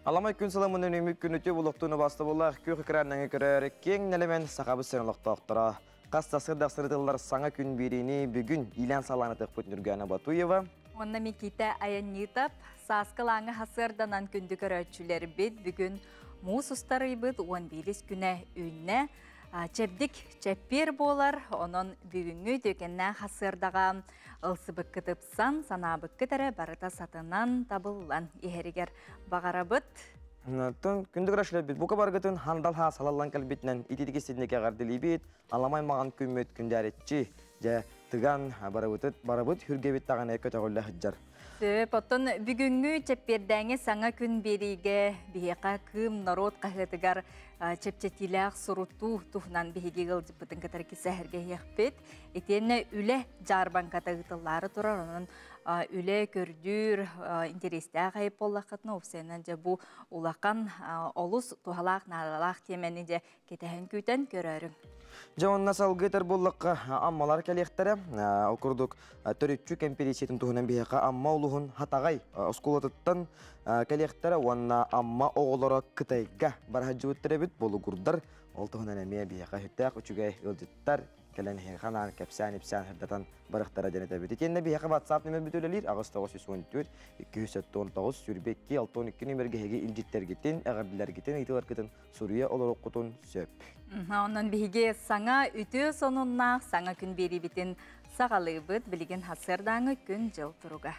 Аламай күн сыламын өнүмүк күнүтү булуктууну бастыбыллах күөх экраннан көрөр киэҥ нэлэмэн сахабыт сирин олохтоохторо. Хас тасырдах сырытыллар саҥа күн биэриини бүгүн иилээн салаан ытыхпыт Нюргана Батуева. Уонна Микита Аяннитов сааскылааҥы хасыарданан күндү көрөөччүлэрбит бүгүн муус устарыйбыт 11 күнэ үүннэ. Чэбдик чэппиэр буолар, онон бүгүҥҥү түкэннээх хасыардаҕа ылсыбыккыт ыпсан, санаабыккыт эрэ барыта сатанан, табыллан иһэригэр баҕарабыт. Тон күндү көрөөччүлэрбит бука баргытын хандал хаа салаллан кэлбитинэн ититики сидники эҕэрдэлиибит, аламай маҕан күммүт күндээрэччи, дьэ тыган барыбытыт барыбыт хүргэбит даҕаны көтөҕүллэ сылдьар. Сөп, оттон бүгүҥҥү чэппиэрдээҥи саҥа күн биэриигэ биһиэхэ Кыым норуот хаһыатыгар чэпчэтиилээх сурутуу туһунан биһиги ыалдьыппытын кытары кисэһэргэһиэхпит. Итиэннэ үлэ дьаарбаҥката ыытыллаары турар, онон үлэ көрдүүр интэриэстээх айып буоллаххытына, уопсайынан дьэ бу улахан олус туһалаах, наадалаах тиэмэни дьэ кэтэһэн күүтэн көрөөрүҥ. Дьэ онно салгыы этэр буоллахха, Аммалар кэлиэхтэрэ. Ол курдук төрүччү кэмпириэнсийэтин туһунан биһиэхэ Амма улуһун Хатаҕай оскуолатыттан кэлиэхтэрэ уонна Амма оҕолоро Кытайга бараһадьыбыттар эбит болугурдар. Ол туһунан эмиэ биһиэхэ сүрдээх үчүгэй ыалдьыттар кэлэн эһиэхэ анаан кэпсээн-ипсээн сырдатан барыахтара диэн этэбит. Итиэннэ биһиэхэ WhatsApp нөмербүт үлэлиир 8 914 279 22 62 нөмергэ эһиги илдьиттэргитин, эҕэрдэлэргитин, ыйытыыларгытын суруйа олоруоххутун сөп. Онон биһиги саҥа үтүө сонуннаах саҥа күн биэриибитин саҕалыыбыт. Билигин хасыардааҥы күн-дьыл туруга.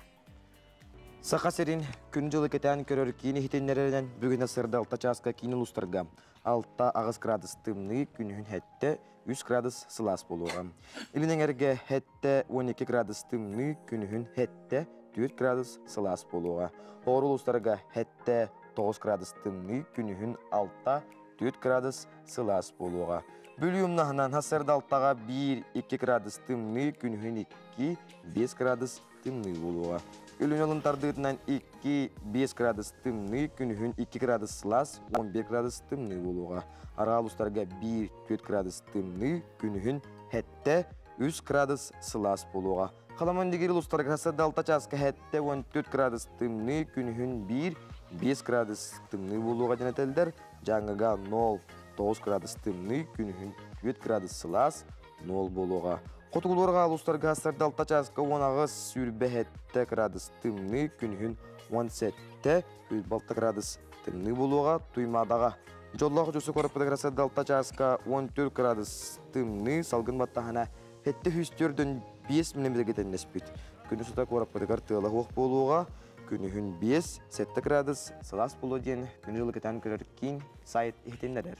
Саха сирин күн-дьылы кэтээн көрөр киин иһитиннэрэринэн бүгүн сырда 6 чааска киин улуустарга 6-8 градус тымныы, күнүһүн 7 3 градус сылаас буолуоҕа. Илин эҥэргэ 7 12 градус тымныы, күнүһүн 7 4 градус сылаас буолуоҕа. Хоҕур улуустарга 7 9 градус тымныы, күнүһүн 6 4 градус сылаас буолуоҕа. Бүлүү умнаһынан сарсыарда алтаҕа 1-2 градус тымныы, күнүһүн 2-5 градус тымныы буолуоҕа. Өлүнэ алын тардыытынан 2-5 градус тымныы, күнүһүн 2 градус сылаас, 11 градус тымныы буолуоҕа. Арҕаа улуустарга 1-4 градус тымныы, күнүһүн 7-3 градус сылаас буолуоҕа. Халаман-Дигир улуустарга сарсыарда 6 чааска 7-14 градус тымныы, күнүһүн 1-5 градус тымныы буолуоҕа диэн этэллэр. Дьааҥыга 0-9 градус тымныы, күнүһүн 4 градус сылаас, 0 буолуоҕа. Хотугулуурга улуустарга сарсыарда 6 чааска 18-27 градус тымныы, күнүһүн 17 6 градус тымныы буолуоҕа. Туймаадаҕа дьоллоох дьусу куораппытыгар сарсыарда 6 чааска 14 градус тымныы, салгын баттаһына 745 мм тэннэспит. Күнү сута куораппытыгар тыала суох буолуоҕа. Күнүһүн 5-7 градус сылаас буолуо диэн күнү кэтээн көрөр киин сайт иһитиннэрэр.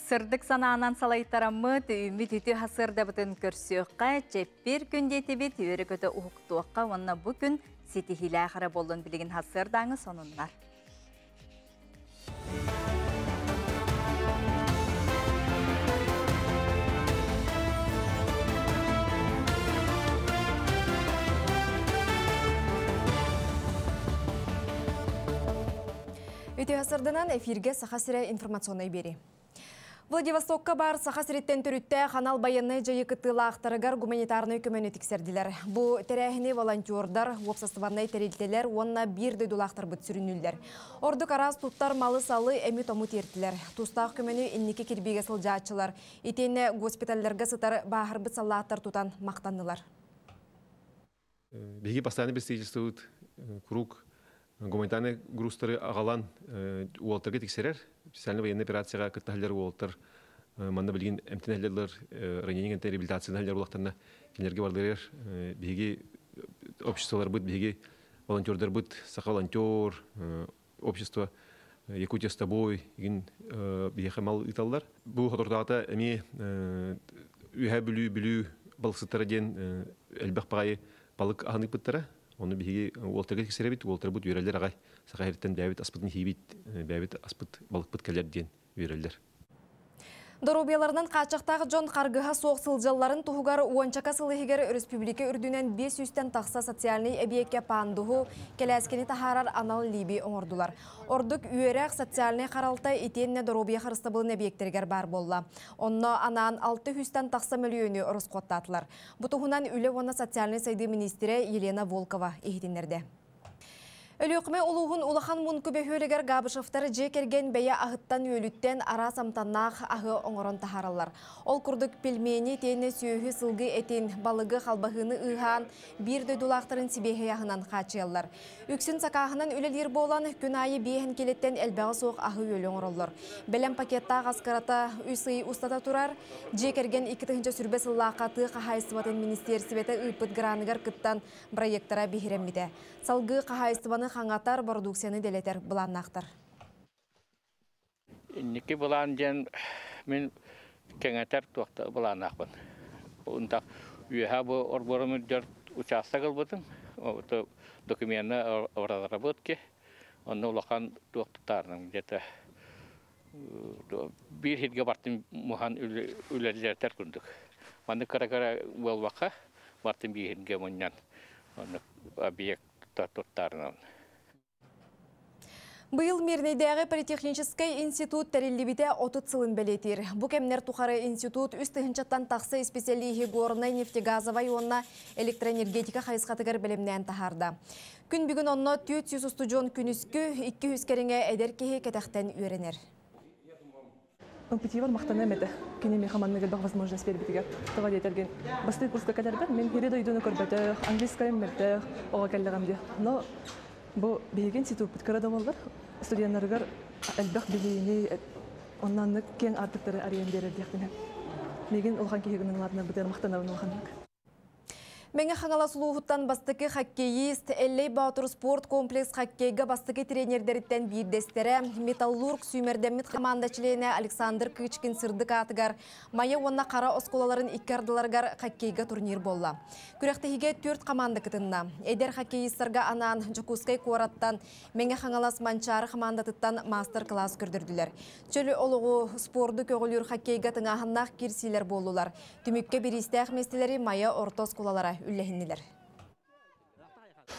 Сырдык санаанан салайтараммыт, үүммүт үтүө хасыардабытын көрсүөххэ, чэппиэр күн диэтибит, үөрэ-көтө уһуктуохха уонна бу күн ситиһиилээх эрэ буоллун билигин хасыардааҥы сонуннар. Үтүө сарданан эфирге Саха сирэ информационнай биэрии. Владивостокка бар Саха сириттэн төрүттээх анал байыаннай дьайыы кыттыылаахтарыгар гуманитарнай көмөнү тиксэрдилэр. Бу тэрээһини волонтердар, уопсастыбаннай тэрилтэлэр уонна биир дойдулаахтарбыт сүрүннүүллэр. Ордук араас туттар малы-салы эми-тому тиэртилэр. Тустаах көмөнү инники кирбиигэ сылдьааччылар, итиэннэ госпиталларга сытар бааһырбыт саллааттар тутан махтаннылар. Биһиги постоянно представительствобыт куруук гуманитарный грузтары аҕалан уолтарга тиксэрэр. Специальный военный операцияҕа кыттаһаллар уолтар манна билигин эмтэнэллэр, ранение реабилитациялар буоллахтарына кинилэргэ барыларыгар биһиги обществоларбыт, биһиги волонтердарбыт, саха волонтер, общество Якутия с тобой игин биһиэхэ мал ыыталлар. Бу соторутааҕыта эмиэ Үөһээ Бүлүү Бүлүү балыксыттара диэн элбэх баҕайы балык аһын ыыппыттара. Ону биһиги уолтарга тиксэрэбит, уолтарбыт үөрэллэр аҕай. Саха сириттэн бэйэбит аспытын иһиибит, бэйэбит аспыт балыкпыт кэлэр диэн үөрэллэр. Доруобуйаларынан хааччахтаах дьон харгыһа суох сылдьалларын туһугар уончака сыл иһигэр өрөспүүбүлүкэ үрдүнэн 500-тэн тахса социальнай эбийиэккэ пандуһу, кэлээскэни таһаарар анал лииби оҥордулар. Ордук үөрэх, социальнай харалта итиэннэ доруобуйа харыстабылын эбийиэктэригэр баар буолла. Онно анаан 600-тэн тахса мөлүйүөнү ороскуоттаатылар. Бу туһунан үлэ уонна социальнай сайдыы миниистирэ Елена Волкова иһитиннэрдэ. Өлүөхүмэ улууһун Улахан Мунку бөһүөлэгэр Габышевтар дьиэ кэргэн бэйэ аһыттан-үөлүттэн араас амтаннаах аһы оҥорон таһаараллар. Ол курдук пельмени, тиэнэ сүөһү, сылгы этин, балыгы, халбаһыыны ыыһаан, биир дойдулаахтарын сибиэһэй аһынан хааччыйаллар. Үксүн сакааһынан үлэлиир буолан, күн аайы биэһин килэттэн элбэҕэ суох аһы-үөлү оҥороллор. Бэлэм пакеттаах ас кырата үс ый устата турар. Дьиэ кэргэн 2020 сыллаахха тыа хаһаайыстыбатын министиэрсибэтэ ыыппыт граныгар кыттан, бырайыактара биһирэммитэ. Салгыы хаһаайыстыбаны хаҥатар, бородууксуйаны дэлэтэр былааннаахтар. Инники былаан диэн мин кэҥэтэр туохта былааннаахпын. Унтах үөһэ бу орборум үрдэр учаастак ылбытым. Документны разработки. Онно улахан туох тутаарным где-то биир сиргэ бартын муһан үлэлэтэр курдук. Маннык кыра-кыра буолбакка бартын биир сиргэ мунньан оннук объект туттаарынан. Быйыл Мирнэйдээҕи политехническэй институт тэриллибитэ 30 сылын бэлиэтиир. Бу кэмнэр тухары институт үс тыһыынчаттан тахса исписэлииһи горнай, нефтегазовай уонна электроэнергетика хайысхатыгар бэлэмнээн таһаарда. Күн бүгүн онно 400 устудьуон күнүскү, 200 кэриҥэ эдэр киһи кэтэхтэн үөрэнэр. МПТ-бар махтаныам этэ. Кини миэхэ маннык элбэх возможность биэрбитигэр. Тоҕо диэтэргин, бастакы курска кэлэрбэр мин сири дойдуну көрбөтөх, английскайым мөлтөх, оҕо кэллэҕим дии. Но бу биһиги институппут кыра да буоллар, студеннарыгар элбэх билиини, онно киэҥ аартыктары арыйан биэрэр диэхпин. Миигин улахан киһи гынан улаатынарбытыгар махтанабын улаханнык. Мэҥэ Хаҥалас улууһуттан бастакы хоккеист, Эллэй Боотур спорт комплекс хоккейга бастакы тренердэриттэн биирдэстэрэ, Металлург сүүмэрдэммит хамаанда чилиэнэ Александр Кычкин сырдык аатыгар Майа уонна Хара оскуолаларын икки ардыларыгар хоккейга турнир буолла. Күрэхтэһиигэ түөрт хамаанда кытынна. Эдэр хоккеистарга анаан Дьокуускай куораттан Мэҥэ Хаҥалас Манчаары хамаандатыттан маастар-кылаас көрдөрдүлэр. Чөл олоҕу, спорду көҕүлүүр хоккейга тыҥааһыннаах киирсиилэр буоллулар. Түмүккэ бириистээх миэстэлэри Майа орто оскуолалара үллэһиннилэр.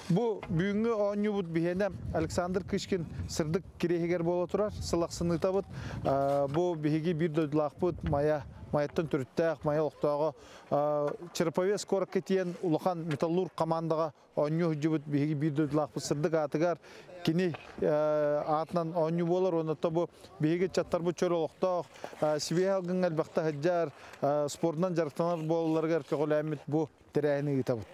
Бу бүгүҥҥү оонньуубут биһиэнэ Александр Кычкин сырдык кириэһигэр буола турар. Сылахсыныытабыт. Бу биһиги биир дойдулаахпыт Майа Майаттан төрүттээх Майа олохтооҕо Череповец куоракка тиийэн улахан металлург командаҕа оонньуу сылдьыбыт биһиги биир дойдулаахпыт сырдык аатыгар кини аатынан оонньуу буолар уонна бу биһиги ыччаттарбыт чөл олохтоох сибиэһэ алгыҥҥа элбэхтэ сылдьар спордунан дьарыктанар буолалларыгар көҕүлээммит бу тэрээһини ыытабыт.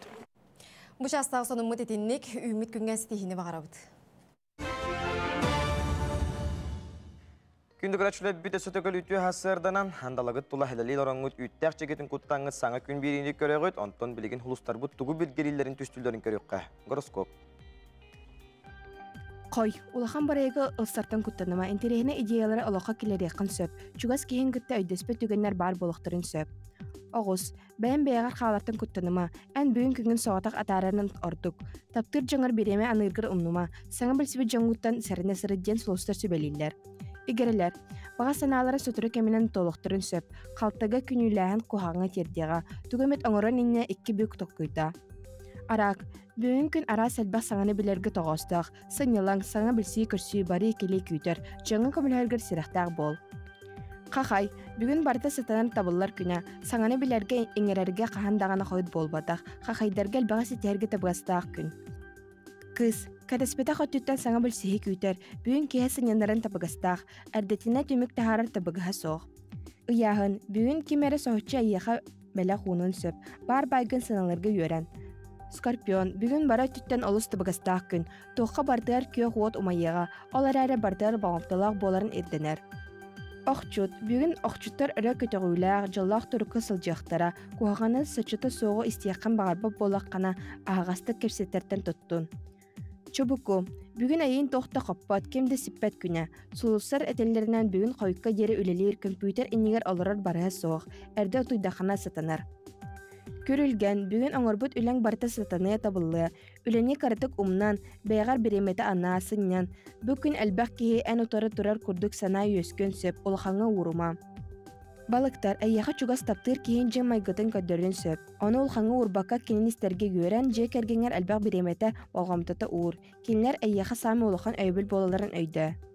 Бу чаастаах сонуммут итинник үүммүт күҥҥэ ситиһиини баҕарабыт. Күндү көрөөччүлэр өссө төгүл үтүө сарсыарданан, андалагыт тула хэлэлиил ороҥҥут үүттээх чэгитин куттаҥҥыт саҥа күн биэриини көрөҕүт, онтон билигин хулустарбыт тугу билгэлииллэрин түстүүлэрин көрүөххэ. Гороскоп. Хой, улахан барайга ылсартан куттаныма, интэриэһинэй идеялары олоххо киллэриэххин сөп, чугас киһиҥ кытта өйдөспөт түгэннэр баар буолуохтарын сөп. Оҕус, бэйэм бэйэҕэр хаалартан куттаныма, эн бүгүн күҥүн соҕотох атаарарын ордук. Таптыыр дьоҥор бириэмэ аныыргар умнума, саҥа билсибит дьоҥҥуттан сэрэнэ сырыт диэн сулустар сүбэлииллэр. Игирэлэр, баҕа санаалара сотору кэминэн туолуохтарын сөп, халтага күнүүлээһин куһаҕаҥҥа тиэрдиэҕэ, тугу эмит оҥорон инньэ икки бүк токкуйда. Араак, бүгүн күн араас элбэх саҥаны билэргэ тоҕоостоох, сынньалаҥ, саҥа билсии-көрсүү барыы-кэлии күүтэр, дьоҥҥо көмөлөһөргөр сэрэхтээх буол. Хахай, бүгүн барыта сатанан табыллар күнэ, саҥаны билэргэ, иҥэрэргэ хаһан даҕаны хойут буолбатах, хахайдарга элбэҕи ситиһэргэ табыгастаах күн. Кыыс, кэтэспэтэх өттүттэн саҥа билсиһии күүтэр, бүгүн киэһэ сынньанарын табыгастаах, эрдэтинэ түмүк таһаарар табыгаһа суох. Ыйааһын, бүгүн ким эрэ соһуччу эйиэхэ бэлэх уунуон сөп, баар баайгын сыаналарга үөрэн. Скорпион, бүгүн бары өттүттэн олус табыгастаах күн, туохха барытыгар күөх уот умайыаҕа, ол эрээри барытыгар болҕомтолоох буоларын ирдэнэр. Охчут, бүгүн охчуттар өрө көтөҕүүлээх, дьоллоох турукка сылдьыахтара, куһаҕаны, соччото суоҕу истиэххин баҕарбат буоллаххына, аһаҕастык кэпсэтэртэн туттун. Чубуку, бүгүн эйиин туох да хоппот, ким да сиппэт күнэ. Сулустар этэллэринэн бүгүн хойукка диэри үлэлиир көмпүүтэр иннигэр олорор барыһа суох, эрдэ утуйдаххына сатанар. Күрүлгэн, бүгүн оҥорбут үлэҥ барыта сатаныа табыллыа, Үлэни кыратык умнан, бэйэҕэр бириэмэтэ анаа, сынньан. Бу күн элбэх киһи эн утары турар курдук санаа үөскүөн сөп, улахаҥҥа уурума. Балыктар, эйиэхэ чугас таптыыр киһиҥ дьиҥ майгытын көрдөрүөн сөп. Ону улахаҥҥа уурбакка кинини истэргэ үөрэн, дьиэ кэргэҥҥэр элбэх бириэмэтэ, болҕомтото уур. Кинилэр эйиэхэ саамай улахан өйөбүл буолалларын өйдөө.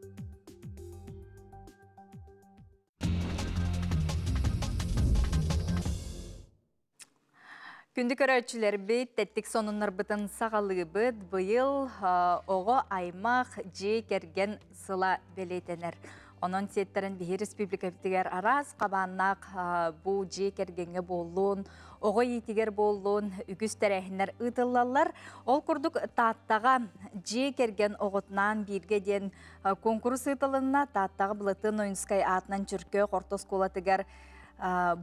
Күндү көрөөччүлэрбит, тэттик сонуннарбытын саҕалыыбыт. Быйыл оҕо аймах дьиэ кэргэн сыла бэлиэтэнэр. Онон сиэттэрэн биһи республикабытыгар араас хабааннаах бу дьиэ кэргэҥҥэ буоллун, оҕо иитигэр буоллун үгүс тэрээһиннэр ыытыллаллар. Ол курдук Тааттаҕа дьиэ кэргэн оҕотунаан бииргэ диэн куонкурус ыытылынна. Тааттаҕа Былатын Ойунскай аатынан Чөркөөх орто оскуолатыгар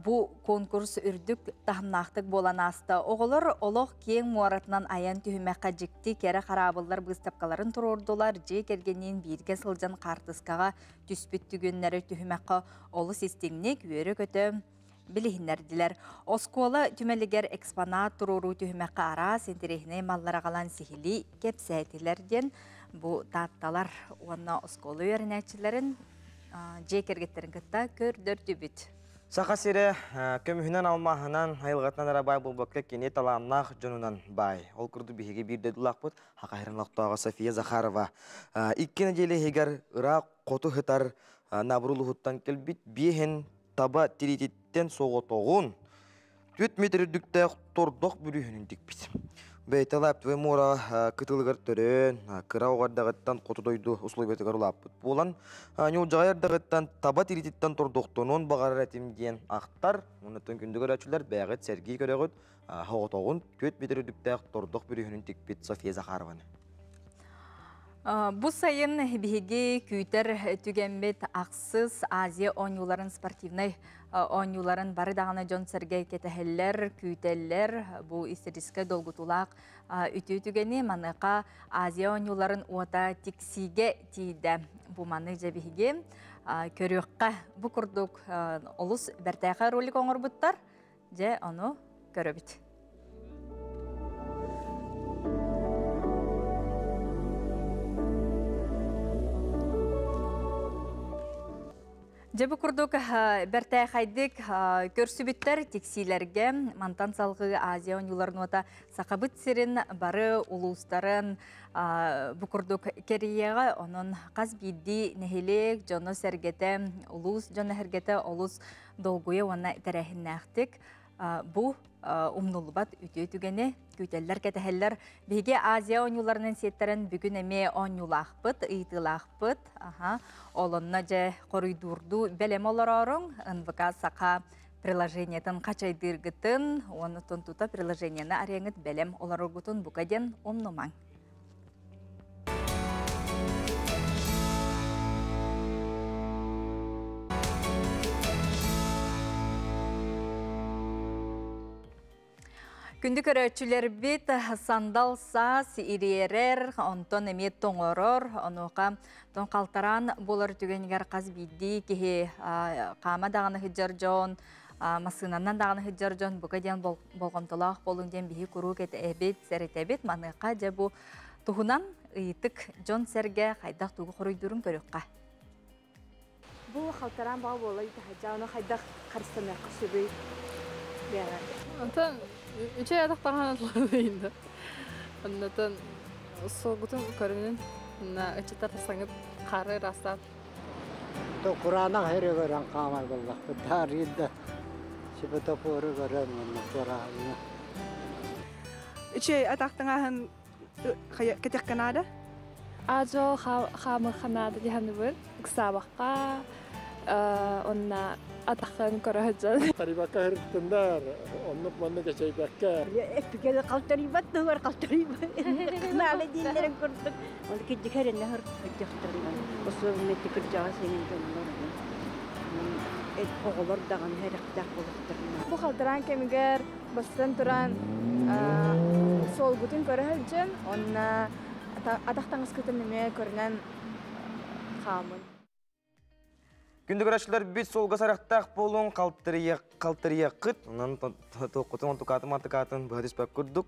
бу конкурс үрдүк таһымнаахтык буолан ааста. Оҕолор олох киэҥ муоратынан айан түһүмэххэ дьикти кэрэ хараабыллар быыстапкаларын туруордулар, дьиэ кэргэниин бииргэ сылдьан хаартыскаҕа түспүт түгэннэри түһүмэххэ олус истиҥник үөрэ-көтө билиһиннэрдилэр. Оскуола түмэлигэр экспонат туруоруу түһүмэххэ араас интэриэһинэй маллар аҕалан сиһилии кэпсээтилэр диэн бу таатталар уонна оскуола үөрэнээччилэрин дьиэ кэргэттэрин кытта көрдөрдүбүт. Саха сирэ көмүһүнэн, алмааһынан, айылҕатынан эрэ баай буолбакка, кини талааннаах дьонунан баай. Ол курдук биһиги биир дойдулаахпыт Хахайран олохтооҕо София Захарова 2 нэдиэлэ иһигэр ыраах хоту сытар Набыр улууһуттан кэлбит биэһин таба тириититтэн соҕотоҕун 4 метр үрдүктээх тордох бүрүөһүнүн тикпит. Бэйэтэ Лаптевай муора кытылыгар төрөөн, кыра оҕо эрдэҕиттэн хоту дойду условиятыгар улааппыт буолан, ньуулдьаҕай эрдэҕиттэн таба тириититтэн тордохтонуон баҕарар этим диэн ахтар. Оннуттан күндү көрөөччүлэр бэйэҕит сэргии көрөҕүт, соҕотоҕун 4 метр үрдүктээх тордох бүрүөһүнүн тикпит София Захарованы. Бу сайын биһиги күүтэр түгэммит ахсыс Азия оонньууларын спортивнай оонньууларын бары даҕаны дьон-сэргэ кэтэһэллэр, күүтэллэр. Бу историческай долгутуулаах үтүө түгэни маныаха Азия оонньууларын уота тиксиигэ тиийдэ. Бу маны дьэ биһиги көрүөххэ. Бу курдук олус бэртээхэй ролик оҥорбуттар. Дьэ, ону көрөбүт. Дьэ бу курдук бэртээхэйдик көрсүбүттэр тиксиилэргэ мантан салгыы Азия оонньууларын уота Сахабыт сирин бары улуустарын бу курдук кэрийиэҕэ онон хас биирдии нэһилиэк дьоно-сэргэтэ улуус дьоно-сэргэтэ олус долгуйа уонна тэрээһиннээхтик бу умнуллубат үтүө түгэни күүтэллэр, кэтэһэллэр. Биһиги Азия оонньууларынан сиэттэрэн бүгүн эмиэ оонньуулаахпыт, ыйытыылаахпыт. Аха. Ол онно дьэ хоруйдуурдуу бэлэм олорооруҥ НВК Саха приложениетын хачайдыыргытын, уонна тута приложениены арыйаҥыт бэлэм олороргутун бука диэн умнумаҥ. Күндү көрөөччүлэрбит сандал саас ириэрэр, онтон эмиэ тоҥорор, онуоха тон халтараан буолар түгэнигэр хас биирдии киһи хаама даҕаны сылдьар дьон, массыынанан даҕаны сылдьар дьон бука диэн болҕомтолоох буолуҥ диэн биһи куруук этэбит, сэрэтэбит. Маныаха дьэ бу туһунан ыйытык дьон-сэргэ хайдах тугу хоруйдуурун көрүөххэ. Бу халтараан баҕа буола итаһадьа, ону хайдах харыстаныахха сөбүй бэҕэ. Онтон үчүгэй атахтаҕынан ылланыйда. Оннотон суолгутун көрүнүн на ыччаттар тахсаҥыт хаары ыраастаан. То кураанах эре көрөн хаамар буоллахпыт. Таарыйда светофору көрөн уонна туорааһыҥҥа. Үчүгэй атахтаҥаһын кэтэх Канада? Ажо хаамыр Канада диһаныбын ыксаабакка онна атахын көрө сылдьан. Тарибакка хырыттындар, оннук маннык эчэйбэккэ. Эппикеле қалтарыйбат тугар қалтарыйбат. Наала дииллерин курдук. Ол киддикеринне хыр кыдьахтарынан. Особенно кырдьаҕас эҥин дьоннор. Оҕолор даҕаны хэрэхтээх буолуохтарына. Бу халтараан кэмигэр бастан туран суолгутун көрө сылдьан, онна атах таҥаскытын эмиэ көрүнэн хаамын. Күндү көрөөччүлэр бүт суолга сарахтаах буолуҥ, халтырыйа кыт, онон тоққутун онтукаатын мантыкаатын быһа түспэт курдук,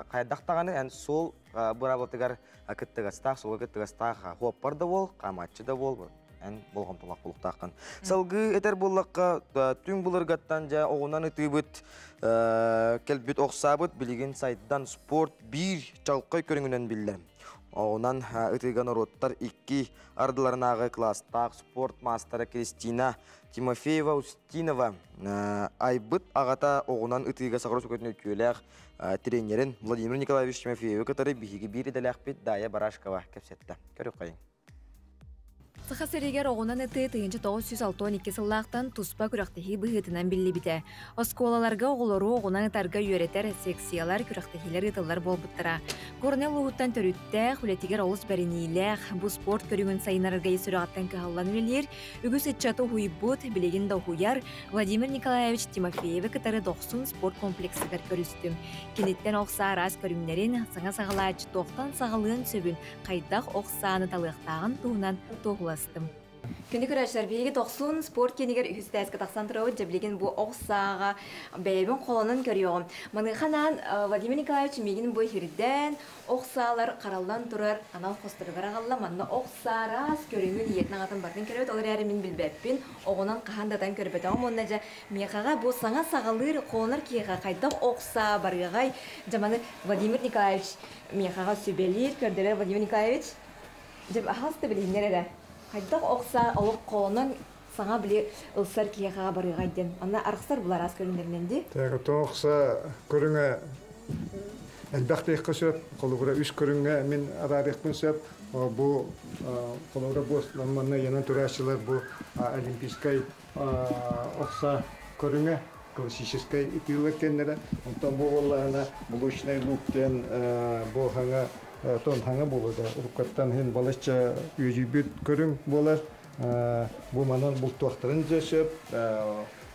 хайдах даҕаны эн суол быраабылатыгар кыттыгастаах, суолга кыттыгастаах хуоппар да буол, хаамааччы да буол, эн болҕомтолоох буолуохтааххын. Салгыы этэр буоллахха, түҥ былыргаттан дьэ оҕунан ытыыбыт кэлбит охсаабыт билигин сайдан спорт биир чалкай көрүҥүнэн биллэр. Оҕунан ытыыга норуоттар икки ардыларынааҕы кылаастаах спорт маастара Кристина Тимофеева-Устинова айбыт аҕата оҕунан ытыыга Саха Республикатын үтүөлээх тренерин Владимир Николаевич Тимофеевы кытары биһиги биир идэлээхпит Дая Барашкова кэпсэттэ. Көрүөххэйиҥ. Саха сиригэр оҕунан ытыы 1962 сыллаахтан туспа күрэхтэһии быһыытынан биллибитэ. Оскуолаларга оҕолору оҕунан ытарга үөрэтэр секциялар, күрэхтэһиилэр ыытыллар буолбуттара. Горнай улууһуттан төрүттээх, үлэтигэр олус бэриниилээх, бу спорт көрүҥүн сайыннарарга ис сүрэҕиттэн кыһаллан үлэлиир, үгүс ыччаты уһуйбут, билигин да уһуйар Владимир Николаевич Тимофеевы кытары Дохсун спорт комплексыгар көрүстүм. Киниттэн ох саа араас көрүҥнэрин, саҥа саҕалааччы туохтан саҕалыан сөбүн, хайдах ох сааны талыахтааҕын туһунан туоһуластым. Күндү көрөөччүлэр, биһиги Дохсун спорт киинигэр үһүс тээскэ тахсан турабыт. Дьэ, билигин бу ох сааҕа бэйэбин холонон көрүөҕүм. Маныаха анаан Владимир Николаевич миигин бу иһирдээн, ох саалар хараллан турар анал хосторугар аҕалла. Манна ох саа араас көрүҥүн, ийэтин аҕатын барытын көрөбүт. Ол эрээри мин билбэппин, оҕонон хаһан да атан көрбөтөҕүм. Уонна дьэ, миэхэҕэ бу саҥа саҕалыыр холонор киһиэхэ хайдах ох саа барыаҕай? Дьэ, маны Владимир Николаевич Миэхэҕэ сүбэлиир, көрдөрөр Владимир Николаевич. Дьэ, аһаҕас да билиһиннэр эрэ. Хайдах ох саа олох холонон саҥа били ылсар киһиэхэҕэ барыаҕай диэн. Онно арахсар булар аас көрүҥнэринэн дии. Так, ох саа көрүҥэ элбэх диэххэ сөп. Холобура үс көрүҥҥэ мин араарыахпын сөп. Бу холобура бу манна ыйанан турааччылар бу олимпийскай ох саа көрүҥэ классическай ытыылар кэннэрэ. Онтон бу буоллаҕына булочный лук диэн бу хаҥа тон хаҥа буолуда. Уруккаттан иһин балачча үөдүйбүт көрүҥ буолар. Бу манан бултуохтарын дьэ сөп.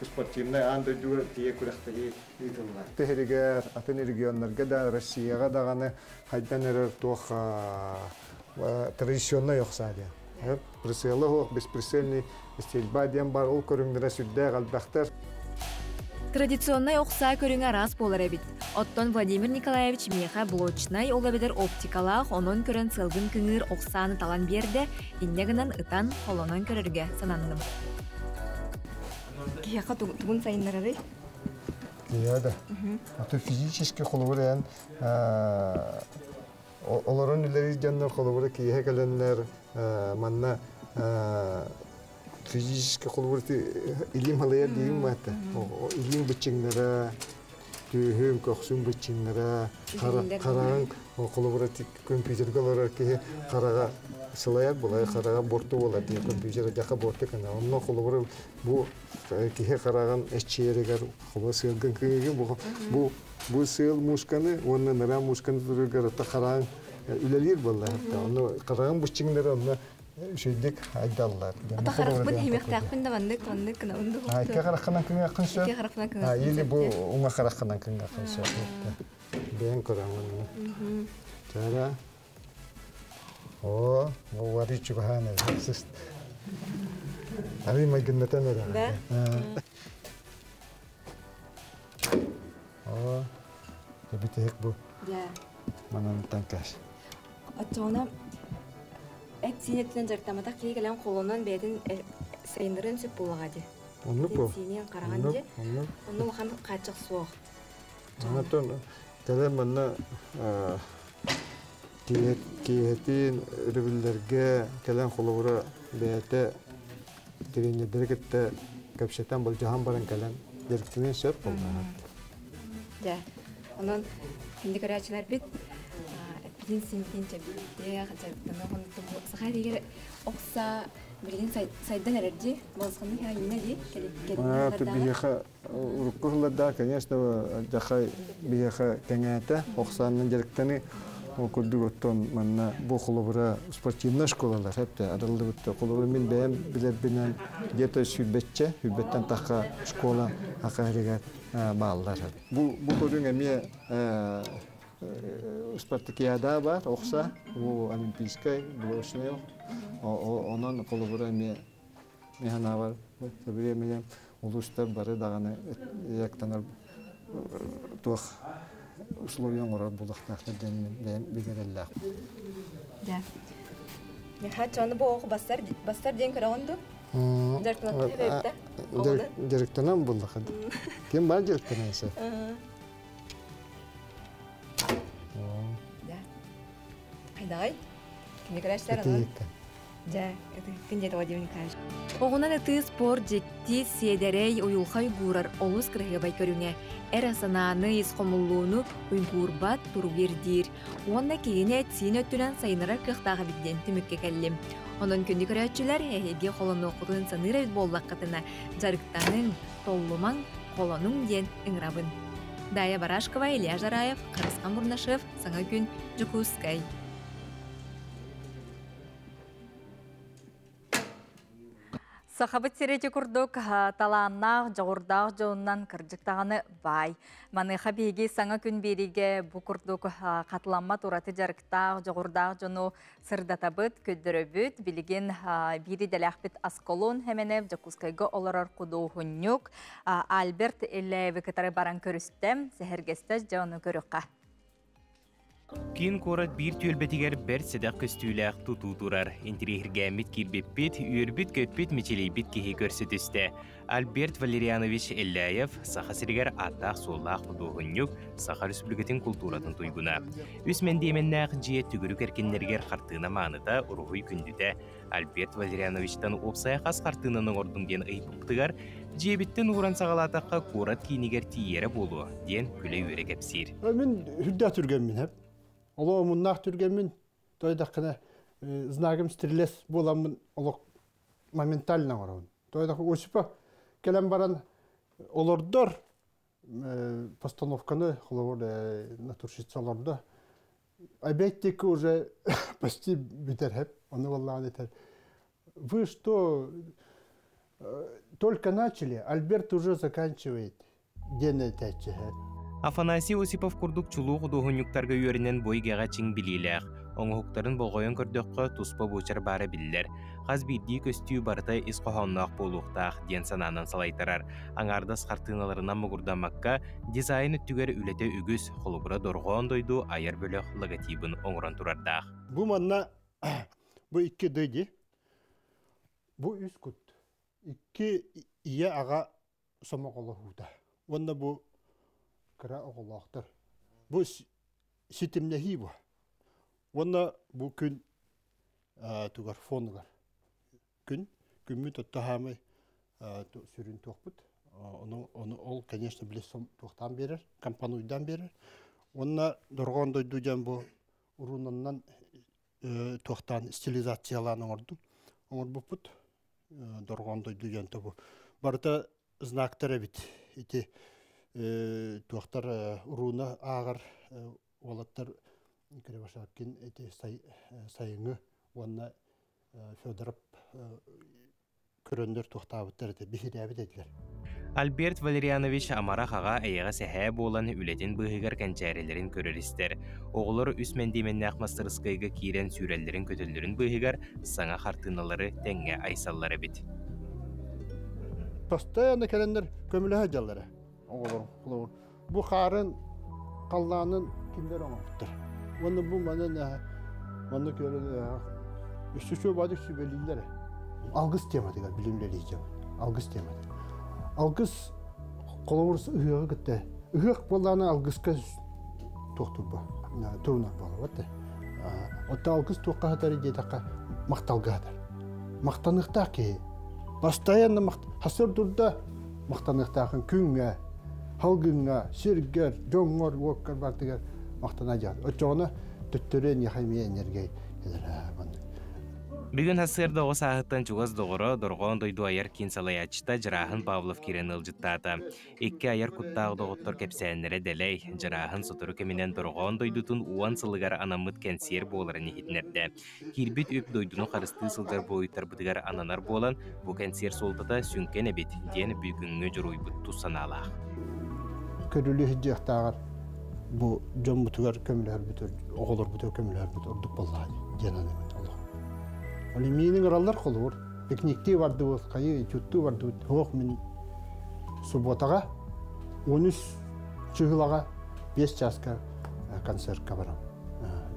Спортивнай аан дойдуга тиийэ күрэхтэһии ыытыллар. Тыһыригэр, атын регионнарга да, Россияҕа даҕаны хайдан эрэр туох традиционнай ох саа диэн. Прицела суох, бесприцельный стрельба диэн бар, ол көрүҥнэрэ сүрдээх элбэхтэр. Традиционнай ох саа көрүҥэ араас буолар эбит. Оттон Владимир Николаевич миэхэ блочнай, ол эбэтэр оптикалаах, онон көрөн сыалгын кыҥыыр ох сааны талан биэрдэ, инньэ гынан ытан, холонон көрөргө сананным. Киһиэхэ тугун сайыннарарый? Киһиэхэ да. А то физически холобур эн олорон үлэлиир дьоннор холобура киэһэ кэлэннэр манна физически холобур илиим халыйар диим баата илиим быччыҥнара түөһүм көхсүм быччыҥнара хараҕыҥ холобура компьютерга олорор киһи хараҕа сылайар булай хараҕа буорту буолар диye компьютер дьаха буорту кына онно холобура бу киһи хараҕын эччиэригэр холобура сыалгын кыҥыгын бу бу сыал муусканы уонна ныраа муусканы тураргар хараҕын үлэлиир буолла. Онно хараҕын буччуҥнары онно үчүгдик айдаллар. Ата харахпын химиэхтээхпин да маннык маннык гынабын да. Икки хараххынан кыҥыаххын сөп. Икки харахпынан кыҥыаххын Или бу уҥа хараххынан кыҥыаххын сөп. Бэйэҥ көрөҥ. Чара. О, уари чугаһаан эрэ. Али майгыннатан эрэ. Да. О, бүтэһик бу. Манан таҥкаш. Оччоҕуна эт сиинэтинэн дьарыктамматах киһи кэлэн холонон бэйэтин сайыннарыан сөп буоллаҕа дии. Оннук бу. Сиинин хараҕан дии. Онно улахан хааччах суох. Онтон кэлэн манна киэһэтин өрөбүллэргэ кэлэн холобура бэйэтэ тренердэри кытта кэпсэтэн былдьаһан баран кэлэн дьарыктаныан сөп буоллаҕа. Дьэ, онон күндү көрөөччүлэрбит эппитин синтин чэбдиэх, дьарыктаныах онтон саха эригэр охса билигин сайдан эрэр дии, балысханнык иһэ дии, кэлин биһиэхэ урукку сыллардаах, конечно, дьахай биһиэхэ кэҥээтэ, охсааннан дьарыктаныы. Ол курдук оттон манна бу холобура спортивнай школалар хэптэ арыллыбыт. Холобура мин бэйэм билэрбинэн где-то сүүрбэччэ, сүүрбэттэн тахха школа акаарыгар бааллар. Бу бу көрүҥ эмиэ спартакиада бар, охса, бу олимпийскай, блочный онон холобура эмиэ механавар временем улуустар бары даҕаны яктанар туох условия оҥорор буолуохтаахтар диэн бэйэм билэрэллээх. Дьэ. Михаил, аны бу оҕо бассар бассар диэн көрөҕүн дуу? Дьарыктанан буллаха. Ким бар дьарыктанан сэ? Хайдагай? Кини көрәшләр аны. Дьэ, күн дьэ Владимир Николаевич. Оҕунан ытыы спорт дьикти, сиэдэрэй, уйулҕа уйгуурар олус кыраһыабай көрүҥэ. Эрэ санааны, ис хомуллууну уйгуурбат туругу ирдиир уонна киһини эт-сиин өттүнэн сайыннарар кыахтаах эбит диэн түмүккэ кэллим. Онон күндү көрөөччүлэр, эһиги холонуоххутун саныыр эбит буоллаххытына, дьарыктаныҥ, толлумаҥ, холонуҥ диэн ыҥырабын. Дая Барашкова, Илья Жараев, Харысхан Бурнашев, Саҥа күн, Дьокуускай. Сахабыт сирэ ити курдук талааннаах, дьоҕурдаах дьонунан кырдьык даҕаны баай. Маныаха биһиги саҥа күн биэриигэ бу курдук хатыламмат ураты дьарыктаах, дьоҕурдаах дьону сырдатабыт, көрдөрөбүт. Билигин биир идэлээхпит Аскалон Хеменев Дьокуускайга олорор худуоһунньук Альберт Иллээви кытары баран көрүстэ, сэһэргэстэ, дьэ ону көрүөххэ. Киин куорат биир түөлбэтигэр бэрт сэдэх көстүүлээх тутуу турар. Интириэһиргээммит киирбиппит, үөрбүт-көппүт, мичилийбит киһи көрсө түстэ. Альберт Валерианович Элляев Саха сиригэр ааттаах-суоллаах худуоһунньук, Саха Республикатын култууратын туйгуна. Үс мэндиэмэннээх дьиэ түгүрүк эркиннэригэр хартыына мааныта, уруһуй күндүтэ. Альберт Валериановичтан уопсайа хас хартыынаны оҥордуҥ диэн ыйыппытыгар, дьиэбиттэн ууран саҕалаатахха куорат киинигэр тиийэрэ буолуо диэн күлэ-үөрэ кэпсиир. Мин үрдээх түргэммин хэп. Олоо омуннаах түргэммин тойдаххына знагым стрелец буоламмын олох моментально оҥоробун. Тойдах Осипов кэлэн баран олордор постановканы холобур натурщица олордо. Опять-таки уже почти бүтэр хэп. Ону валлаан этэр. Вы что, только начали, Альберт уже заканчивает диэн этээччи Афанасий Осипов курдук чулуу худуоһунньуктарга үөрэнэн бу эйгэҕэ чиҥ билиилээх, оҥоһуктарын болҕойон көрдөххө, туспа буочар баара биллэр. Хас биирдии көстүү барыта ис хоһоонноох буолуохтаах диэн санаанан салайтарар. Аҥаардас хартыыналарынан муҥурдаммакка, дизайн өттүгэр үлэтэ үгүс, холобура Дорҕоон дойду айар бөлөх логотибын оҥорон турардаах. Бу манна бу икки дыди, бу үс кут, икки ийэ аҕа сомоҕолоһуута уонна бу кыра оҕолоохтор. Бу ситимнэһии бу. Уонна бу күн тугар фонугар күн күммүт оттоһаамай сүрүн туохпут. Ону, ону ол, конечно, биле туохтаан биэрэр, компануйдаан биэрэр. Уонна дорҕоон дойду диэн бу урунаннан туохтаан стилизациялаан оҥордум. Оҥорбуппут. Дорҕоон дойду диэн тобу. Барыта знактар эбит. Ити туохтар уруна ааҕар уолаттар Кривошапкин ити сайыҥҥы уонна Федоров көрөннөр туохтаабыттар этэ, биһирээбит этилэр. Альберт Валерианович амарах аҕа эйэҕэс эһээ буолан үлэтин быыһыгар кэнчээрилэрин көрөр-истэр. Оҕолор үс мэндиэмэннээх мастарыскыайга киирэн сүүрэллэрин-көтөллөрүн быыһыгар саҥа хартыыналары тэҥҥэ айсаллар эбит. Постоянно кэлэннэр көмөлөһө дьаллара оҕолорум холобур бу хаарын халлаанын кинилэр оҥорбуттар уонна бу манан манна көрөн өссө баадык сүбэлииллэр алгыс тематыгар билим үлэлиир алгыс тематыгар алгыс холобур ыһыаҕы кытта ыһыах буоллаҕына алгыска туохтурба турунар буолабат оттон алгыс туохха сытар диэтэххэ махталга сытар махтаныахтаах киһи постоянно хасыр турда махтаныахтаахын күҥҥэ халгыҥҥа сиргэр дьоҥҥор уоккар бартыгар махтана дьар оччоҕуна төттөрү эниэхэ эмиэ энергия кэлэр Бүгүн сарсыарда оҕо сааһыттан чугас доҕоро, Дорҕоон дойду айар киин салайааччыта Дьарааһын Павлов киирэн ыалдьыттаата. Икки айар куттаах доҕоттор кэпсээннэрэ дэлэй, Дьарааһын сотору кэминэн Дорҕоон дойдутун уон сылыгар анаммыт кэнсиэр буоларын иһитиннэрдэ. Киирбит үп дойдуну харыстыы сылдьар буойуттарбытыгар ананар буолан, бу кэнсиэр суолтата сүҥкэн эбит, диэн бүгүҥҥү дьоруойбут тус санаалаах. Көрүлүү сылдьыахтааҕар бу дьоммутугар көмөлөһөрбүт, оҕолорбутугар көмөлөһөрбүт ордук буоллаҕа диэн анаммыт олох. Ол миинин ыраллар холобур, пикниктии бардыбыт, хайыы этюдтуу бардыбыт, суох мин субботаҕа 13 чыһылаҕа 5 чааска концертка барам.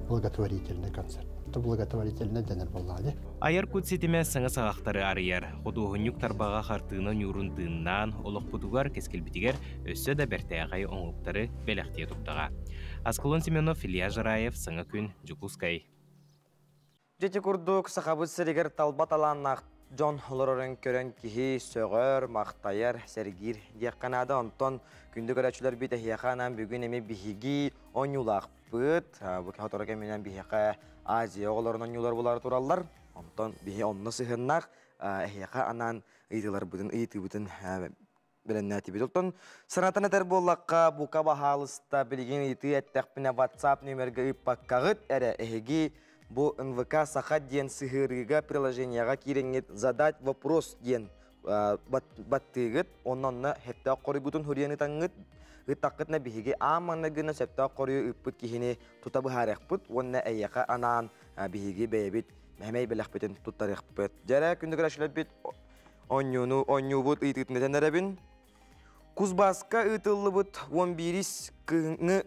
Благотворительный концерт. Это благотворительный дэнэр буоллаҕа дии. Айар кут ситимэ саҥа саҕахтары арыйар. Худуоһунньук тарбаҕа хартыына ньуурун тыыннаан, олохпутугар, кэскилбитигэр өссө да бэртээхэй оҥоһуктары бэлэхтиэ турдаҕа. Аскалон Семенов, Илья Жараев, Саҥа күн, Дьокуускай. Дьэ курдук Сахабыт сиригэр талба талааннаах дьон олорорун көрөн киһи сөҕөр, махтайар, сэргиир диэххэ наада. Онтон күндү көрөөччүлэрбит эһиэхэ анаан бүгүн эмиэ биһиги оонньуулаахпыт. Бу сотору кэминэн биһиэхэ Азия оҕолорун оонньуулар булары тураллар. Онтон биһи онно сыһыаннаах эһиэхэ анаан ыйытыыларбытын ыйытыыбытын бэлэмнээтибит. Оттон санатан этэр буоллахха, бука баһаалыста билигин ыйытыы эттэхпинэ WhatsApp нүөмэргэ ыыппаккаҕыт эрэ эһиги бу НВК Саха диэн сыһыарыыга приложениеҕа киирэҥҥит задать вопрос диэн баттыыгыт, онно сөптөөх хоруйгутун суруйан ытаҥҥыт, ыттаххытына биһиги аан маҥнайгынан сөптөөх хоруйу ыыппыт киһини тута быһаарыахпыт уонна эйиэхэ анаан биһиги бэйэбит мэмэй бэлэхпитин туттарыахпыт. Дьэрэ күндү көрөөччүлэрбит Онньууну онньуубут ыйытыытын этэн эрэбин. Кузбасска ыытыллыбыт 11 кыһыҥҥы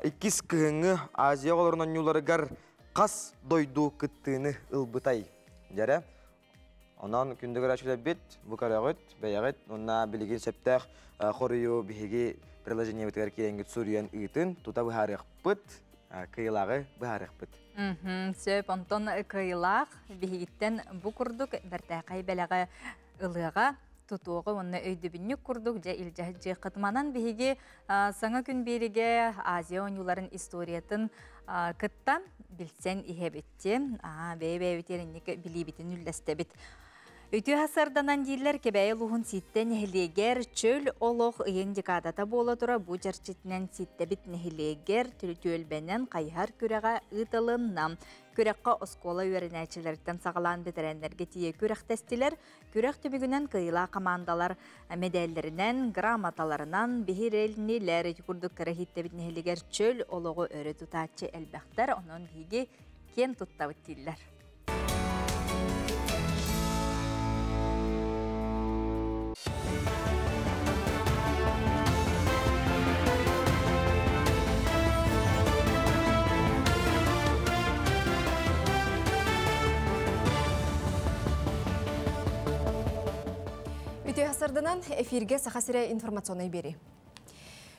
иккис кыһыҥҥы Азия оҕолорун онньууларыгар хас дойду кыттыыны ылбытай? Дьэрэ. Онон күндү көрөөччүлэрбит, бу көрөҕүт, бэйэҕит уонна билигин сөптөөх хоруйу биһиги приложениебытыгар киирэҥҥит суруйан ыытын, тута быһаарыахпыт, кыйылааҕы быһаарыахпыт. Сөп, онтон кыайыылаах биһигиттэн бу курдук бэртээхэй бэлэҕи ылыаҕа, тутуоҕа уонна өйдөбүнньүк курдук дьэ илдьэ сылдьыаххыт. Манан биһиги саҥа күн биэригэ Азия оонньууларын историятын кытта билсэн иһэбит. Бэйэ-бэйэбитигэр инник билиибитин үллэстэбит. Үтүө сарданан дииллэр Кэбээйи улууһун Сииттэ нэһилиэгэр чөл олох ыйын декадата буола тура бу чэрчитинэн Сииттэбит нэһилиэгэр түөлбэнэн хайыһар күрэҕэ ыытылынна. Күрэххэ оскуола үөрэнээччилэриттэн саҕалаан бэтэрээннэргэ тиийэ күрэхтэстилэр. Күрэх түмүгүнэн кыайыылаах хамаандалар мэдээллэринэн, грамоталарынан биһирэлнилэр. Ити курдук кыра Сииттэбит нэһилиэгэр чөл олоҕу өрө тутааччы элбэхтэр. Онон биһиги киэн туттабыт дииллэр. Үтүө сарданан эфирге Саха сирэ информационный бери.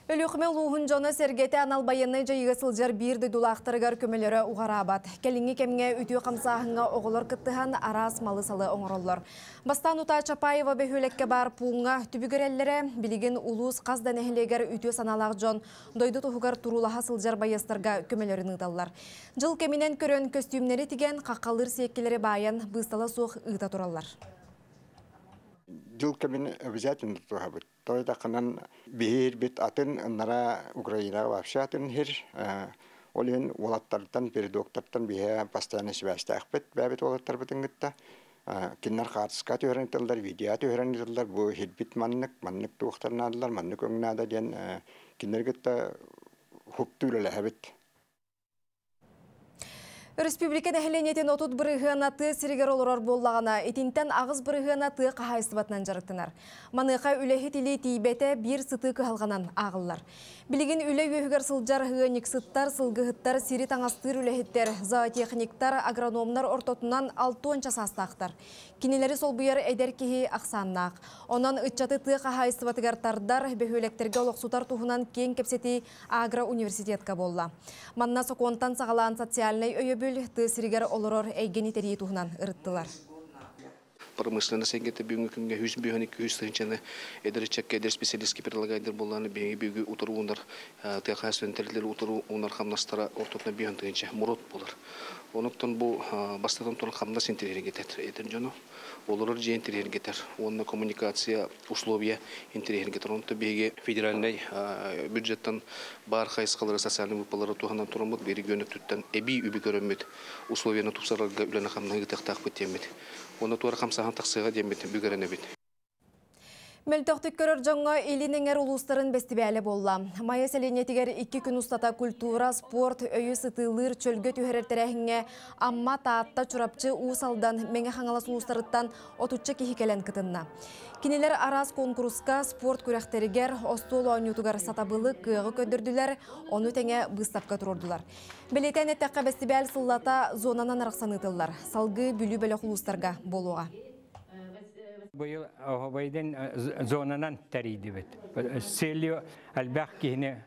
Өлүөхүмэ улууһун дьоно-сэргэтэ анал байыаннай дьайыыга сылдьар биир дойдулаахтарыгар көмөлөрө уҕараабат. Кэлиҥҥи кэмҥэ үтүө хамсааһыҥҥа оҕолор кыттыһан араас малы-салы оҥороллор. Бастаан утаа Чапаева бөһүөлэккэ баар пууҥҥа түбүгүрэллэрэ, билигин улуус хас да нэһилиэгэр үтүө санаалаах дьон дойду туһугар туруулаһа сылдьар байыастарга көмөлөрүн ыыталлар. Дьыл кэминэн көрөн көстүүмнэри тигэн, хаххалыыр сиэккилэри баайан быыстала суох ыыта тураллар. Дьыл кэмин обязательно тутуһабыт. Той тахынан биһиирбит атын ыннара Украинаҕа вообще атын иһир. Ол иһин уолаттартан, передоктартан биһэ постоянно сибээстээхпит бэйэбит уолаттарбытын кытта. Кинилэр хаартыска түһэрэн ыыталлар, видео түһэрэн ыыталлар. Бу иһирбит маннык, маннык туохтар наадалар, маннык өҥ наада диэн кинилэри кытта хуптуу үлэлэһэбит. Өрөспүүбүлүкэ нэһилиэнньэтин 30 бырыһыана тыа сиригэр олорор буоллаҕына, итинтэн 8 бырыһыана тыа хаһаайыстыбатынан дьарыктанар. Маныаха үлэһит илии тиийбэтэ биир сытыы кыһалҕанан ааҕыллар. Билигин үлэ үөһүгэр сылдьар ыанньыксыттар, сылгыһыттар, сири таҥастыыр үлэһиттэр, зоотехниктар, агрономнар ортотунан 60 саастаахтар. Кинилэри солбуйар эдэр киһи ахсааннаах. Онон ыччаты тыа хаһаайыстыбатыгар тардар, бөһүөлэктэргэ олохсутар туһунан киэҥ кэпсэтии Агро университетка буолла. Манна сокуонтан саҕалаан социальнай өйөбүл тыа сиригэр олорор эйгэни тэрийии туһунан ырыттылар. Промышленность эйгэтэ бүгүҥҥү күҥҥэ 152 тыһыынчаны эдэр ыччакка эдэр специалистка предлагайдар буоллаҕына, биһиги бүгү утары уунар тыа хаһаайыстыбатын тэрилтэлэр утары уунар хамнастара ортотунан 50 тыһыынча мурут буолар. Онуттан бу бастатан туран хамнас интэриэһиргэтэр эдэр дьону, олорор дьиэ интэриэһиргэтэр уонна коммуникация условия интэриэһиргэтэр. Онтон биһиги федеральнай бюджеттан баар хайысхалары социальнай выплалары туһанан тураммыт регион өттүттэн эбии үбү көрөммүт условияны тупсарарга үлэни хамнаһы ыытыахтаахпыт диэммит. Онно туора хамсааһын тахсыаҕа диэммит бүгэрэнэбит. Мөлтөхтүк көрөр дьоҥҥо Илин Эҥэр улуустарын бэстибээлэ буолла. Майа сэлиэнньэтигэр 2 күн устата культура, спорт, өйү сытыылыыр, чөлгө түһэрэр тэрээһиҥҥэ Амма, Таатта, Чурапчы, Уус Алдан, Мэҥэ Хаҥалас улуустарыттан 30-ча киһи кэлэн кытынна. Кинилэр араас куонкуруска, спорт күрэхтэригэр, остуол оонньуутугар сатабылы, кыаҕы көрдөрдүлэр, ону тэҥэ быыстапка туруордулар. Бэлиэтээн эттэххэ, бэстибээл сыллата зонанан арахсан ыытыллар. Салгыы Бүлүү бөлөх улуустарга буолуоҕа. Быйыл оһобайдын зонанан тэрийдибит. Целью элбэх киһини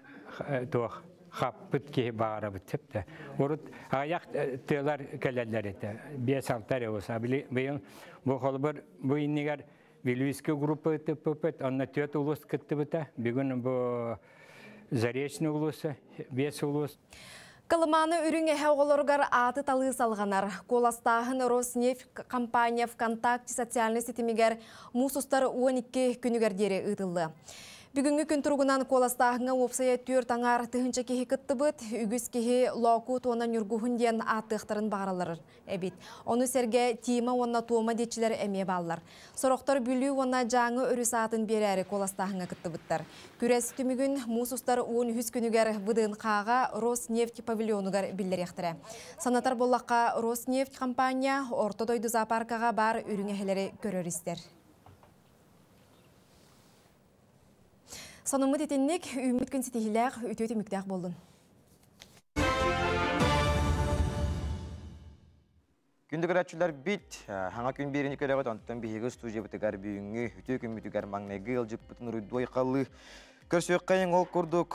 туох хаппыт киһи баҕарабыт сөптө. Урут аҕыйах тыалар кэлэллэр этэ. 5-6 эрэ болса. Быйыл бу холобур бу иннигэр Вилюйская группа ыытыппыппыт, онно 4 улуус кыттыбыта. Бүгүн бу Заречный улууса, 5 улуус. Колыманы үрүҥ эһэ оҕолоругар ааты талыы салҕанар. Куоластааһын Роснефть компания ВКонтакте социальнай ситимигэр муус устар 12 күнүгэр диэри ыытыллыа. Бүгүҥҥү күн туругунан куоластааһыҥҥа уопсайа 4,5 тыһыынча киһи кыттыбыт, үгүс киһи Лоокуут уонна Ньургуһун диэн ааттыахтарын баҕараллар эбит. Ону сэргэ Тима уонна Туома диэччилэр эмиэ бааллар. Сорохтор Бүлүү уонна Дьааҥы өрүс аатын биэрээри куоластааһыҥҥа кыттыбыттар. Күрэс түмүгүн муус устар 13 күнүгэр ВДНХ-ҕа Роснефть павильонугар биллэриэхтэрэ. Санатар буоллахха, Роснефть компания Орто дойду зоопаркаҕа баар үрүҥ эһэлэри көрөр-истэр. Сонуммут итинник, үүммүт күн ситиһиилээх, үтүө түмүктээх буоллун. Күндү көрөөччүлэр бит, хаҥа күн биэrini көрөҕүт, онтон биһиги студиябытыгар бүгүҥҥү үтүө күммүтүгэр маҥнайгы ыалдьыппытын уруйдуой халлыы көрсүөххэйиҥ. Ол курдук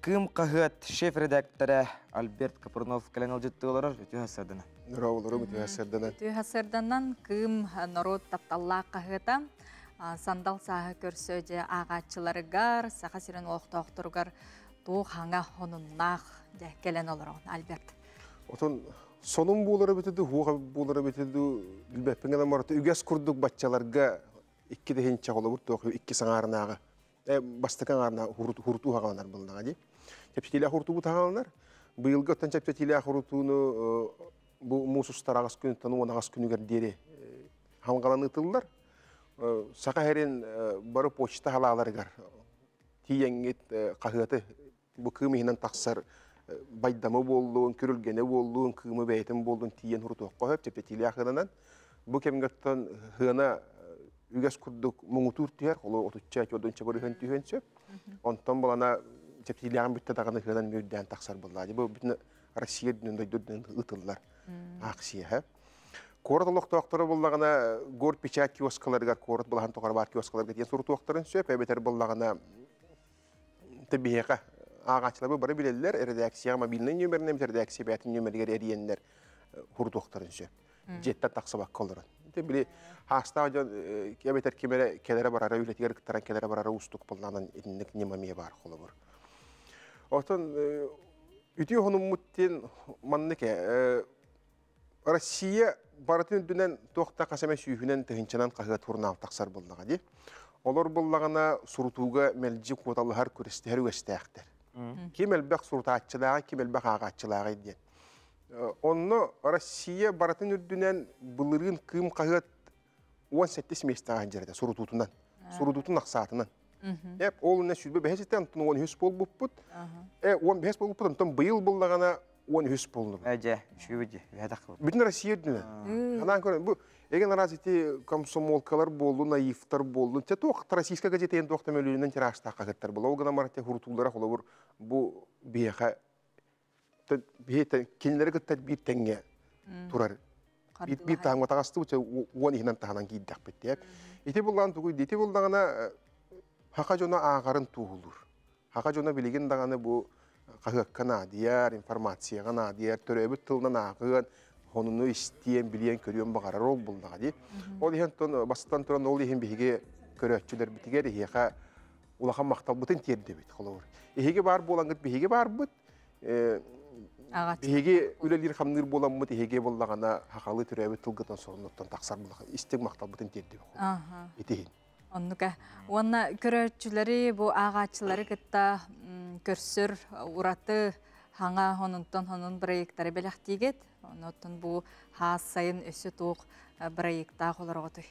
Кыым хаһыат шеф-редактора Альберт Капрунов кэлэн ыалдьыттыы олорор. Үтүө сарсыардана. Нороолору үтүө сарсыарданан. Үтүө сарсыарданан Кыым норуот тапталлаах хаһыата сандал сааһы көрсө дьэ ааҕааччыларыгар, Саха сирин олохтоохторугар туох хаҥа хонуннаах дьэ кэлэн олороҕун, Альберт? Отон сонун буолара битиду, хуоха буолара битиду билбэппин гынан барыта үгэс курдук баччаларга икки тыһыынча холобур туох икки саҥаарынааҕы бастакы аҥаарына хурутуу хаҕаланар булнаҕа дии. Чэпчэтиилээх хурутуу хаҕаланар. Быйылгы оттон чэпчэтиилээх хурутууну бу муус устар аҕыс күнүттэн 10 аҕыс күнүгэр диэри халҕалан ыытыллар. Саха сирин бары почта халааларыгар тиийэҥҥит хаһыаты бу кыым иһинэн тахсар байдамы буоллун, күрүлгэни буоллун, кыымы бэйэтин буоллун тиийэн хурутуохха сөп, чэпчэтиилээх ыананан. Бу кэмҥэ оттон хыана үгэс курдук муҥутуур түһэр, холу отучча, чодунча бырыһын түһүөн сөп. Онтон балана чэпчэтиилээҕин бүттэ даҕаны хыанан мүрдээн тахсар буоллаа. Бу бүтүн Россия үрдүнэн дойду үрдүнэн ыытыллар акция. Куорат олохтоохторо буллаҕына гор печать киоскаларыгар куорат былаһан тухары баар киоскаларга тиийэн сурутуохтарын сөп, эбэтэр буллаҕына биһиэхэ ааҕааччыларбыт бары билэллэр, эрэдээксийэҕэ мобильнай нүөмэринэн эбэтэр эрэдээксийэ бэйэтин нүөмэригэр эрийэннэр сурутуохтарын сөп. Дьиэттэн тахсыбакка олорон. Били хаастаах дьон эбэтэр ким эрэ кэлэрэ барара үлэтигэр ыктаран кэлэрэ барара уустук буоллаҕынан итинник ньыма эмиэ баар холобур. Оттон үтүө хонуммут диэн маннык Россия барытын үрдүнэн туох да хас эмэ сүүһүнэн тыһыынчанан хаһыат сурунаал тахсар буоллаҕа дии. Олор буоллаҕына сурутууга мэлдьи куоталаһар, күрэстэһэр үгэстээхтэр. Ким элбэх сурутааччылааҕый, ким элбэх ааҕааччылааҕый диэн. Онно Россия барытын үрдүнэн былырыын Кыым хаһыат 17 миэстэҕэ сылдьар этэ сурутуутунан. Сурутуутун ахсаатынан. Эп ол иннэ 25 ситэн онтон 13 буолбуппут. 15 буолбуппут, онтон быйыл буллаҕына 13 буоллубут. Эдьэ, үчүгэй дии, үһэ Бүтүн Россия үрдүнэн. Анаан көрөн, бу эгин араас ити комсомолкалар буоллун, наивтар буоллун, те туох российская газета туох да мөлүйүнэн тиражтаах хаһыаттар була. Ол гынан баран те хурутуулара холобур бу биһиэхэ кинилэри кытта биир тэҥҥэ турар. Биир таһымҥа таҕыстыбыт, уон иһинэн таһынан киирдэхпит диэп. Ити буллаан тугуй ити буллаҕына хаха дьоно ааҕарын туоһулуур. Хаха дьоно билигин даҕаны бу хаһыакка наадыйар, информацияҕа наадыйар, төрөөбүт тылынан ааҕыан, хонуну истиэн, билиэн, көрүөн баҕарар ол буллаҕа дии. Ол иһин бастатан туран ол иһин биһиги көрөөччүлэрбитигэр эһиэхэ улахан махталбытын тиэрдэбит холобур. Эһиги баар буолаҥҥыт биһиги баарбыт, биһиги үлэлиир-хамныыр буоламмыт эһиги буоллаҕына хахалы төрөөбүт тылгытын сонунуттан тахсар истиҥ махталбытын тиэрдэбит. Итиһин. Оннука. Уонна көрөөччүлэри, бу ааҕааччылары кытта көрсөр ураты хаҥа хонунтан хонун проекттары бэлэхтиигит. Оннуттан бу хаас сайын өссө туох проекттаах олороҕутуй?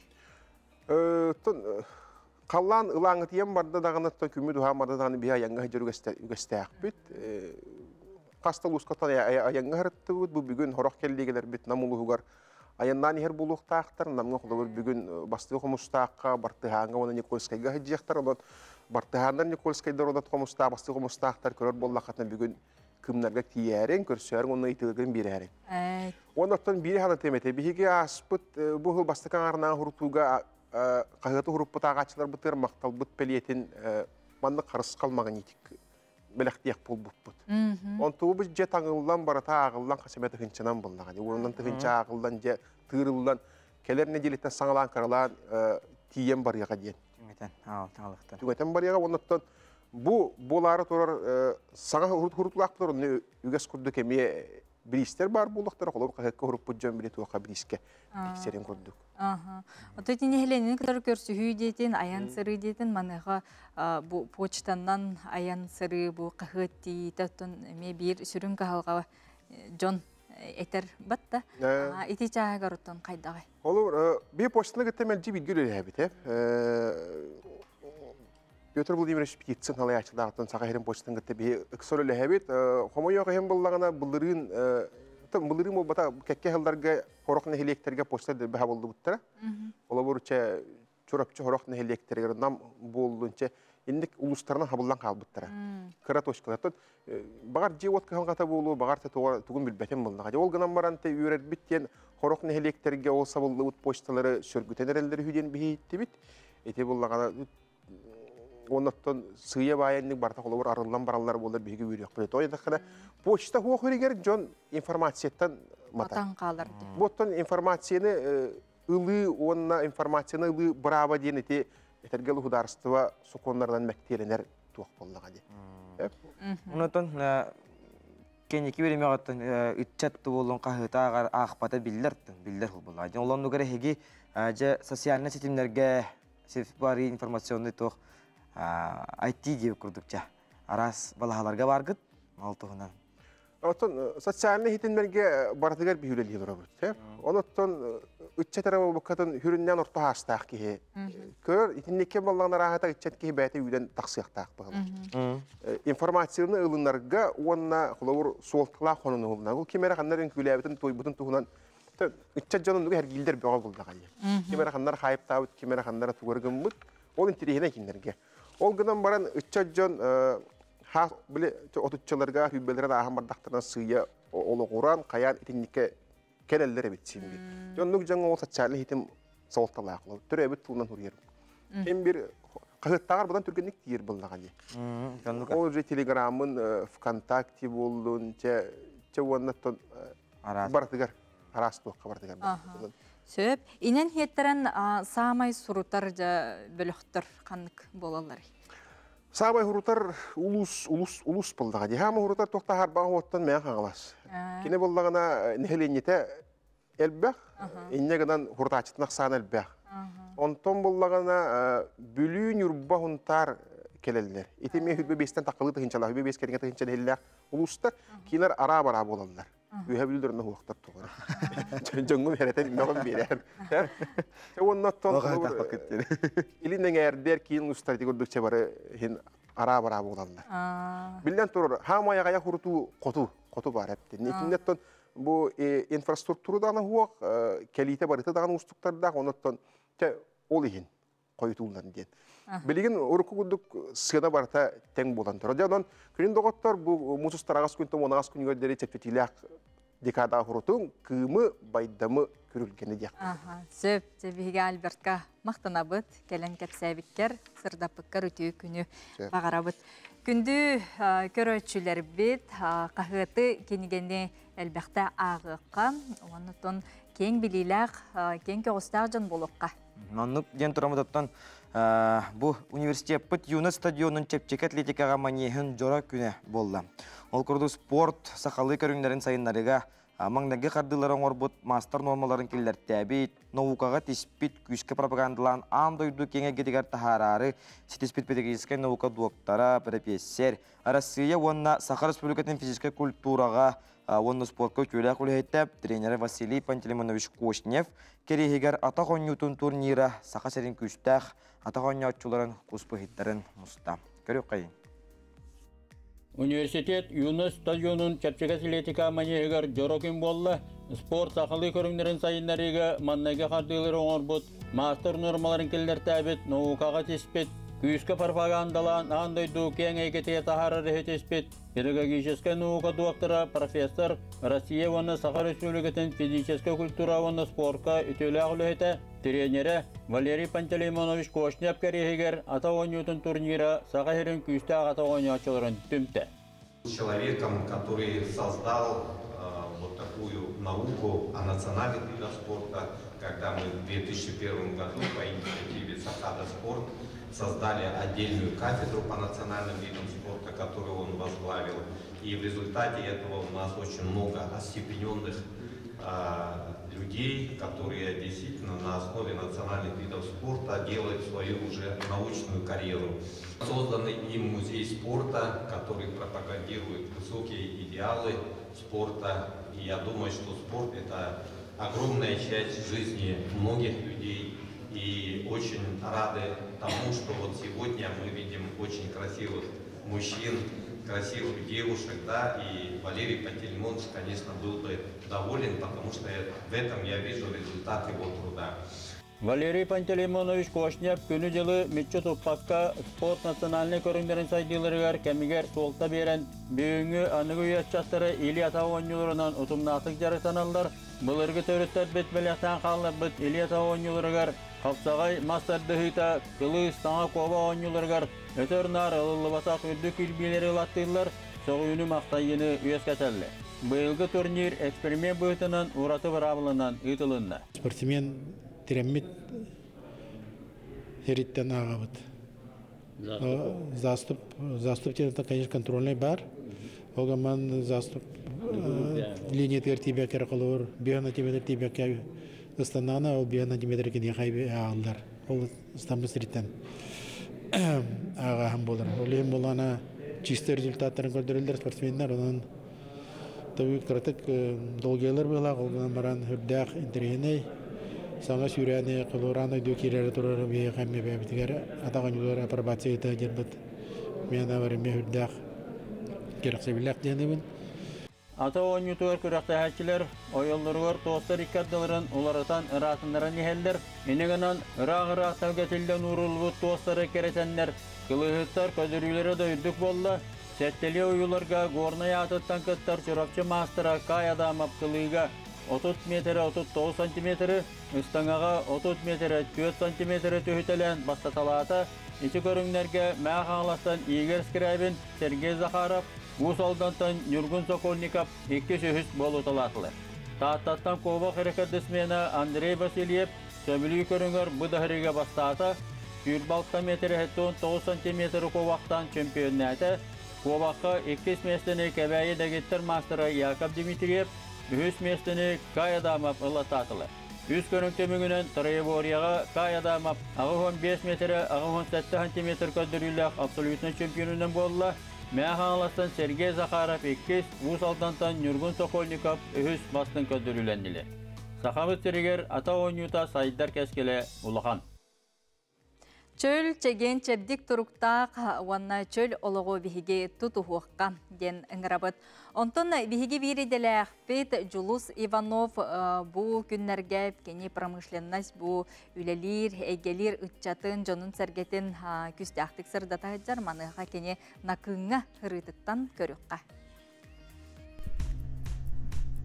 Халлаан ылааҥытыйан барда даҕаны күммүт уһаан барда даҕаны биһи айаҥҥа сылдьар үгэстээхпит. Хас да улуускаттан айаҥҥа сырыттыбыт. Бу бүгүн сорох кэллиэгэлэрбит Нам улууһугар айаннаан иһэр буолуохтаахтар. Намҥа холобур бүгүн Бастыы Хомустаахха, Бартыһааҥҥа уонна Никольскайга сылдьыахтар. Онон Бартыһааннар Никольскайдар уонна Хомустаах, Бастыы Хомустаахтар көрөр буоллаххытына бүгүн кымнарга тиийээриҥ, көрсөөрүҥ уонна ыйытыгын биэрээриҥ. Уонна оттон биир санатыам этэ. Биһиги ааспыт бу сыл бастакы аҥаарынааҕы хурутууга хаһыаты уруппут ааҕааччыларбытыгар махталбыт бэлиэтин маннык харысхал магнитик бэлэхтиэх буолбуппут. Онтубут дьэ таҥыллан барыта ааҕыллан хас эмэ тыһыынчанан буоллаҕа. Уонунан тыһыынча ааҕыллан дьэ тыырыллан кэлэр нэдиэлэттэн саҥалаан кыралаан тиийэн барыаҕа диэн. Түҥэтэн, аалыктар. Түҥэтэн барыаҕа оннуттан бу буолаары турар саҥа хурутулаахтар онно үгэс курдук эмиэ бириистэр баар буолуохтара, холобур хаһыакка хуруппут дьон били туохха бириискэ тиксэрин курдук. Ото итини нэһилиэнньэни кытары көрсүһүү диэтин, айан сырыы диэтин, маныаха бу почтаннан айан сырыы, бу хаһыат тиийиитэ оттон эмиэ биир сүрүн кыһалҕа дьон этэр батта. Ити чааһыгар оттон хайдаҕай? Холобур, бии почтаны кытта мэлдьи бииргэ үлэлээбитэ. Петр Владимирович Птицын халайааччылаахтан Саха сирин почтатын кытта биһи ыкса үлэлэһэбит. Хомойуох иһин буллаҕына былырыын былырыын буолбата кэккэ сылларга хорох нэһилиэктэргэ почта дэрбэһэ буллубуттара. Холобур, чэ Чурапчы хорох нэһилиэктэригэр Нам буоллун чэ инник улуустарынан хабыллан хаалбыттара. Кыра точкалартан баҕар дьиэ-уот кыһалҕата буолуо, баҕар тугун билбэтим буллаҕа. Ол гынан баран те үөрэрбит диэн хорох нэһилиэктэргэ ол сабыллыбыт почталары сөргүтэн эрэллэр үһү диэн биһиттибит. Ити буллаҕына оннуттан сыыйа баайаннык барыта холобур арыллан бараллар буолар биһиги үөрүөхпүт. Тоҕо диэтэххинэ почта хуох үригэр дьон информацияттан матар. Матан хаалар. Буоттан информацияны ылыы уонна информацияны ылыы бырааба диэн ити этэргэ государство сокуоннарынан мэктиэлэнэр туох буоллаҕа дии. Онотон кэнники биримэҕиттэн ыччат буоллун хаһыыта аахпата биллэр биллэр буолла. Дьон олоннугар эһиги дьэ социальнай ситимнэргэ бары информационный туох IT диэбит курдук ча араас балаһаларга баргыт ол туһунан. Оттон социальнай ситимнэргэ барытыгар биһи үлэлии олоробут. Онуттан ыччат эрэ буолбаккатын хүрүннээн орто хаастаах киһи көр итинникке баллаҕын арааһата ыччат киһи бэйэтэ үүнэн тахсыахтаах быһылар. Информацияны ылынарга уонна холобур суолталаах хонун ылынар. Ол ким эрэ ханнар үҥкүүлээбитин туойбутун туһунан ыччат дьон оннугу эргиилдэр бөҕө булдаҕа. Ким эрэ ханнар хайыптаабыт, ким эрэ ханнара тугар гыммыт. Ол интириэһинэй кинилэргэ. Ол гынан баран ыччат дьон хаас били отуччаларга хүббэлэрин ааһан бардахтарына сыыйа олоҕуран хайаан итинникке кэлэллэр эбит син бир. Оннук дьоҥҥо ол социальный хитим суолталаах. Төрөөбүт тылынан суруйар. Ким бир хаһыаттааҕар будан түргэнник тиийэр буоллаҕа дии. Ол же телеграммын ВКонтакте буоллун, чэ чэ уонна барытыгар араас туохха барытыгар. Сөп. Инэн хиэттерен саамай сурутар бөлөхтөр ханнык буолаллар? Саамай хурутар улус улус улус буоллаҕа дии. Хаама хурутар туохта харбаҕа уоттан мээн хаҥалас. Кини буоллаҕына нэһилиэнньэтэ элбэх, инньэ гынан хурутааччытын ахсаана элбэх. Онтон буоллаҕына Бүлүү, Ньурба, Хунтаар кэлэллэр. Ити эмиэ хүрбэ биэстэн таххалыы тыһыынчалаах, хүрбэ биэс кэриҥэ тыһыынча нэһилиэлээх улуустар кинилэр араа-бараа буолаллар. Үөһэ бүлүүлэр онно туһуохтар туҕар. Дьоҥҥум эрэтэн мөҕөн биэрэр. Уонна оттон илин эҥээрдэр киин улуустар ити курдук бары иһин араа-бараа буолаллар. Биллэн турар, хаамай аҕайа хурутуу хоту, хоту баар эптин. Итиннеттон бу инфраструктура даҕаны хуох, кэлиитэ барыта даҕаны уустуктардаах, оннуттан ол иһин хойутууллан диэн. Билигин урукку курдук сыана барыта тэҥ буолан турар. Дьэ онон күнүн доҕоттор бу муус устар аҕыс күнтэн 10 күнүгэр диэри чэпчэтиилээх декадаҕа хурутуҥ, кыымы, байдамы күрүлгэни диэх. Сөп, дьэ биһиги Альбертка махтанабыт, кэлэн кэпсээбиккэр, сырдаппыккар үтүө күнү баҕарабыт. Күндү көрөөччүлэрбит, хаһыаты, кинигэни элбэхтэ ааҕыахха, оннуттан киэҥ билиилээх, киэҥ көҕүстээх дьон буолуохха. Оннук диэн тураммытыттан бу университеппыт Юность стадионун чэпчэки атлетикаҕа манеһын дьоро күнэ буолла. Ол курдук спорт сахалыы көрүҥнэрин сайыннарыга маҥнайгы хардыылары оҥорбут маастар нуормаларын киллэртээбит, наукаҕа тиспит, күүскэ пропагандалаан аан дойду киэҥ эйгэтигэр таһаараары ситиспит педагогическай наука доктора, профессор, Арассыыйа уонна Саха Республикатын физическэй культураҕа уонна спортка үтүөлээх үлэһитэ, тренерэ Василий Пантелеймонович Кошнев кэриэһигэр атах оонньуутун турнира Саха сирин күүстээх атах оонньооччуларын куспуһиттарын муста. Көрүөххэйиҥ. Университет Юность стадионун чэпчэки атлетика манеһыгар дьоро күн буолла. Спорт сахалыы көрүҥнэрин сайыннарыыга маннайга хардыылары оҥорбут, маастар нуормаларын киллэртээбит, наукаҕа тиспит, Күүскэ пропагандалаан аан дойду киэҥ эйгэтигэр таһаарар иһитиспит педагогическай наука доктора, профессор, Россия уонна Саха Республикатын физическэй культура уонна спорка үтүөлээх үлэһитэ, тренерэ Валерий Пантелеймонович Кошнев кэриэһигэр ата оонньуутун турнира Саха сирин күүстээх ата оонньооччуларын түмтэ. Человеком, который создал вот такую науку о национальных видах спорта, когда мы в 2001 году по инициативе Сахада Спорт создали отдельную кафедру по национальным видам спорта, которую он возглавил. И в результате этого у нас очень много остепененных людей, которые действительно на основе национальных видов спорта делают свою уже научную карьеру. Созданный им музей спорта, который пропагандирует высокие идеалы спорта. И я думаю, что спорт – это огромная часть жизни многих людей. И очень рады тому, что вот сегодня мы видим очень красивых мужчин, красивых девушек, да, и Валерий Пантелеймонович, конечно, был бы доволен, потому что в этом я вижу результат его труда. Валерий Пантелеймонович Кошнев күнү-дьылы мүччү туппакка спорт национальнай көрүҥнэрин сайдыыларыгар кэмигэр суолта биэрэн, бүгүҥҥү аныгы үйэ ыччаттара илии-атах оонньууларынан утумнаахтык дьарыктаналлар. Былыргы төрүттэрбит бэлэхтээн хаалларбыт илии-атах оонньууларыгар хапсаҕай мас тардыһыыта, кылыы, саҥа куоба оонньууларыгар өтөр-наар ылыллыбатах үрдүк кирбиилэри ылаттыыллар, сөҕүүнү-махтайыыны үөскэтэллэр. Быйылгы турнир эксперимент быһыытынан ураты быраабыланан ыытылынна. Спортсмен тирэммит сириттэн ааҕабыт. Заступ, заступ диэн конечно контрольный бар. Ол гаман заступ линиятыгар тиийбэккэ холобур 5 сантиметр тиийбэккэ ыстанаана ол 5 сантиметр киниэхэ ааҕаллар. Ол ыстаммыт сириттэн ааҕааһын буолар. Ол иһин буоллаҕына чистый результаттарын көрдөрөллөр спортсменнар. Онон Табы кыратык долгуйалар быһыылаах, ол гынан баран үрдээх интэриэһинэй саҥа сүүрээни холуораан ойдуо киирээри турар биһиэхэ эмиэ бэйэбитигэр атах оонньуулар апробацията диэрбит миэнэ бар эмиэ үрдээх кэрэхсэбиллээх диэнибин. Ата оонньуутугар күрэхтэһээччилэр ойоллоругар туостар икки ардыларын уларытан ыраатыннаран иһэллэр. Ини гынан ыраах-ыраах тэлгэтиллэн ууруллубут туостары кэрэтэннэр, кылыыһыттар көдөрүүлэрэ да үрдүк буолла. Сэттэлии ойууларга Горнай аатыттан кыттар Чурапчы маастара Кай Адамов кылыыга 30 метрэ 39 сантиметры, ыстаҥаҕа 30 метрэ 4 сантиметры түһүтэлээн бастаталаата. Ити көрүҥнэргэ Мэҥэ Хаҥаластан Игорь Скрябин, Сергей Захаров, Уус Алдантан Ньургун Сокольников иккис үһүс буолуталаатылар. Тааттаттан куобах рекордсмена Андрей Васильев сөбүлүү көрүҥэр бу даһырыыга бастаата. 26 метр 79 сантиметр куобахтаан чемпионнаата. Куобахха иккис миэстэни Кэбээйи дэгиттэр маастара Яков Дмитриев, үһүс миэстэни Кай Адамов ылаттаатылар. Үс көрүҥ түмүгүнэн троеборьеҕа Кай Адамов 85 метрэ 87 сантиметр көрдөрүүлээх абсолютнай чемпионунан буолла. Мэҥэ Хаҥаластан Сергей Захаров иккис, Уус Алдантан Ньургун Сокольников үһүс бастыҥ көрдөрүүлэннилэр. Сахабыт сиригэр ата оонньуута сайдар кэскилэ улахан. Чөл, чэгиэн чэбдик туруктаах уонна чөл олоҕу биһиги тутуһуохха диэн ыҥырабыт. Онтон биһиги биир идэлээхпит Дьулус Иванов бу күннэргэ кини промышленность бу үлэлиир, эйгэлиир ыччатын, дьонун-сэргэтин күүстээхтик сырдата сылдьар. Маныаха кини Накыҥҥа ырыытыттан көрүөххэ.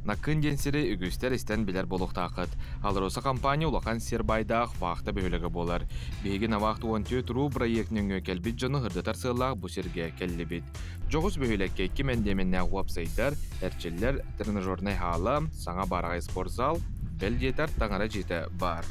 Накын диэн сири үгүстэр истэн билэр буолуохтааххыт. АЛРОСА компания улахан сир баайдаах вахта бөһүөлэгэ буолар. Биһиги Навахт 14 ру бырайыак нөҥүө кэлбит дьону ырдатар сыаллаах бу сиргэ кэллибит. Дьоҕус бөһүөлэккэ икки мэндиэмэннээх уопсайдар, эрчиллэр тренажернай хаала, саҥа баараҕай спортзал, бэл диэтэр таҥара дьиэтэ баар.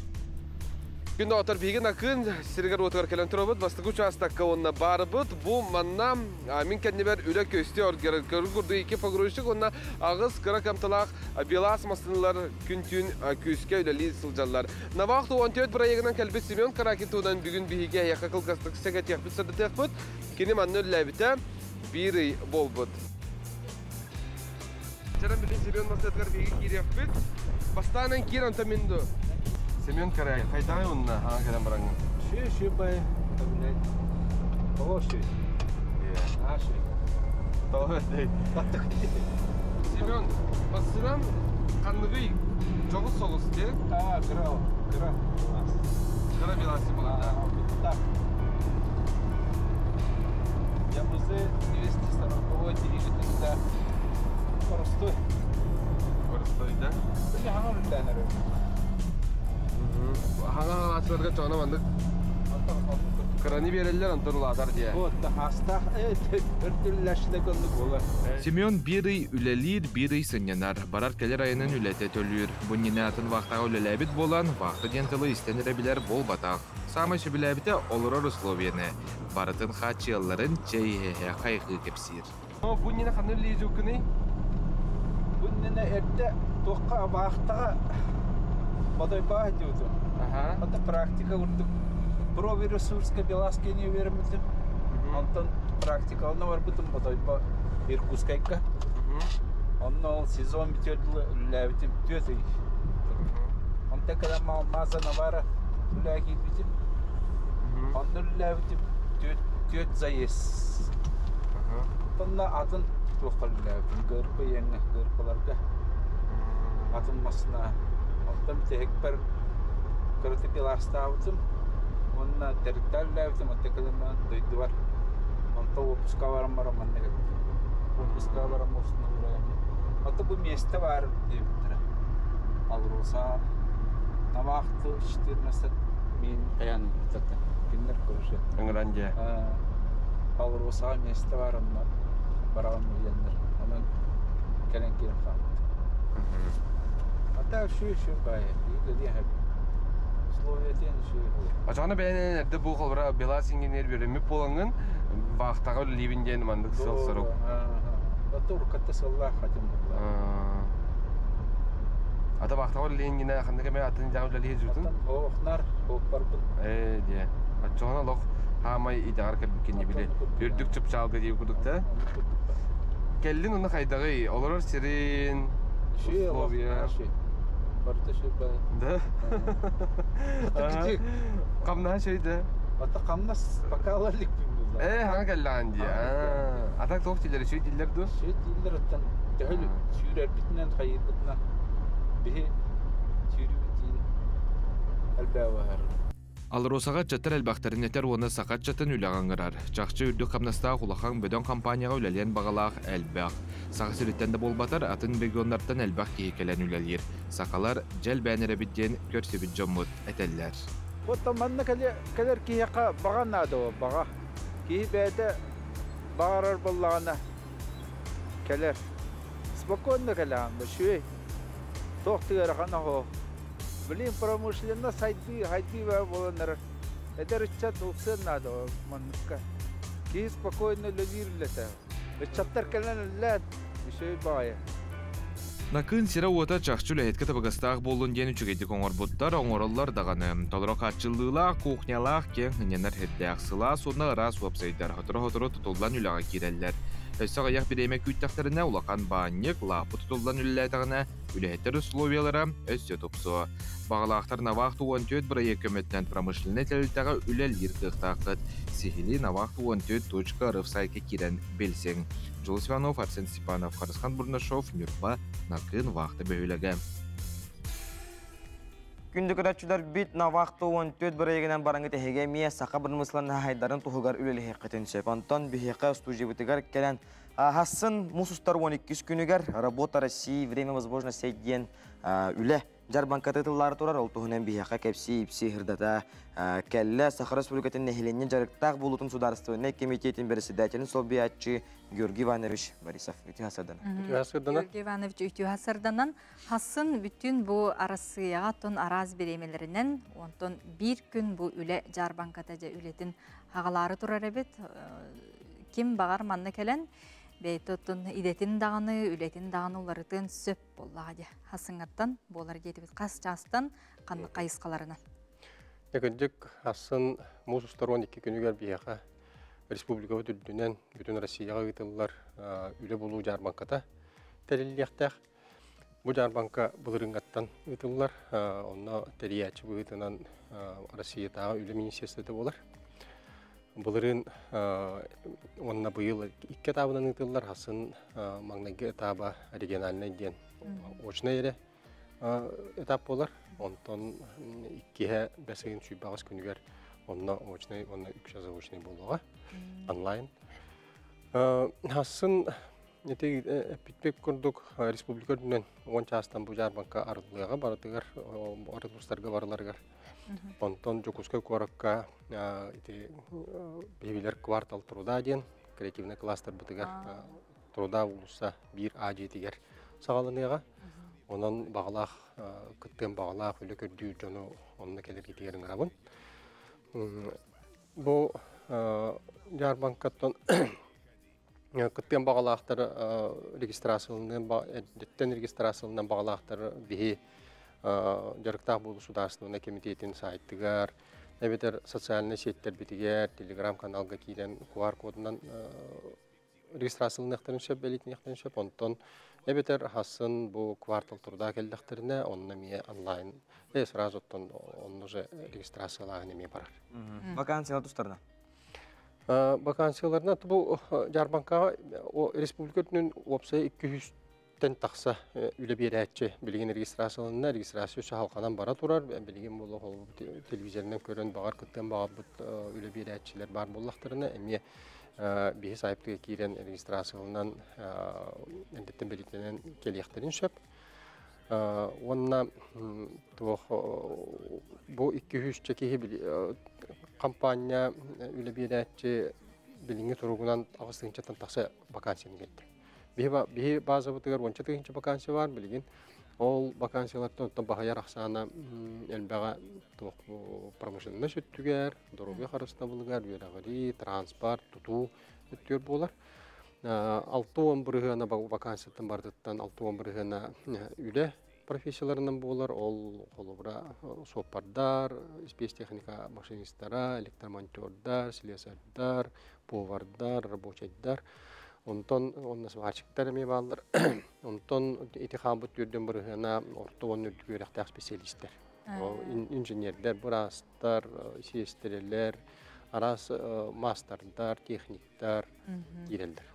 Күн доҕоттор, биһиги Накыын сиригэр-уотугар кэлэн турабыт. Бастакы учаастакка уонна баарбыт. Бу манна мин кэннибэр үлэ көстүү оргер курдук икки погрузчик уонна аҕыс кыра кыамталаах Белаз массыыналар күн-түүн күүскэ үлэлии сылдьаллар. Навах 14 бырайыагынан кэлбит Семен Каракин туһунан бүгүн биһиги эһиэхэ кылгастык сэгэтиэхпит, сырдатыахпыт. Кини манна үлэлээбитэ биир ый буолбут. Дьэрэн билин Семен массыынатыгар биһиги киириэхпит. Бастаан киир онтон мин ду. Семен Карай, хайдаҕай уонна хаҥа кэлэн бараҥҥын? Шү, шү бай, блядь. Того шү. А, шү. Того Семен, массыынан ханныгый дьоҕус соҕус дии? А, кыра, кыра. Кыра беласи буолар да. Так. Саҕалааччыларга чоҕуна маннык кыраны биэрэллэр, онтон улаатар дии. Вот, астаах өртүллэшилэ көннүк болар. Семен биир ый үлэлиир, биир ый сынньанар. Барар-кэлэр айанын үлэтэ төлүүр. Бу иннинэ атын вахтаҕа үлэлээбит буолан, вахта диэн тылы истэн эрэ билэр буолбатах. Саамай сөбүлээбитэ олорор условиены. Барытын хааччыйалларын чэй иһэ-иһэ хайҕыы кэпсиир. Бу иннинэ ханна үлэлиир Бу иннинэ эрдэ туохха вахтаҕа бодойбоо диэбитим. Ата практика курдук Прови-ресурска Беласкини үөрэммитим. Онтон практикалана барбытым Бодойбо Иркутскайга. Онно ол сезон бүтүөр дылы үлэлээбитим 4 ый. Онтон кэлэн Маза Навара үлэҕэ киирбитим. Онно үлэлээбитим түөрт заезд. Онно атын туохха үлэлээбитим ГРП иэҥҥэ ГРПларга атын массыына. Онтон бүтэһикпэр кыратык илаастаабытым уонна тэрилтэ үлэлээбитим. Онтон кэлэн баран дойдубар онтон уоппуска баран баран манна кэлбитим. Уоппуска баран устунан Ото бу миэстэ баар диэбиттэрэ. Алроса Намаахты 14 мин таян ыыппыттар. Кинилэр короче. Ыҥыран дьэ. Алросаҕа миэстэ баар онно бараҕын диэннэр. Онон кэлэн киирэн хаалбыт. А так үчүгэй үчүгэй баайы. Биир Условия үчүгэй буолар. Очоҕуна бэйэн эрдэ бу холбура Белас инженер үөрэммит буолаҥҥын вахтаҕа үлэлиибин диэн маннык сыл-сорук. Ото уруккатта сыллаах хатым буолла. Ата вахтаҕа үлэлиин ханнык эмэ атын дьаҕа үлэлии сылдьыбытын? Оохнар, ооппарбын. Ээ диэ. Оччоҕуна олох хаамай идэҕэр кэлбиккин били. Үрдүк чыпчаалга диир курдук да. Кэллин уну хайдаҕый? Олорор сирин, условия. Барыта шөй Да? Хамнаһа шөй да? Ата хамнас пока ала иликпин булла. Ээ, хаҥа кэллэҕин дии. Ата туох дииллэр, үчүгэй дииллэр дуо? Үчүгэй дииллэр оттон төһө сүүрэрбитинэн, хайыырбытынан биһи сүүрүүбүт элбээбэһэр. АЛРОСАҕа ыччаттар элбэхтэрин этэр уонна саха ыччатын үлэҕэ ыҥырар. Чахчы үрдүк хамнастаах улахан бөдөҥ компанияҕа үлэлиэн баҕалаах элбэх. Саха сириттэн да буолбатар, атын регионнартан элбэх киһи кэлэн үлэлиир. Сахалар дьэ элбээн эрэбит диэн көрсүбүт дьоммут этэллэр. Оттон манна кэлэр киһиэхэ баҕа наада баҕа. Киһи бэйэтэ баҕарар буоллаҕына кэлэр. Спокойно кэлэҕин, үчүгэй. Туох да ыарахан оһо. Блин, промышленно сайдыы, хайдыы баа буолан эрэр. Эдэр ыччат ылсыан наада манныкка. Киһи спокойно үлэлиир үлэтэ. Ыччаттар кэлэн үлэлээн, үчүгэй баҕайы. Накыын сирэ-уота чахчы үлэһиткэ табыгастаах буоллун диэн үчүгэйдик оҥорбуттар, оҥороллор даҕаны. Толору хааччыллыылаах, кухнялаах, киэҥ сынньанар сирдээх, сылаас уонна ыраас уопсайдар сотору-сотору тутуллан үлэҕэ киирэллэр. Өссө аҕыйах бириэмэ күүттэхтэринэ улахан баанньык, лааппы тутуллан үлэлээтэҕинэ, үлэһиттэр условиялара өссө тупсуо. Баҕалаахтар Навахт 14 бырайыак көмөтүнэн промышленнай тэрилтэҕэ үлэлиир кыахтааххыт. Сиһилии Навахт 14.рф сайтка киирэн билсиҥ. Дьулус Иванов, Арсен Степанов, Харысхан Бурнашов, Ньурба, Накыын вахта бөһүөлэгэ. Күндү көрөөччүлэрбит Навахта 14 бырайыгынан бараҥҥыт эһиги эмиэ саха бырмысланнаһайдарын туһугар үлэлэһиэххитин сөп. Онтон биһиэхэ студиябытыгар кэлэн Хасын муус устар 12 күнүгэр «Работа России. Время возможностей» диэн үлэ дьарбаҥката тыллаары турар. Ол туһунан биһиэхэ кэпсии-ипсии сырдата кэллэ. Саха Республикатын нэһилиэнньэ дьарыктаах буолуутун судаарыстыбаннай кэмитиэтин бэрэссэдээтэлин солбуйааччы Георгий Иванович Борисов. Үтүө сарданан. Георгий Иванович үтүө сарданан. Хасын бүтүн бу Арассыыйаҕа оттон араас бириэмэлэринэн, онтон биир күн бу үлэ дьаарбаҥката дьэ үлэтин хаҕалаары турар эбит. Ким баҕар манна кэлэн бэйэтэ оттон идэтин даҕаны, үлэтин даҕаны уларытыан сөп буоллаҕа дии. Хасыҥҥаттан буолар диэтибит. Хас чаастан, ханнык хайысхаларынан? Кырдьык, асын муус устар 12 күнүгэр биһиэхэ республикабыт үрдүнэн бүтүн Россияҕа ыытыллар үлэ булуу дьаарбаҥката тэриллиэхтээх. Бу дьаарбаҥка былырыыҥҥаттан ыытыллар. Онно тэрийээччи быһыытынан Россиятааҕы үлэ министерствота буолар. Былырыын уонна быйыл икки этабынан ыытыллар. Хасын маҥнайгы этаба региональнай диэн очнай эрэ этап буолар. Онтон иккиһэ бэс ыйын 28 күнүгэр онно очнай уонна үксэ заочнай буолуоҕа онлайн. Хасын ити эппиппит курдук республика үрдүнэн 10 чаастан бу дьаарбаҥка арыллыаҕа барытыгар арыллыстарга барыларыгар. Онтон Дьокуускай куоракка ити биһибилэр квартал труда диэн креативный кластербытыгар Труда уулусса биир А дьиэтигэр саҕаланыаҕа. Онон баҕалаах кыттыан баҕалаах үлэ көрдүүр дьону онно кэлэргитигэр ыҥырабын. Бу дьаарбаҥкаттан кыттыан баҕалаахтар регистрацияланыан эрдэттэн регистрацияланан баҕалаахтар биһи дьарыктаах буолуу судаарыстыбаннай кэмитиэтин сайтыгар эбэтэр социальнай сеттэрбитигэр телеграм-каналга киирэн QR-кодунан регистрацияланыахтарын сөп, бэлиэтэниэхтэрин сөп. Онтон эбэтэр хасын бу квартал труда кэллэхтэринэ, онно эмиэ онлайн сразу оттон онно уже регистрациялааһын эмиэ барар. Вакансиялар тустарына? Вакансияларына бу дьаарбаҥкаҕа республика үрдүнэн уопсай 200-тэн тахса үлэ биэрээччи билигин регистрацияланна, регистрация үсэ халҕанан бара турар. Билигин буолла телевизорынан көрөн баҕар кыттыан баҕарбыт үлэ биэрээччилэр баар буоллахтарына эмиэ биһи сайтыга киирэн регистрацияланан эрдэттэн бэлиэтэнэн кэлиэхтэрин сөп. Уонна туох бу 200 киһи компания үлэ биэрээччи билиҥҥи туругунан 8 тыһыынчаттан тахса вакансияны биэрдэ. Биһи базабытыгар 10 тыһыынча вакансия бар билигин. Ол вакансиялартан оттон баһыйар ахсаана элбэҕэ туох промышленность өттүгэр, доруобуйа харыстабылыгар, үөрэҕирии, транспорт, тутуу өттүгэр буолар. 60 бырыһыана вакансияттан барытыттан 60 бырыһыана үлэ профессияларынан буолар. Ол холобура суоппардар, спецтехника машинистара, электромонтердар, слесардар, повардар, рабочайдар. Онтон онно сварщиктар эмиэ бааллар. Онтон ити хаалбыт 40 бырыһыана орто уонна үрдүк үөрэхтээх специалисттэр. Инженердер, быраастар, сиэстэрэлэр, араас мастердар, техниктар киирэллэр.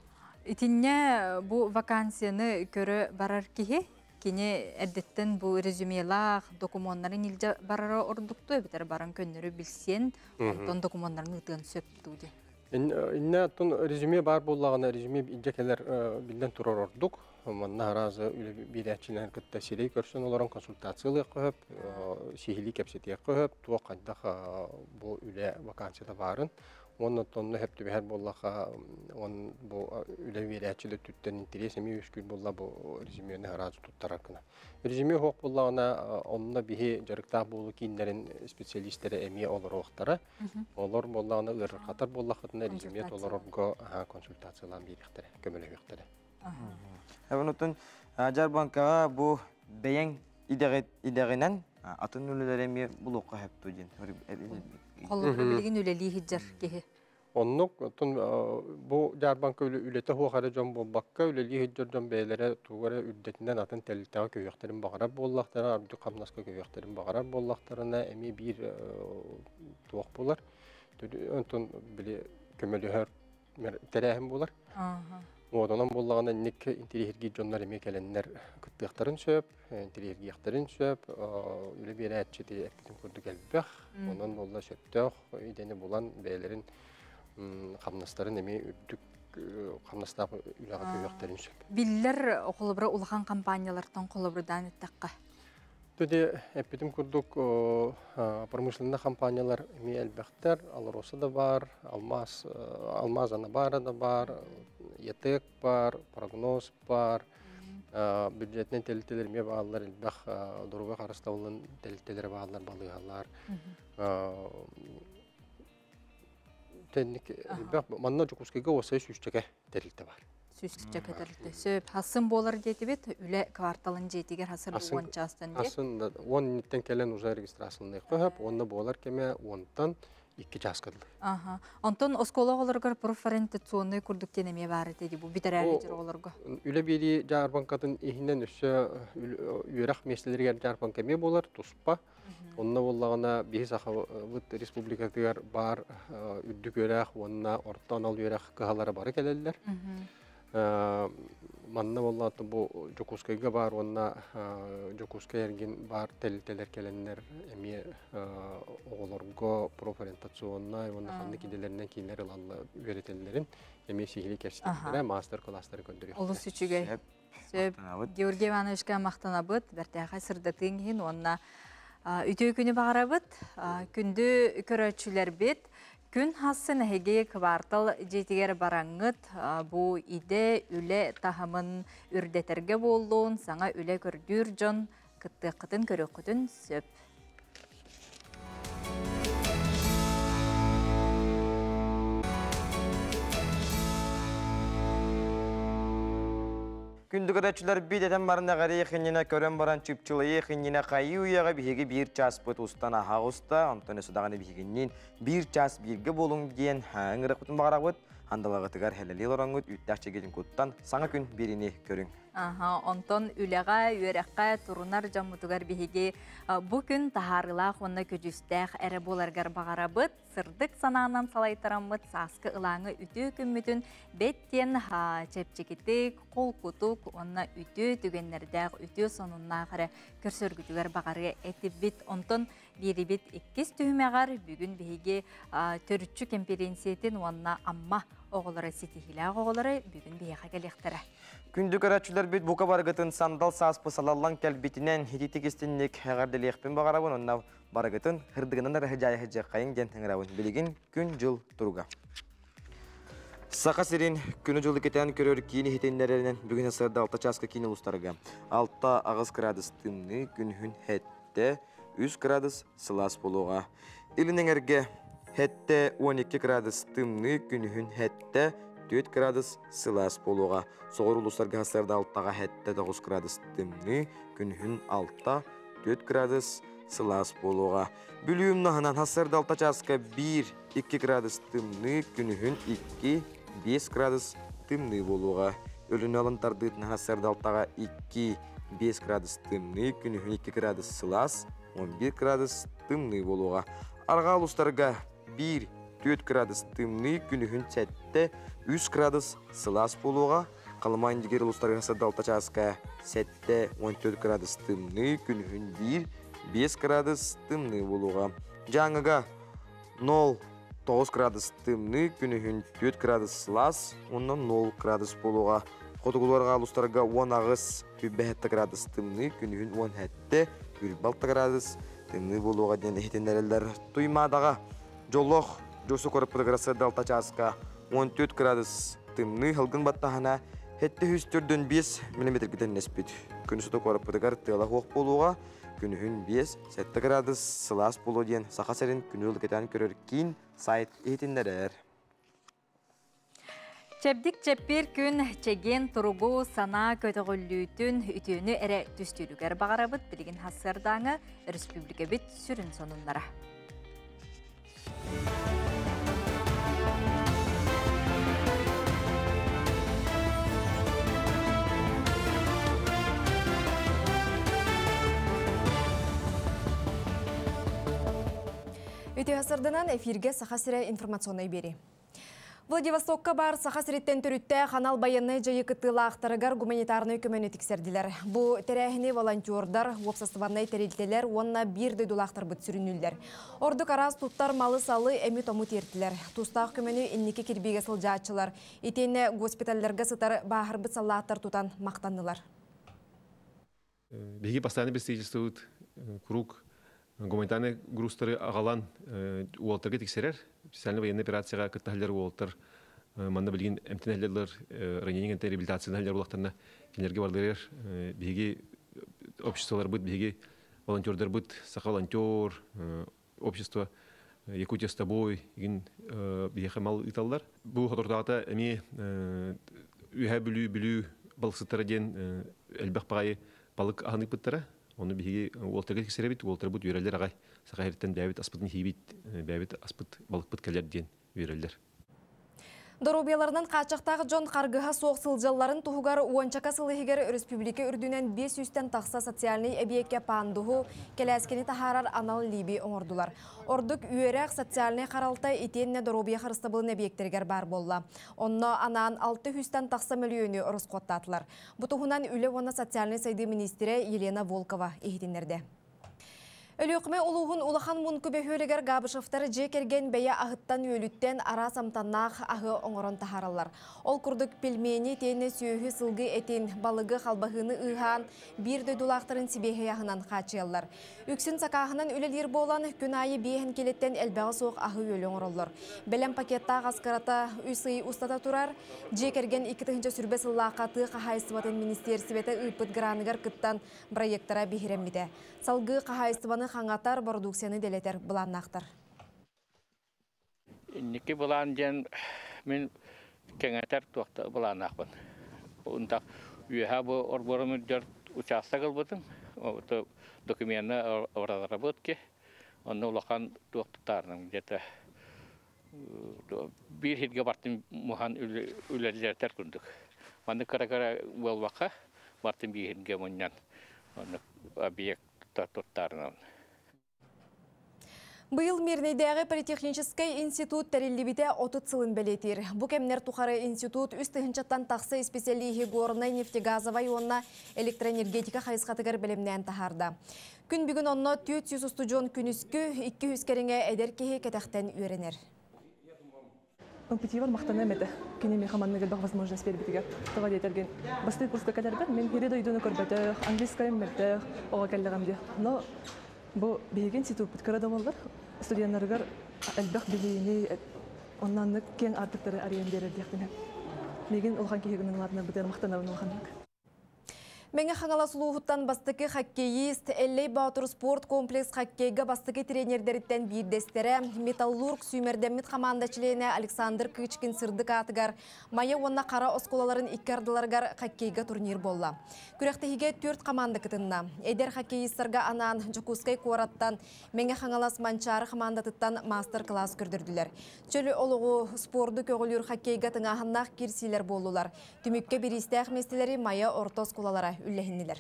Итиннэ бу вакансияны көрө барар киһи кини эрдэттэн бу резюмелаах докумуоннарын илдьэ барара ордукту эбэтэр баран көннөрү билсиэн, онтон докумуоннарын ыытыан сөп дуу диэн. Инне оттон резюме бар буоллаҕына, резюме илдьэ кэлэр биллэн турар ордук. Манна аразы үлэ биэрээччилэр кытта сирэй көрсөн олорон консультациялыахха сөп, сиһилии кэпсэтиэххэ сөп, туох хайдах бу үлэ вакансията баарын. Уонна онно сөп түбэһэр буоллаха, он бу үлэ биэрээччилэр түттэн интерес эмиэ үөскүүр буолла бу резюмени аразы туттарар гына. Резюме суох буоллаҕына, онно биһи дьарыктаах буолуу кииннэрин специалисттэрэ эмиэ олоруохтара. Олор буоллаҕына ыарырҕатар буоллахытына резюме толорорго консультациялаан биэриэхтэрэ, көмөлөһүөхтэрэ. Онутун дьаарбаҥкаҕа бу бэйэҥ идэҕинэн атын үлэлэри эмиэ булуохха сөп дуу диэн. Холобура билигин үлэлии сылдьар киһи. Оннук, оттон бу дьаарбаҥка үлэтэ суох эрэ дьон буолбакка, үлэлии сылдьар дьон бэйэлэрэ тугу эрэ үрдэтинэн атын тэрилтэҕэ көһүөхтэрин баҕарар буоллахтарына, үрдүк хамнаска көһүөхтэрин баҕарар буоллахтарына, эмиэ биир туох буолар. Онтон били көмөлөһөр тэрээһин буолар. Онон буоллаҕына инник интириэһиргиир дьоннор эмиэ кэлэннэр кыттыахтарын сөп, интириэһиргиэхтэрин сөп, үлэ биэрээччи эппитин курдук элбэх. Онон буолла сөптөөх идэни булан бэйэлэрин хамнастарын эмиэ үрдүк хамнастаах үлэҕэ көһүөхтэрин сөп. Биллэр холобура улахан компаниялартан холобурдаан эттэххэ. Төде эппитим курдук промышленный компаниялар эмиэ элбэхтэр, Алроса да бар, Алмаз, Алмаз Анабара да бар, ЯТЭК бар, Прогноз бар, бюджетнай тэрилтэлэр эмиэ бааллар, элбэх доруобуйа харыстабылын тэрилтэлэрэ бааллар, балыыһалар. Тэнник элбэх манна Дьокуускайга уопсай 100чэкэ тэрилтэ бар. 100чэкэ тэрилтэ. Сөп, хасын буолар диэтибит, үлэ кварталын дьиэтигэр хасын 10 чаастан дии. Хасын 10 мүнүүттэн кэлэн уже регистрацияланыахха сөп, уонна буолар кэмэ 10-тан 2 чааска дылы. Аха. Онтон оскуола оҕолоругар профориентационный курдук диэн эмиэ баар этэ дии бу бүтэрээри дьер оҕолорго. Үлэ биэрии дьаарбаҥкатын иһинэн өссө үөрэх миэстэлэригэр дьаарбаҥка эмиэ буолар, туспа. Онно буоллаҕына биһи Сахабыт республикатыгар бар үрдүк үөрэх уонна орто анал үөрэх кыһалара бары кэлэллэр. Манна буоллаҕына бу Дьокуускайга бар уонна Дьокуускай эргин бар тэрилтэлэр кэлэннэр эмиэ оҕолорго профориентационнай уонна ханнык идэлэринэн кииннэр ылалла үөрэтэллэрин эмиэ сиһилии кэпсэтэллэрэ, мастер-класстары көрдөрүөхтэрэ. Олус үчүгэй. Сөп. Георгий Ивановичка махтанабыт, бэртээхэй сырдатыыҥ иһин уонна Үтүө күнү баҕарабыт. Күндү көрөөччүлэрбит, күн хассын эһиги квартал дьиэтигэр бараҥҥыт бу идэ, үлэ таһымын үрдэтэргэ буоллун, саҥа үлэ көрдүүр дьон кыттыаххытын, көрүөххүтүн сөп. Күндү көрөөччүлэр бит этэн баран эҕэрий хинньинэ көрөн баран чыпчылайыы хинньинэ хайыы үйэҕэ биһиги биир чааспыт устан аһа уста онтон өссө даҕаны биһигинниин биир чаас бииргэ буолуҥ диэн ыҥырыахпытын баҕарабыт андалаҕытыгар хэлэлии олороҥҥут үүттээх чэгитин куттан саҥа күн биэриини көрүҥ. Аха, онтон үлэҕэ, үөрэххэ турунар дьоммутугар биһиги бу күн таһаарыылаах уонна көдьүүстээх эрэ буоларгар баҕарабыт. Сырдык санаанан салайтараммыт сааскы ылааҥы үтүө күммүтүн бэт диэн чэпчэкитик, холкутук уонна үтүө түгэннэрдээх үтүө сонуннаах эрэ көрсөргүтүгэр баҕарыа этибит. Онтон биэрибит иккис түһүмэҕэр бүгүн биһиги төрүччү кэмпириэнсийэтин уонна Амма оҕолоро ситиһиилээх оҕолоро бүгүн биһиэхэ кэлиэхтэрэ. Күндү көрөөччүлэрбит бука барыгытын сандал сааспы салаллан кэлбитинэн ититик истинник эҕэрдэлиэхпин баҕарабын онно барыгытын хырдыгынан эрэ дьайыһыдьыаххайыҥ диэн ыҥырабын. Билигин күн-дьыл туруга. Саха сирин күнү-дьылы кэтээн көрөр киин иһитиннэрэринэн бүгүн сарда 6 чааска киин улуустарга 6-8 градус тымныы күнүһүн хэттэ 3 градус сылаас буолуоҕа. Илин эҥэргэ хэттэ 12 градус тымныы күнүһүн хэттэ 4 градус сылаас буолуоҕа. Соҕуруу улуустарга сарда 6-га хэттэ 9 градус тымныы күнүһүн 6 4 градус сылаас буолуоҕа. Бүлүү умнаһынан сарда 6 чааска 1-2 градус тымныы күнүһүн 2-5 градус тымныы буолуоҕа. Өлүнэ алын тардыытын сарда 6-га 2-5 градус тымныы күнүһүн 2 градус сылаас, 11 градус тымныы буолуоҕа. Арҕаа улуустарга 1-4 градус тымныы күнүһүн 7-3 градус сылаас буолуоҕа. Халыма Индигир улуустарыгар сарда 6 чааска 7-14 градус тымныы күнүһүн 1-5 градус тымныы буолуоҕа. Дьааҥыга 0-9 градус тымныы күнүһүн 4 градус сылаас, уонна 0 градус буолуоҕа. Хотугуларга улуустарга 18-7 градус тымныы күнүһүн 17-26 градус тымныы буолуоҕа диэн иһитиннэрэллэр. Туймаадаҕа Дьоллоох Дьосу корпутыгар сарда 6 чааска 14 градус тымныы халгын баттаһана 745 мм тэннэспит. Күн сото корпутыгар тыала хуох буолуоҕа, күнүһүн 5-7 градус сылаас буолуо диэн Саха сирин күнү кэтээн көрөр киин сайт иһитиннэрэр. Чэбдик чэппиэр күн чэгиэн туругу санаа көтөҕүллүүтүн үтүөнү эрэ түстүүрүгэр баҕарабыт билигин хассыардааҥы республикабит сүрүн сонуннара. Үтүө сырдынан эфирге Саха сирэ информационный бери. Владивостокка бар Саха сириттен төрүтте канал байынны жайы кыттыылаахтарыгар гуманитарный көмөнү тиксердилер. Бу тэрээһини волонтердар, уопсастыбаннай тэрилтэлэр уонна биир дойдулаахтарбыт сүрүнүүллэр. Ордук араас туттар малы-салы эми тому тиэртилэр. Тустаах көмөнү инники кирбиигэ сылдьааччылар. Итиэннэ госпиталларга сытар бааһырбыт саллааттар тутан мактаннылар. Биһиги постоянно представительствует круг гуманитарный грузтары аҕалан уолтарга тиксэрэр. Специальный военный операцияга кыттаһаллар уолтар манна билигин эмтэнэллэр ранение реабилитацияны булактарына кинилерге бардырыр биһиги обществоларбыт, биһиги волонтердарбыт, Саха волонтер общество Якутия с тобой игин биһиэхэ мал ыыталлар. Бу хотортоҕута эмиэ үһэ бүлүү бүлүү балыксыттара диэн элбэх баҕайы балык аһаныппыттара. Оны биһиги уолтарга тиксэрэбит, уолтарбыт үөрэллэр аҕай. Саха сириттэн бэйэбит аспытын иһиибит, бэйэбит аспыт балыкпыт кэлэр диэн үөрэллэр. Доруобуйаларынан хааччахтаах дьон харгыһа суох сылдьалларын туһугар уончака сыл иһигэр республика үрдүнэн 500-тэн тахса социальнай эбиэккэ пандуһу кэлээскини таһаарар анал либи оҥордулар. Ордук үөрэх социальнай харалта итиэннэ доруобуйа харыстабылын эбиэктэригэр баар буолла. Онно анаан 600-тэн тахса мөлүйүөнү ороскуоттаатылар. Бу туһунан үлэ уонна социальнай сайдыы министрэ Елена Волкова иһитиннэрдэ. Өлүөхүмэ улууһун Улахан Мунку бөһүөлэгэр Габышевтар дьиэ кэргэн бэйэ аһыттан үөлүттэн араас амтаннаах аһы оҥорон таһаараллар. Ол курдук пельмени, тиэнэ сүөһү, сылгы этин, балыгы, халбаһыыны ыыһаан, биир дойдулаахтарын сибиэһэй аһынан хааччыйаллар. Үксүн сакааһынан үлэлиир буолан, күн аайы биэһин килэттэн элбэҕэ суох аһы-үөлү оҥороллор. Бэлэм пакеттаах ас кырата үс ый устата турар. Дьиэ кэргэн 2020 сыллаахха тыа хаһаайыстыбатын министиэрсибэтэ ыыппыт граныгар кыттан, бырайыактара биһирэммитэ. Салгыы хаһаайыстыбаны хаҥатар, бородууксуйаны дэлэтэр былааннаахтар. Инники былаан диэн мин кэҥэтэр туохта былааннаахпын. Унтах үөһэ бу орборум үрдэр учаастак ылбытым. Документы разработки. Онно улахан туох тутаарным где-то биир сиргэ бартын муһан үлэлэтэр курдук. Маннык кыра-кыра буолбакка бартын биир сиргэ мунньан оннук объект туттаарынан. Быйыл Мирнэйдээҕи политехническэй институт тэриллибитэ 30 сылын бэлиэтиир. Бу кэмнэр тухары институт үс тыһыынчаттан тахса исписэлииһи горнай, нефтегазовай уонна электроэнергетика хайысхатыгар бэлэмнээн таһаарда. Күн бүгүн онно 400 устудьуон күнүскү, 200 кэриҥэ эдэр киһи кэтэхтэн үөрэнэр. МПТ-бар махтаныам этэ. Кини миэхэ маннык элбэх возможность биэрбитигэр. Тоҕо диэтэргин, бастакы курска кэлэрбэр мин сири дойдуну көрбөтөх, английскайым мөлтөх оҕо кэллэҕим дии. Но бу биһиги институппут кыра да буоллар, студеннарыгар элбэх билиини, онно киэҥ аартыктары арыйан биэрэр диэхпин. Миигин улахан киһи гынан улаатынарбытыгар махтанабын улаханнык. Мэҥэ Хаҥалас улууһуттан бастакы хоккеист, Эллэй Боотур спорт комплекс хоккейга бастакы тренердэриттэн биирдэстэрэ, Металлург сүүмэрдэммит хамаанда чилиэнэ Александр Кычкин сырдык аатыгар Майа уонна Хара оскуолаларын икки ардыларыгар хоккейга турнир буолла. Күрэхтэһиигэ түөрт хамаанда кытынна. Эдэр хоккеистарга анаан Дьокуускай куораттан Мэҥэ Хаҥалас Манчаары хамаандатыттан маастар-кылаас көрдөрдүлэр. Чөл олоҕу, спорду көҕүлүүр хоккейга тыҥааһыннаах киирсиилэр буоллулар. Түмүккэ бириистээх миэстэлэри Майа орто оскуолалара үллэһиннилэр.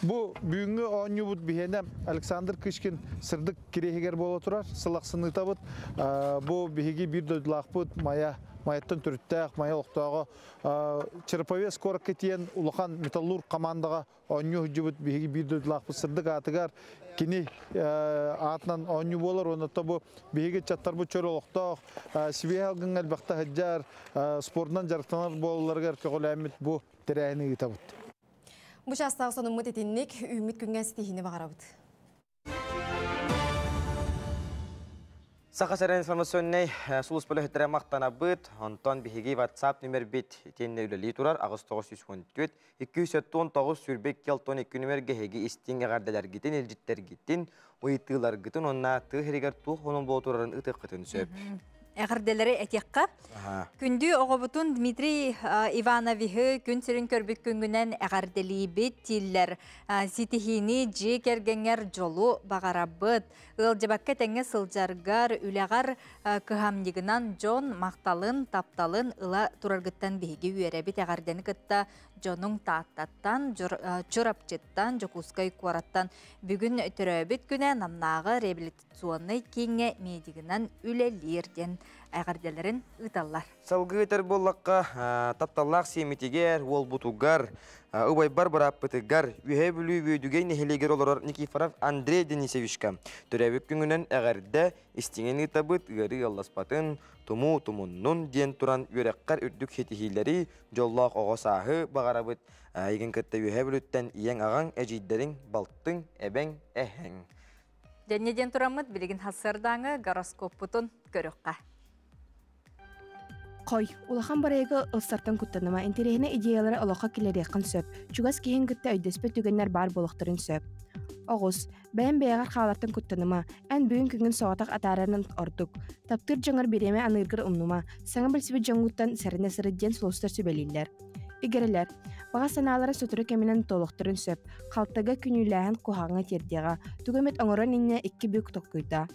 Бу бүгүҥҥү оонньуубут биһиэнэ Александр Кычкин сырдык кириэһигэр буола турар. Сыл ахсын ыытабыт. Бу биһиги биир дойдулаахпыт Майа Майаттан төрүттээх Майа олохтооҕо Череповец куоракка тиийэн улахан металлург командаҕа оонньуу сылдьыбыт биһиги биир дойдулаахпыт сырдык аатыгар кини аатынан оонньуу буолар уонна бу биһиги ыччаттарбыт чөл олохтоох сибиэһэ алгыҥҥа элбэхтэ сылдьар спордунан дьарыктанар буолалларыгар көҕүлээммит бу тэрээһини ыытабыт. Бу чаастаах сонуммут итинник үүммүт күҥҥэ ситиһиини баҕарабыт. Саха сирин информационнай сулууспа үлэһиттэрэ махтанабыт. Онтон биһиги WhatsApp нүмербит итиэннэ үлэлии турар 8914 279 22 62 нүмергэ эһиги истиҥ эҕэрдэлэргитин, илдьиттэргитин, ыйытыыларгытын уонна тыа сиригэр туох онон буола турарын ытыаххытын сөп. Эҕэрдэлэри этиэххэ. Күндү оҕобутун Дмитрий Ивановиһы күн сирин көрбүт күҥҥүнэн эҕэрдэлиибит дииллэр. Ситиһиини дьиэ кэргэҥҥэр дьолу баҕарабыт. Ыалдьыбакка тэҥҥэ сылдьаргар, үлэҕэр кыһамньыгынан дьон махталын, тапталын ыла тураргыттан биһиги үөрэбит. Эҕэрдэни кытта дьонуҥ Тааттаттан, Чурапчыттан, Дьокуускай куораттан бүгүн төрөөбүт күнэ Намнааҕы реабилитационнай кииҥҥэ медигынан үлэлиир диэн эҕэрдэлэрин ыыталлар. Салгыы этэр буоллахха, тапталлаах сиэммитигэр, уолбутугар, убайбар бырааппытыгар, Үөһээ Бүлүү Үөдүгэй нэһилиэгэр олорор Никифоров Андрей Денисовичка төрөөбүт күҥүнэн эҕэрдэ истиҥин ыытабыт, ыарыы ыалласпатын, тумуу тумуннун диэн туран үөрэххэр үрдүк ситиһиилэри, дьоллоох оҕо сааһы баҕарабыт. Эйигин кытта Үөһээ Бүлүүттэн ийэҥ-аҕаҥ, эдьиийдэриҥ, балтыҥ, эбэҥ, эһэҥ. Дьэнньэ диэн тураммыт билигин сарсыардааҥы гороскоппутун көрүөххэ. Хой, улахан бырайыагы ылсартан куттаныма, интэриэһинэй идеялары олоххо киллэриэххин сөп, чугас киһиҥ кытта өйдөспөт түгэннэр баар буолуохтарын сөп. Оҕус, бэйэҥ бэйэҕэр хаалартан куттаныма, эн бүгүн күҥҥүн соҕотох атаарарын ордук. Таптыыр дьоҥҥор бириэмэ аныыргар умнума, саҥа билсибит дьоҥҥуттан сэрэнэ сырыт диэн сулустар сүбэлииллэр. Игирэлэр, баҕа санаалара сотору кэминэн туолуохтарын сөп, халтага күнүүлээһин куһаҕаҥҥа тиэрдиэҕэ, тугу эмит оҥорон инньэ икки бүк толкуйдаа.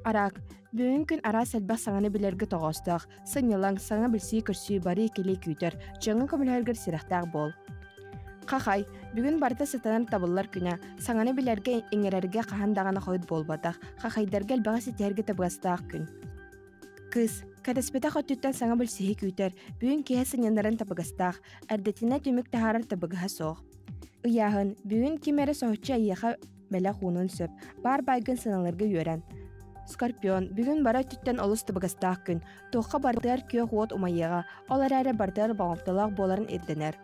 Араак, бүгүн күн араас элбэх саҥаны билэргэ тоҕоостоох, сынньалаҥ, саҥа билсии-көрсүү барыы-кэлии күүтэр, дьоҥҥо көмөлөһөргөр сэрэхтээх буол. Хахай, бүгүн барыта сатанан табыллар күнэ, саҥаны билэргэ, иҥэрэргэ хаһан даҕаны хойут буолбатах, хахайдарга элбэҕи ситиһэргэ табыгастаах күн. Кыыс, кэтэспэтэх өттүттэн саҥа билсиһии күүтэр, бүгүн киэһэ сынньанарын табыгастаах, эрдэтинэ түмүк таһаарар табыгаһа суох. Ыйааһын, бүгүн ким эрэ соһуччу эйиэхэ бэлэх уунуон сөп. Баар баайгын сыаналарга үөрэн. Скорпион, бүгүн бары өттүттэн олус табыгастаах күн. Туохха барытыгар күөх уот умайыаҕа, ол эрээри барытыгар болҕомтолоох буоларын ирдэнэр.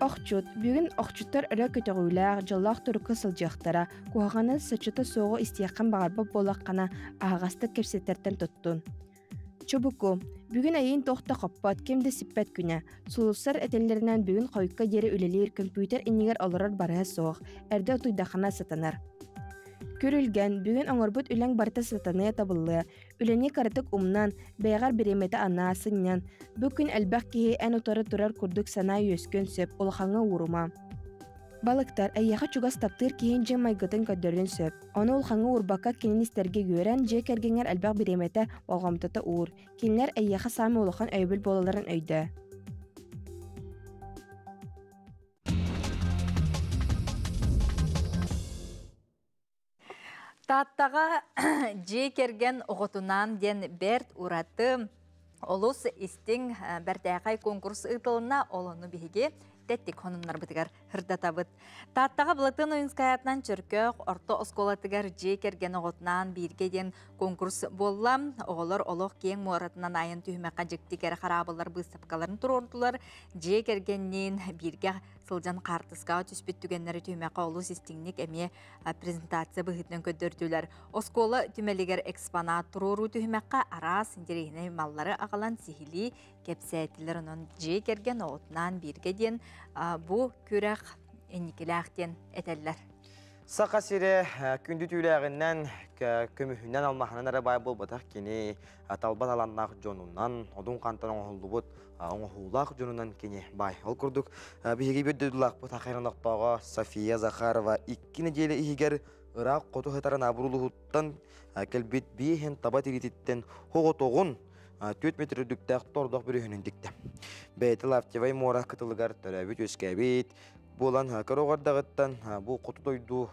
Охчут, бүгүн охчуттар өрө көтөҕүүлээх, дьоллоох турукка сылдьыахтара. Куһаҕаны, соччото суоҕу истиэххин баҕарбат буоллаххына, аһаҕастык кэпсэтэртэн туттун. Чубуку, бүгүн эйиин туох да хоппот, ким да сиппэт күнэ. Сулустар этэллэринэн бүгүн хойукка диэри үлэлиир, көмпүүтэр иннигэр олорор барыһа суох, эрдэ утуйдаххына сатанар. Күрүлгэн, бүгүн оҥорбут үлэҥ барыта сатаныа табыллыа. Үлэни кыратык умнан, бэйэҕэр бириэмэтэ анаа, сынньан. Бу күн элбэх киһи эн утары турар курдук санаа үөскүөн сөп, улахаҥҥа уурума. Балыктар, эйиэхэ чугас таптыыр киһиҥ дьиҥ майгытын көрдөрүөн сөп. Ону улахаҥҥа уурбакка кинини истэргэ үөрэн, дьиэ кэргэҥҥэр элбэх бириэмэтэ, болҕомтото уур. Кинилэр эйиэхэ саамай улахан өйөбүл буолалларын өйдөө. Тааттаҕа дьиэ кэргэн оҕотунаан диэн бэрт ураты олус истиҥ бэртээхэй конкурс ыытылынна. Ол ону биһиги тэттик хонуннарбытыгар ырдатабыт. Тааттаҕа Былатын Ойунскаятынан Чөркөөх орто оскуолатыгар дьиэ кэргэн оҕотунаан бииргэ диэн конкурс буолла. Оҕолор олох киэҥ муоратынан айан түһүмэххэ дьикти кэрэ хараабыллар быыстапкаларын туруордулар. Дьиэ кэргэнниин бииргэ сылдьан хаартыскаҕа түспүт түгэннэри түһүмэххэ олус истиҥник эмиэ презентация быһыытынан көрдөрдүлэр. Оскуола түмэлигэр экспонат туруоруу түһүмэххэ араас интэриэһинэй маллары аҕалан сиһилии кэпсээтилэр. Онон дьиэ кэргэн оҕотунаан бииргэ диэн бу күрэх инникилээх диэн этэллэр. Саха сирэ күндү түүлээҕинэн, көмүһүнэн, алмаһынан эрэ баай буолбатах кини талба талааннаах дьонунан, одун хантан оҥоһуллубут оҥоһуулаах дьонунан кини баай. Ол курдук биһиги бір дойдулаахпыт Ахайран олохтооҕо София Захарова икки нэдиэлэ иһигэр ыраах хоту сытар Анаабыр улууһуттан кэлбит биэһин таба тириититтэн хоҕотоҕун 4 метр үрдүктээх тордох бүрүһүнүн тиктэ. Бэйэтэ Лаптевай муора кытылыгар төрөөбүт-үөскээбит буолан кыра оҕордаҕыттан бу хоту дойду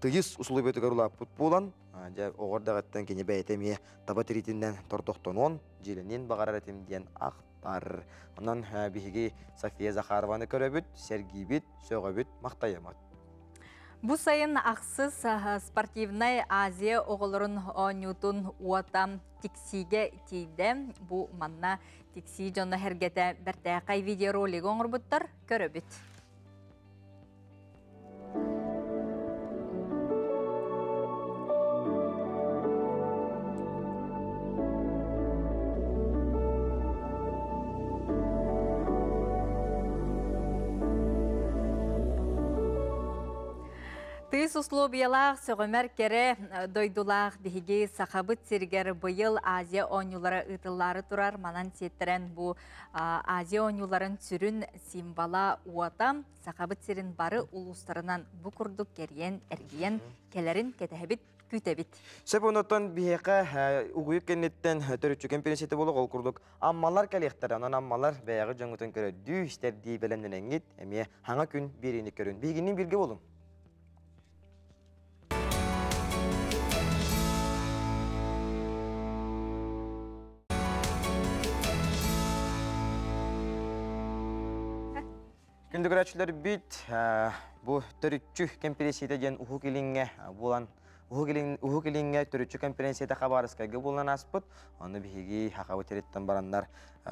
тыйыс усулуобуйатыгар улааппыт буолан дьэ оҕордаҕыттан кини бэйэтэ эмиэ таба тириитинэн тордохтонуон дьиэлэниэн баҕарар этим диэн ахтар. Онон биһиги София Захарованы көрөбүт, сэргиибит, сөҕөбүт, махтайамат. Бу сайын ахсыс спортивнай Азия оҕолорун оонньуутун уота Тиксиигэ тиийдэ. Бу манна Тиксии дьоно сэргэтэ бэртээхэй видеоролигы оҥорбуттар, көрөбүт. Тыйыс условиялаах сөҕүмэр кэрэ дойдулаах биһиги Сахабыт сиригэр быйыл Азия оонньуулара ыытыллаары турар. Манан сиэттэрэн бу Азия оонньууларын сүрүн символа уота Сахабыт сирин бары улуустарынан бу курдук кэрийэн, эргийэн кэлэрин кэтэһэбит, күүтэбит. Сөп онотон биһиэхэ угуйук кэнниттэн төрүччү кэмпириэнсийэтэ буолуох ол курдук аммалар кэлиэхтэрэ. Онон аммалар бэйэҕит дьоҥҥутун көрөрдүү, истэрдии бэлэмнэнэҥҥит эмиэ хаҥа күн биэриини көрүн. Биһигинниин бииргэ буолуҥ. Күндү көрөөччүлэрбит, бу төрүччү кэмпириэнсийэтэ диэн Уһук Илиҥҥэ буолан Уһук Илиҥҥэ төрүччү кэмпириэнсийэтэ Хабаровскайга буолан ааспыт. Ону биһиги Хахабыт сириттэн бараннар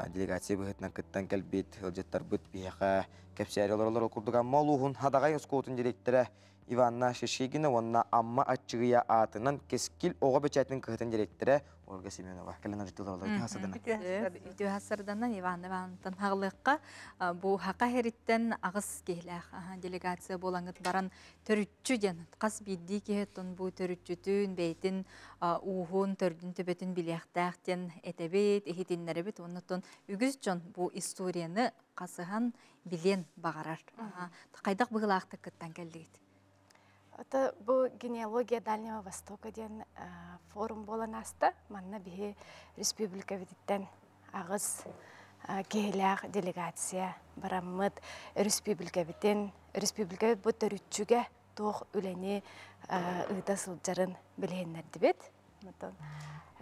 делегация быһыытынан кыттан кэлбит ыалдьыттарбыт биһиэхэ кэпсээри олороллор. Ол курдук Амма улууһун Хадаҕай оскуолатын директора Иванна Шишигина уонна Амма Аччыгыйа аатынан Кэскил оҕо бэчээтин кыһатын дириэктэрэ Ольга Семенова кэлэн ырытылар үтүө Үтүө хасырданан Иван Ивановтан хаҕылыахха бу хака хериттен аҕыс киһилээх делегация буолаҥыт баран төрүччү диэн хас биирдии киһи бу төрүччүтүн бэйтин ууһун төрдүн төбөтүн билиэхтээх диэн этэбит иһитиннэрэбит оннуттан үгүс дьон бу историяны хасыһан билиэн баҕарар. Хайдах быһыылаахтык кыттан кэллигит? Это бу генеалогия Дальнего Востока диэн форум буолан ааста. Манна биһи республикабытыттан аҕыс киһилээх делегация бараммыт республикабытын республикабыт бу төрүччүгэ туох үлэни ыыта сылдьарын билиһиннэрдибит.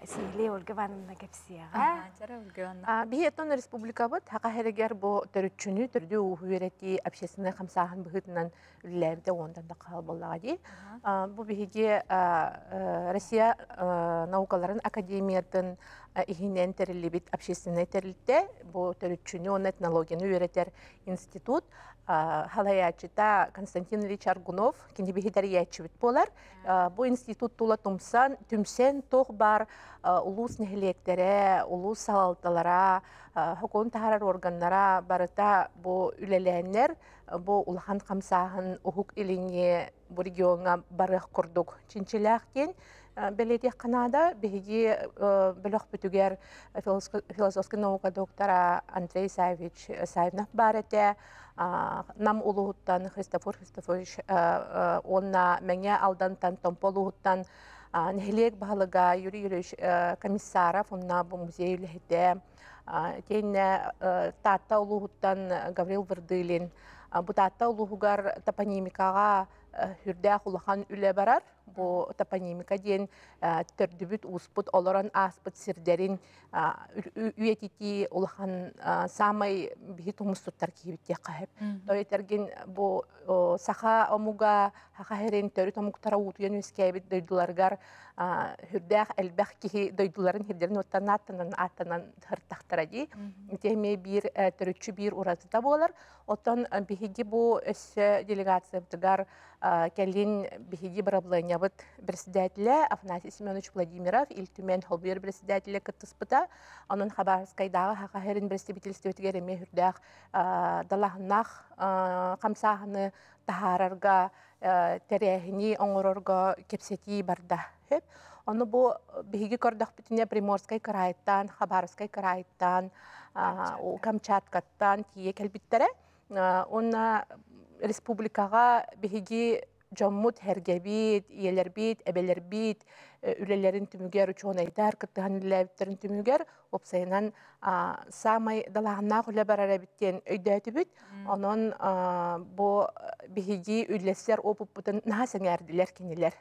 Сиһилии Ольга Ивановна кэпсиэҕэ. Биһи оттон республикабыт Саха сиригэр бу төрүччүнү, төрдү ууһу үөрэтии общественнай хамсааһын быһыытынан үлэлээбитэ уонтан да хаал буоллаҕа дии. Бу биһиги Россия наукаларын академиятын иһинэн тэриллибит общественнай тэрилтэ, бу төрүччүнү уонна этнологияны үөрэтэр институт халайааччыта Константин Ильич Аргунов, кини биһи тэрийээччибит буолар. Бу институт тула тумсан, түмсэн туох баар улуус нэһилиэктэрэ, улуус салалталара, хокуон таһаарар органнара барыта бу үлэлээннэр, бу улахан хамсааһын Уһук Илиҥҥи бу региоҥҥа барыах курдук чинчилээх диэн бэлиэтиэххэ наада. Биһиги бөлөхпүтүгэр философскай наука доктора Андрей Савич Савинов баар этэ, Нам улууһуттан Христофор Христофорович уонна Мэҥэ Алдантан Томпо улууһуттан нэһилиэк баһылыга Юрий Юрьевич Комиссаров уонна бу музей үлэһитэ, итиэннэ Таатта улууһуттан Гаврил Вырдылин. Бу Таатта улууһугар топонимикаҕа сүрдээх улахан үлэ барар. Бу топонимика диэн төрдүбүт, ууспут олорон ааспыт сирдэрин үйэтитии улахан саамай биһи тумус туттар киһибит диэххэ сөп. Тойтэргин бу саха омуга, саха сирин төрүт омуктара уутуйан үөскээбит дойдуларыгар сүрдээх элбэх киһи дойдуларын сирдэрин уоттан ааттанан ааттанан сыртахтара дии. Ити эмиэ биир төрүччү биир уратыта буолар. Оттон биһиги бу өссө делегациябытыгар кэлин биһиги бырабылыанньабыт председателэ Афанасий Семенович Владимиров, Ил Түмэн холбуйар председателэ кыттыспыта. Онон Хабаровскайдааҕы Саха сирин представительствотыгар эмиэ сүрдээх далааһыннаах хамсааһыны таһаарарга, тэрээһини оҥорорго кэпсэтии барда. Ону бу биһиги көрдөхпүтүнэ Приморскай кыраайыттан, Хабаровскай кыраайыттан, Камчаткаттан тиийэ кэлбиттэрэ. Уонна республикаҕа биһиги дьоммут, сэргэбит, ийэлэрбит, эбэлэрбит үлэлэрин түмүгэр, учуонайдар кыттыһан үлэлээбиттэрин түмүгэр, уопсайынан саамай далааһыннаах үлэ барар эбит диэн өйдөөтүбүт. Онон бу биһиги үллэстэр опыппытын наһаа сэҥээрдилэр кинилэр.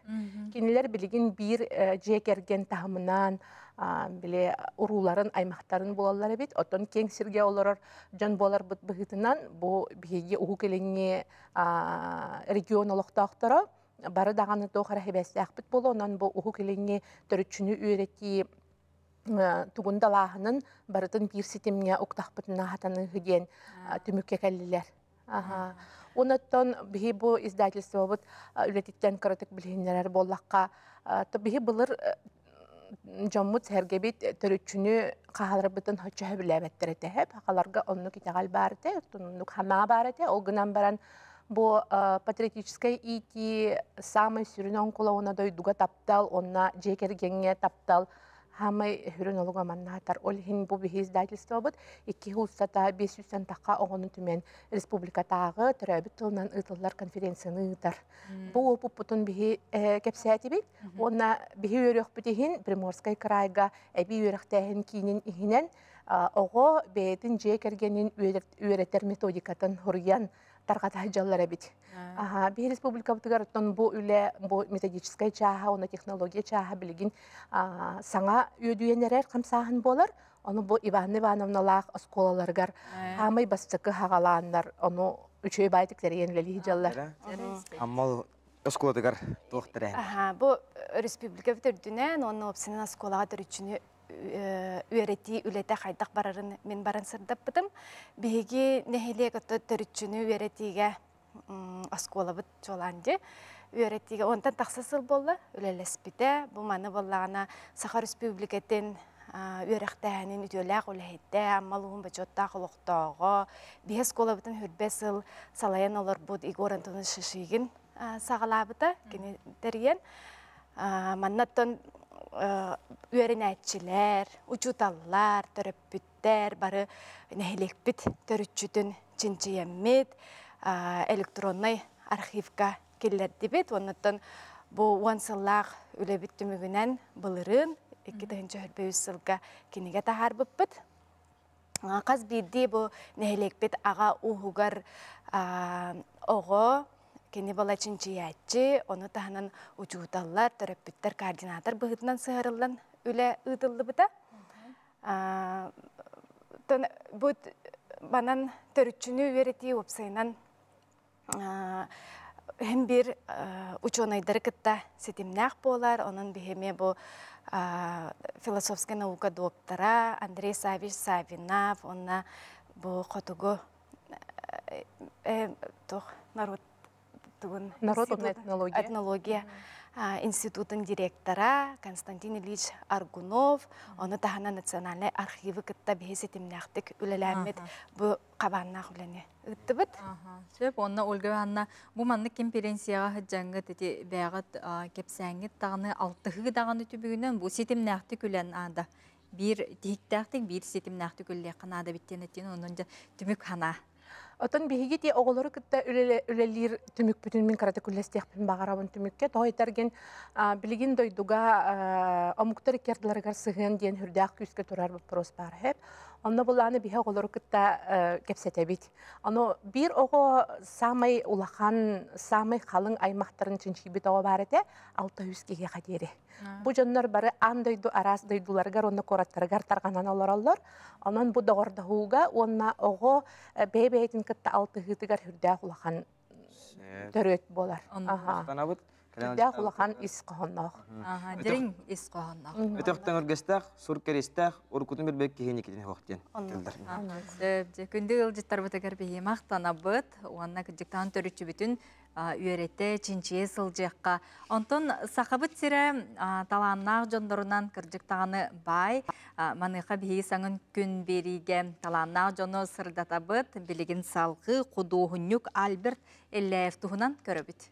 Кинилэр билигин биир дьиэ кэргэн таһымынан били урууларын, аймахтарын буолаллар эбит. Оттон киэҥ сиргэ олорор дьон буоларбыт быһыытынан бу биһиги Уһук Илиҥҥи регион олохтоохторо бары даҕаны туох эрэ сибээстээхпит буолуо. Онон бу Уһук Илиҥҥи төрүччүнү үөрэтии тугун далааһынын барытын биир ситимҥэ уктахпытына хатаныыһы диэн түмүккэ кэллилэр. Аха. Онуттан биһи бу издательствобыт үлэтиттэн кыратык билиһиннэрэр буоллахха, биһи былыр дьоммут сэргэбит төрүччүнү хааларбытын хоччо сөбүлээбэттэр этэ. Хахаларга оннук итэҕэл баар этэ, оннук хамаа баар этэ. Ол гынан баран бу патриотическай иитии самай сүрүн оҥкулауна дойдуга таптал, онна дьиэ кэргэҥҥэ таптал Хаамай сүрүн олуга маннаатар. Ол иһин бу биһи издательствобыт икки устата 500 тахха оҕону түмэн республикатааҕы төрөөбүт тылынан ыытыллар конференцияны ыытар. Бу опуппутун биһи кэпсээтибит. Уонна биһи үөрүөхпүт иһин Приморскай кыраайга эбии үөрэхтээһин киинин иһинэн оҕо бэйэтин дьиэ кэргэнин үөрэтэр методикатын хуруйан тарҕата сылдьаллар эбит. Аха, биһи республикабытыгар оттон бу үлэ, бу методическай чааһа уонна технология чааһа билигин саҥа үөдүйэн эрэр хамсааһын буолар. Ону бу Иванна Ивановналаах оскуолаларыгар хаамай бастакы хаҕалааннар, ону үчүгэй баайтык тэрийэн үлэлии сылдьаллар. Аммал оскуолатыгар туох тэрээһин? Аха, бу республика төрдүнэн уонна уопсайынан оскуолаҕа төрүччүнү үөрэтии үлэтэ хайдах барарын мин баран сырдаппытым. Биһиги нэһилиэк ото төрүччүнү үөрэтиигэ оскуолабыт чуолаан дии үөрэтиигэ онтон тахса сыл буолла үлэлэспитэ. Бу маны буоллаҕына Саха Республикатын үөрэхтээһинин үтүөлээх үлэһитэ, Амма улууһун бочуоттаах олохтооҕо, биһи оскуолабытын хүрбэ сыл салайан олорбут Егор Антонович Шишигин саҕалаабыта, кини тэрийэн. Маннаттан үөрэнээччилэр, учууталлар, төрөппүттэр бары нэһилиэкпит төрүччүтүн чинчийэммит, электроннай архивка киллэрдибит. Оннуттан бу уон сыллаах үлэбит түмүгүнэн былырыын 2023 сылга кинигэ таһаарбыппыт. Хас биирдии бу нэһилиэкпит аҕа ууһугар оҕо кини була чинчийээччи, ону таһынан учууталлар, төрөппүттэр координатор быһыытынан сыһарыллан үлэ ыытыллыбыта. Бу банан төрүччүнү үөрэтии уопсайынан һэм биир учуонайдары кытта ситимнээх буолар. Онон биһиэми бу философскай наука доктора Андрей Савич Савинов, онна бу хотугу туох народ тугун народ этнология этнология институтун директора Константин Ильич Аргунов, ону таһынан национальнай архивы кытта биһи ситимнээхтик үлэлээммит бу хабааннаах үлэни ыыттыбыт. Сөп, онно Ольга Ивановна, бу маннык конференцияҕа сылдьаҥҥыт ити бэйэҕит кэпсээҥҥит даҕаны алтыһыы даҕаны түбүгүнэн бу ситимнээхтик үлэн аада биир тиһиктээхтик биир ситимнээхтик үллиэххэ наада биттиэн этиин онон дьэ түмүк ханаа. Отон биһиги ти оҕолору кытта үлэлиир түмүкпүтүн мин кырата күллэстиэхпин баҕарабын түмүккэ. Тоҕо этэргин билигин дойдуга омуктар икки сыһыан диэн хүрдээх күүскэ турар вопрос бар хэп. Онно булааны биһи оҕолору кытта кэпсэтэбит. Ону биир оҕо самай улахан, самай халыҥ аймахтарын чинчийбит оҕо бар этэ, 600 киһиэхэ диэри. Бу дьоннор бары аан дойду араас дойдуларыгар уонна куораттарыгар тарҕанан олороллор. Онон бу доҕордоһууга уонна оҕо бэйэ-бэйэтин кытта алтыһыытыгар хүрдээх улахан төрүөт буолар. Махтанабыт. Хүрдээх улахан ис хоһонноох. Дириҥ ис хоһонноох. Өтөхтөн өргөстөөх, сур кэристээх, уруккутун билбэт киһи никитин хоох диэн тыллар. Күндү ыалдьыттарбытыгар биһи махтанабыт уонна кырдьыктаан төрүччүбүтүн үөрэтэ, чинчийэ сылдьыахха. Онтон Сахабыт сирэ талааннаах дьоннорунан кырдьык даҕаны баай. Маныаха биһиги саҥын күн биэриигэ талааннаах дьону сырдатабыт. Билигин салгыы худуоһунньук Альберт Элляев туһунан көрөбүт.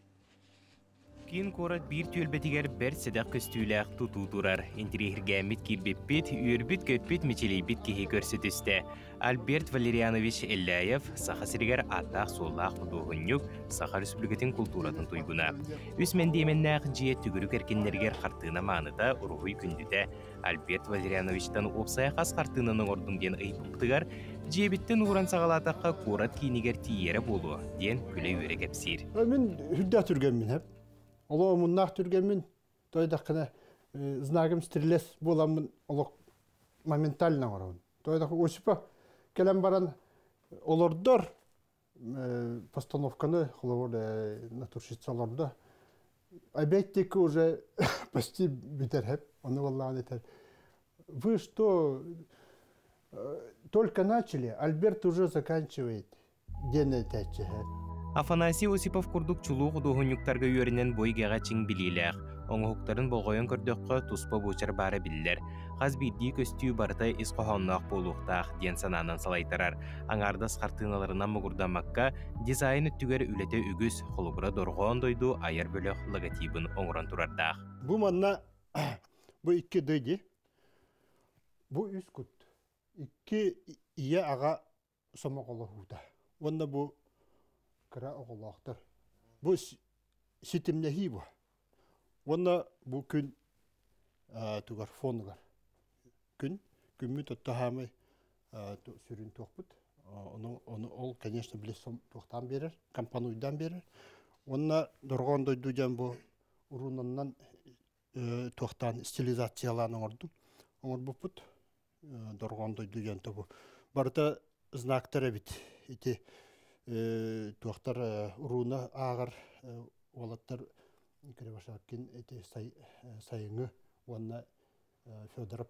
Киин куорат биир түөлбэтигэр бэрт сэдэх көстүүлээх тутуу турар. Интириэһиргээммит киирбиппит, үөрбүт-көппүт, мичилийбит киһи көрсө түстэ. Альберт Валерианович Элляев Саха сиригэр ааттаах-суоллаах худуоһунньук, Саха Республикатын култууратын туйгуна. Үс мэндиэмэннээх дьиэ түгүрүк эркиннэригэр хартыына мааныта, уруһуй күндүтэ. Альберт Валериановичтан уопсайа хас хартыынаны оҥордуҥ диэн ыйыппытыгар, дьиэбиттэн ууран саҕалаатахха куорат киинигэр тиийэрэ буолуо, диэн күлэ-үөрэ кэпсиир. Мин үрдээх түргэммин хэп. Олоо муннаах түргэммин тойдаххына знагым стрелец буоламмын олох моментально оҥоробун. Тойдах Осипа кэлэн баран олордор постановканы холобур натурщица олордо. Опять-таки уже почти бүтэр хэп. Ону валлаан этэр. Вы что, только начали, Альберт уже заканчивает. Диэн этээччи Афанасий Осипов курдук чулуу худуоһунньуктарга үөрэнэн бу эйгэҕэ чиҥ билиилээх, оҥоһуктарын болҕойон көрдөххө, туспа буочар баара биллэр. Хас биирдии көстүү барыта ис хоһоонноох буолуохтаах диэн санаанан салайтарар. Аҥаардас хартыыналарынан муҥурдаммакка, дизайн өттүгэр үлэтэ үгүс, холобура Дорҕоон дойду айар бөлөх логотибын оҥорон турардаах. Бу манна бу икки дыди, бу үс кут, икки ийэ аҕа сомоҕолоһуута уонна бу кыра оҕолоохтор. Бу ситимнэһии бу. Уонна бу күн тугар фонугар күн күммүт оттоһаамай сүрүн туохпут. Ону, ону ол, конечно, биле туохтаан берер, компануйдан берер. Уонна дорҕоон дойду дьон бу урунаннан туохтаан стилизациялаан оҥордум. Оҥорбуппут. Дорҕоон дойду диэн тобу. Барыта знактар эбит. Ити туохтар уруна ааҕар уолаттар Кривошапкин ити сайыҥы уонна Федоров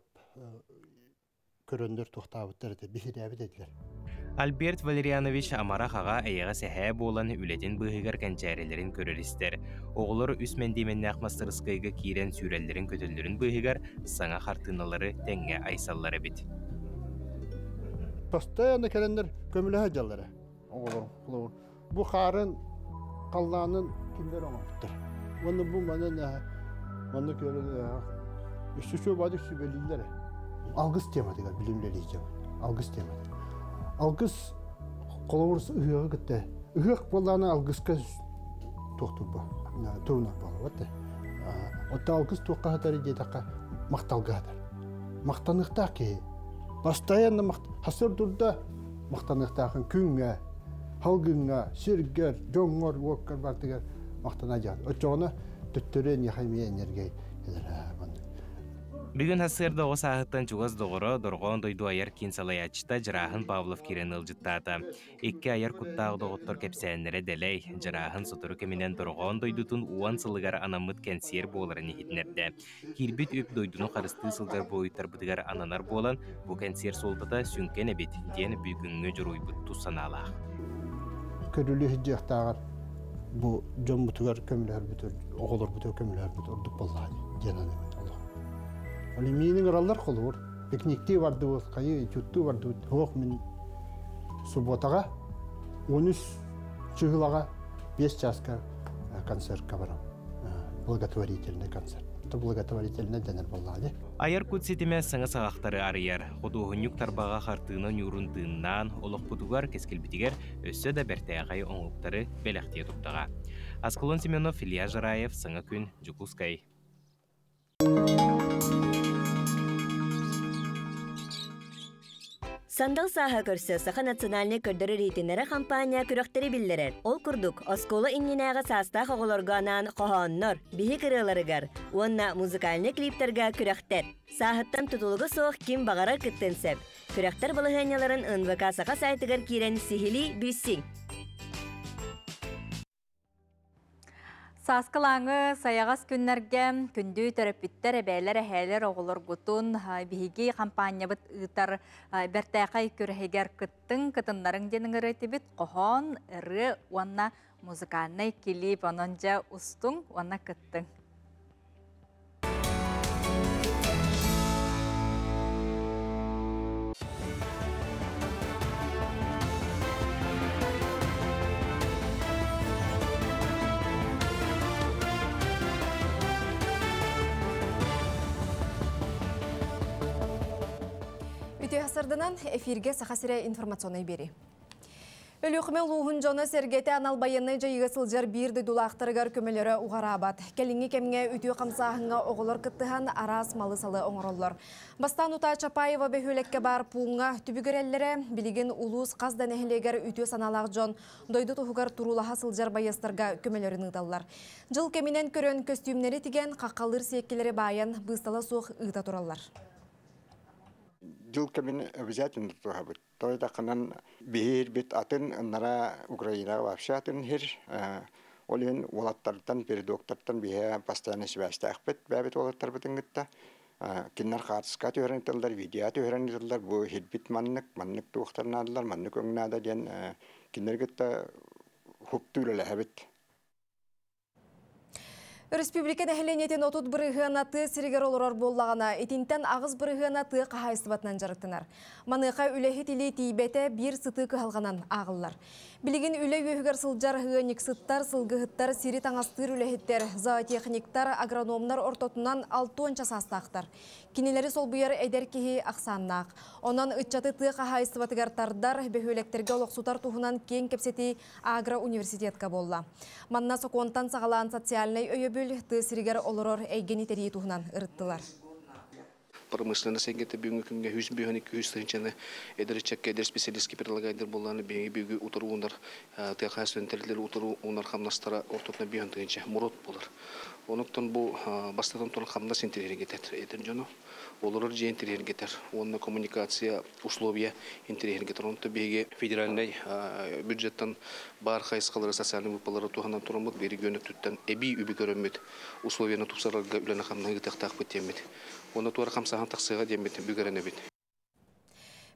көрөндөр туохтаабыттар этэ биһирээбит этилэр. Альберт Валерианович амарах аҕа эйэҕэс эһээ буолан үлэтин быыһыгар кэнчээрилэрин көрөр-истэр. Оҕолор үс мэндиэмэннээх мастарыскыайга киирэн сүүрэллэрин-көтөллөрүн быыһыгар саҥа хартыыналары тэҥҥэ айсаллар эбит. Постоянно кэлэннэр көмөлөһө дьаллара оҕолорум холобур бу хаарын халлаанын кинилэр оҥорбуттар уонна бу манан манна көрөн өссө бадык сүбэлииллэр алгыс тематыгар билимлэлиичэм алгыс тематыгар алгыс холобур ыһыаҕы кытта ыһыах буоллаана алгыска туохтурба турунар буолабат Отто алгыс туохха хатар диэтэххэ махталга хатар. Махтаныахтаах киһи. Постоянно хасыр турда махтаныахтаахын күҥҥэ, халгыҥҥа, сиргэр, дьоҥҥор, уоккар бартыгар махтана дьаат. Оччоҕуна төттөрү эниэхэ эмиэ энергия кэлэр. Бүгүн сарсыарда оҕо сааһыттан чугас доҕоро, Дорҕоон дойду айар киин салайааччыта Дьарааһын Павлов киирэн ыалдьыттаата. Икки айар куттаах доҕоттор кэпсээннэрэ дэлэй, Дьарааһын сотору кэминэн Дорҕоон дойдутун уон сылыгар анаммыт кэнсиэр буоларын иһитиннэрдэ. Киирбит үп дойдуну харыстыы сылдьар буойуттарбытыгар ананар буолан, бу кэнсиэр суолтата сүҥкэн эбит, диэн бүгүҥҥү дьоруойбут тус санаалаах. Көрүлүү сылдьыахтааҕар бу дьоммутугар көмөлөһөрбүт, оҕолорбутугар көмөлөһөрбүт ордук буоллаҕа диэн анаммыт олох. Ол миинин ыраллар холобур, пикниктии бардыбыт, хайыы этюдтуу бардыбыт, суох мин субботаҕа 13 чыһылаҕа 5 чааска концертка барам. Благотворительный концерт. Это благотворительный дэнэр буоллаҕа дии. Айар кут ситимэ саҥа саҕахтары арыйар, худуоһунньук тарбаҕа хартыына ньуурун тыыннаан, олохпутугар, кэскилбитигэр өссө да бэртээхэй оҥоһуктары бэлэхтиэ турдаҕа. Аскалон Семенов, Илья Жараев, Саҥа күн, Дьокуускай. Сандал сааһа көрсө Саха национальнай көрдөрөр иһитиннэрэр хампаанньа күрэхтэри биллэрэр. Ол курдук, оскуола иннинээҕи саастаах оҕолорго анаан хоһооннор, биһик ырыаларыгар уонна музыкальнай клиптарга күрэхтэр. Сааһыттан тутулуга суох ким баҕарар кыттыан сөп. Күрэхтэр балаһыанньаларын НВК Саха сайтыгар киирэн сиһилии билсиҥ. Сааскылааҥы сайаҕас күннэргэ күндү төрөппүттэр, эбээлэр, эһээлэр оҕолоргутун биһиги хампаанньабыт ыытар бэртээхэй күрэһигэр кыттыҥ, кытыннарыҥ диэн ыҥырытыбыт хоһоон, ырыа уонна музыкальнай клип онон дьэ устуҥ уонна кыттыҥ. Үтүө сарданан эфирге Саха сирэ информационный бери. Өлүөхүмэ улууһун дьоно-сэргэтэ анал байыаннай дьайыыга сылдьар биир дойдулаахтарыгар көмөлөрө уҕараабат. Кэлиҥҥи кэмҥэ үтүө хамсааһыҥҥа оҕолор кыттыһан араас малы-салы оҥороллор. Бастаан утаа Чапаева бөһүөлэккэ баар пууҥҥа түбүгүрэллэрэ, билигин улуус хас да нэһилиэгэр үтүө санаалаах дьон дойду туһугар туруулаһа сылдьар байыастарга көмөлөрүн ыыталлар. Дьыл кэминэн көрөн көстүүмнэри тигэн, хаххалыыр сиэккилэри баайан быыстала суох ыыта тураллар. Дьыл кэмин обязательно тутуһабыт. Той тахынан биһиирбит атын ыннара Украинаҕа вообще атын иһир. Ол иһин уолаттартан, передоктартан биһэ постоянно сибээстээхпит бэйэбит уолаттарбытын кытта. Кинилэр хаартыска түһэрэн ыыталлар, видео түһэрэн ыыталлар. Бу иһирбит маннык, маннык туохтар наадалар, маннык өҥ наада диэн кинилэри кытта хуптуу үлэлэһэбит. Өрөспүүбүлүкэ нэһилиэнньэтин 30 бырыһыана тыа сиригэр олорор буоллаҕына, итинтэн 8 бырыһыана тыа хаһаайыстыбатынан дьарыктанар. Маныаха үлэһит илии тиийбэтэ биир сытыы кыһалҕанан ааҕыллар. Билигин үлэ үөһүгэр сылдьар ыанньыксыттар, сылгыһыттар, сири таҥастыыр үлэһиттэр, зоотехниктар, агрономнар ортотунан 60 саастаахтар. Кинилэри солбуйар эдэр киһи ахсааннаах. Онон ыччаты тыа хаһаайыстыбатыгар тардар, бөһүөлэктэргэ олохсутар туһунан киэҥ кэпсэтии агро-университетка буолла. Манна сокуонтан саҕалаан социальнай өйөбүл тыа сиригэр олорор эйгэни тэрийии туһунан ырыттылар. Промышленность эйгэтэ бүгүҥҥү күҥҥэ 100 бүүһүн 200 тыһыынчаны эдэр ыччакка эдэр специалистки предлагайдар буоллаҕына биһиги бүгү утары уунар тыа хаһаайыстыбатын тэрилтэлэр утары уунар хамнастара ортотунан 5 тыһыынча мурут буолар. Онуттан бу бастатан туран хамнас интэриэһиргэтэр эдэр дьону, олорор дьиэ интэриэһиргэтэр уонна коммуникация условия интэриэһиргэтэр. Онтон биһиги федеральнай бюджеттан баар хайысхалары социальнай выплалары туһанан тураммыт регион өттүттэн эбии үбү көрөммүт условияны тупсарарга үлэни хамнаһы ыытыахтаахпыт диэммит. Уонна туора хамсааһын тахсыаҕа диэммит бүгэрэнэбит.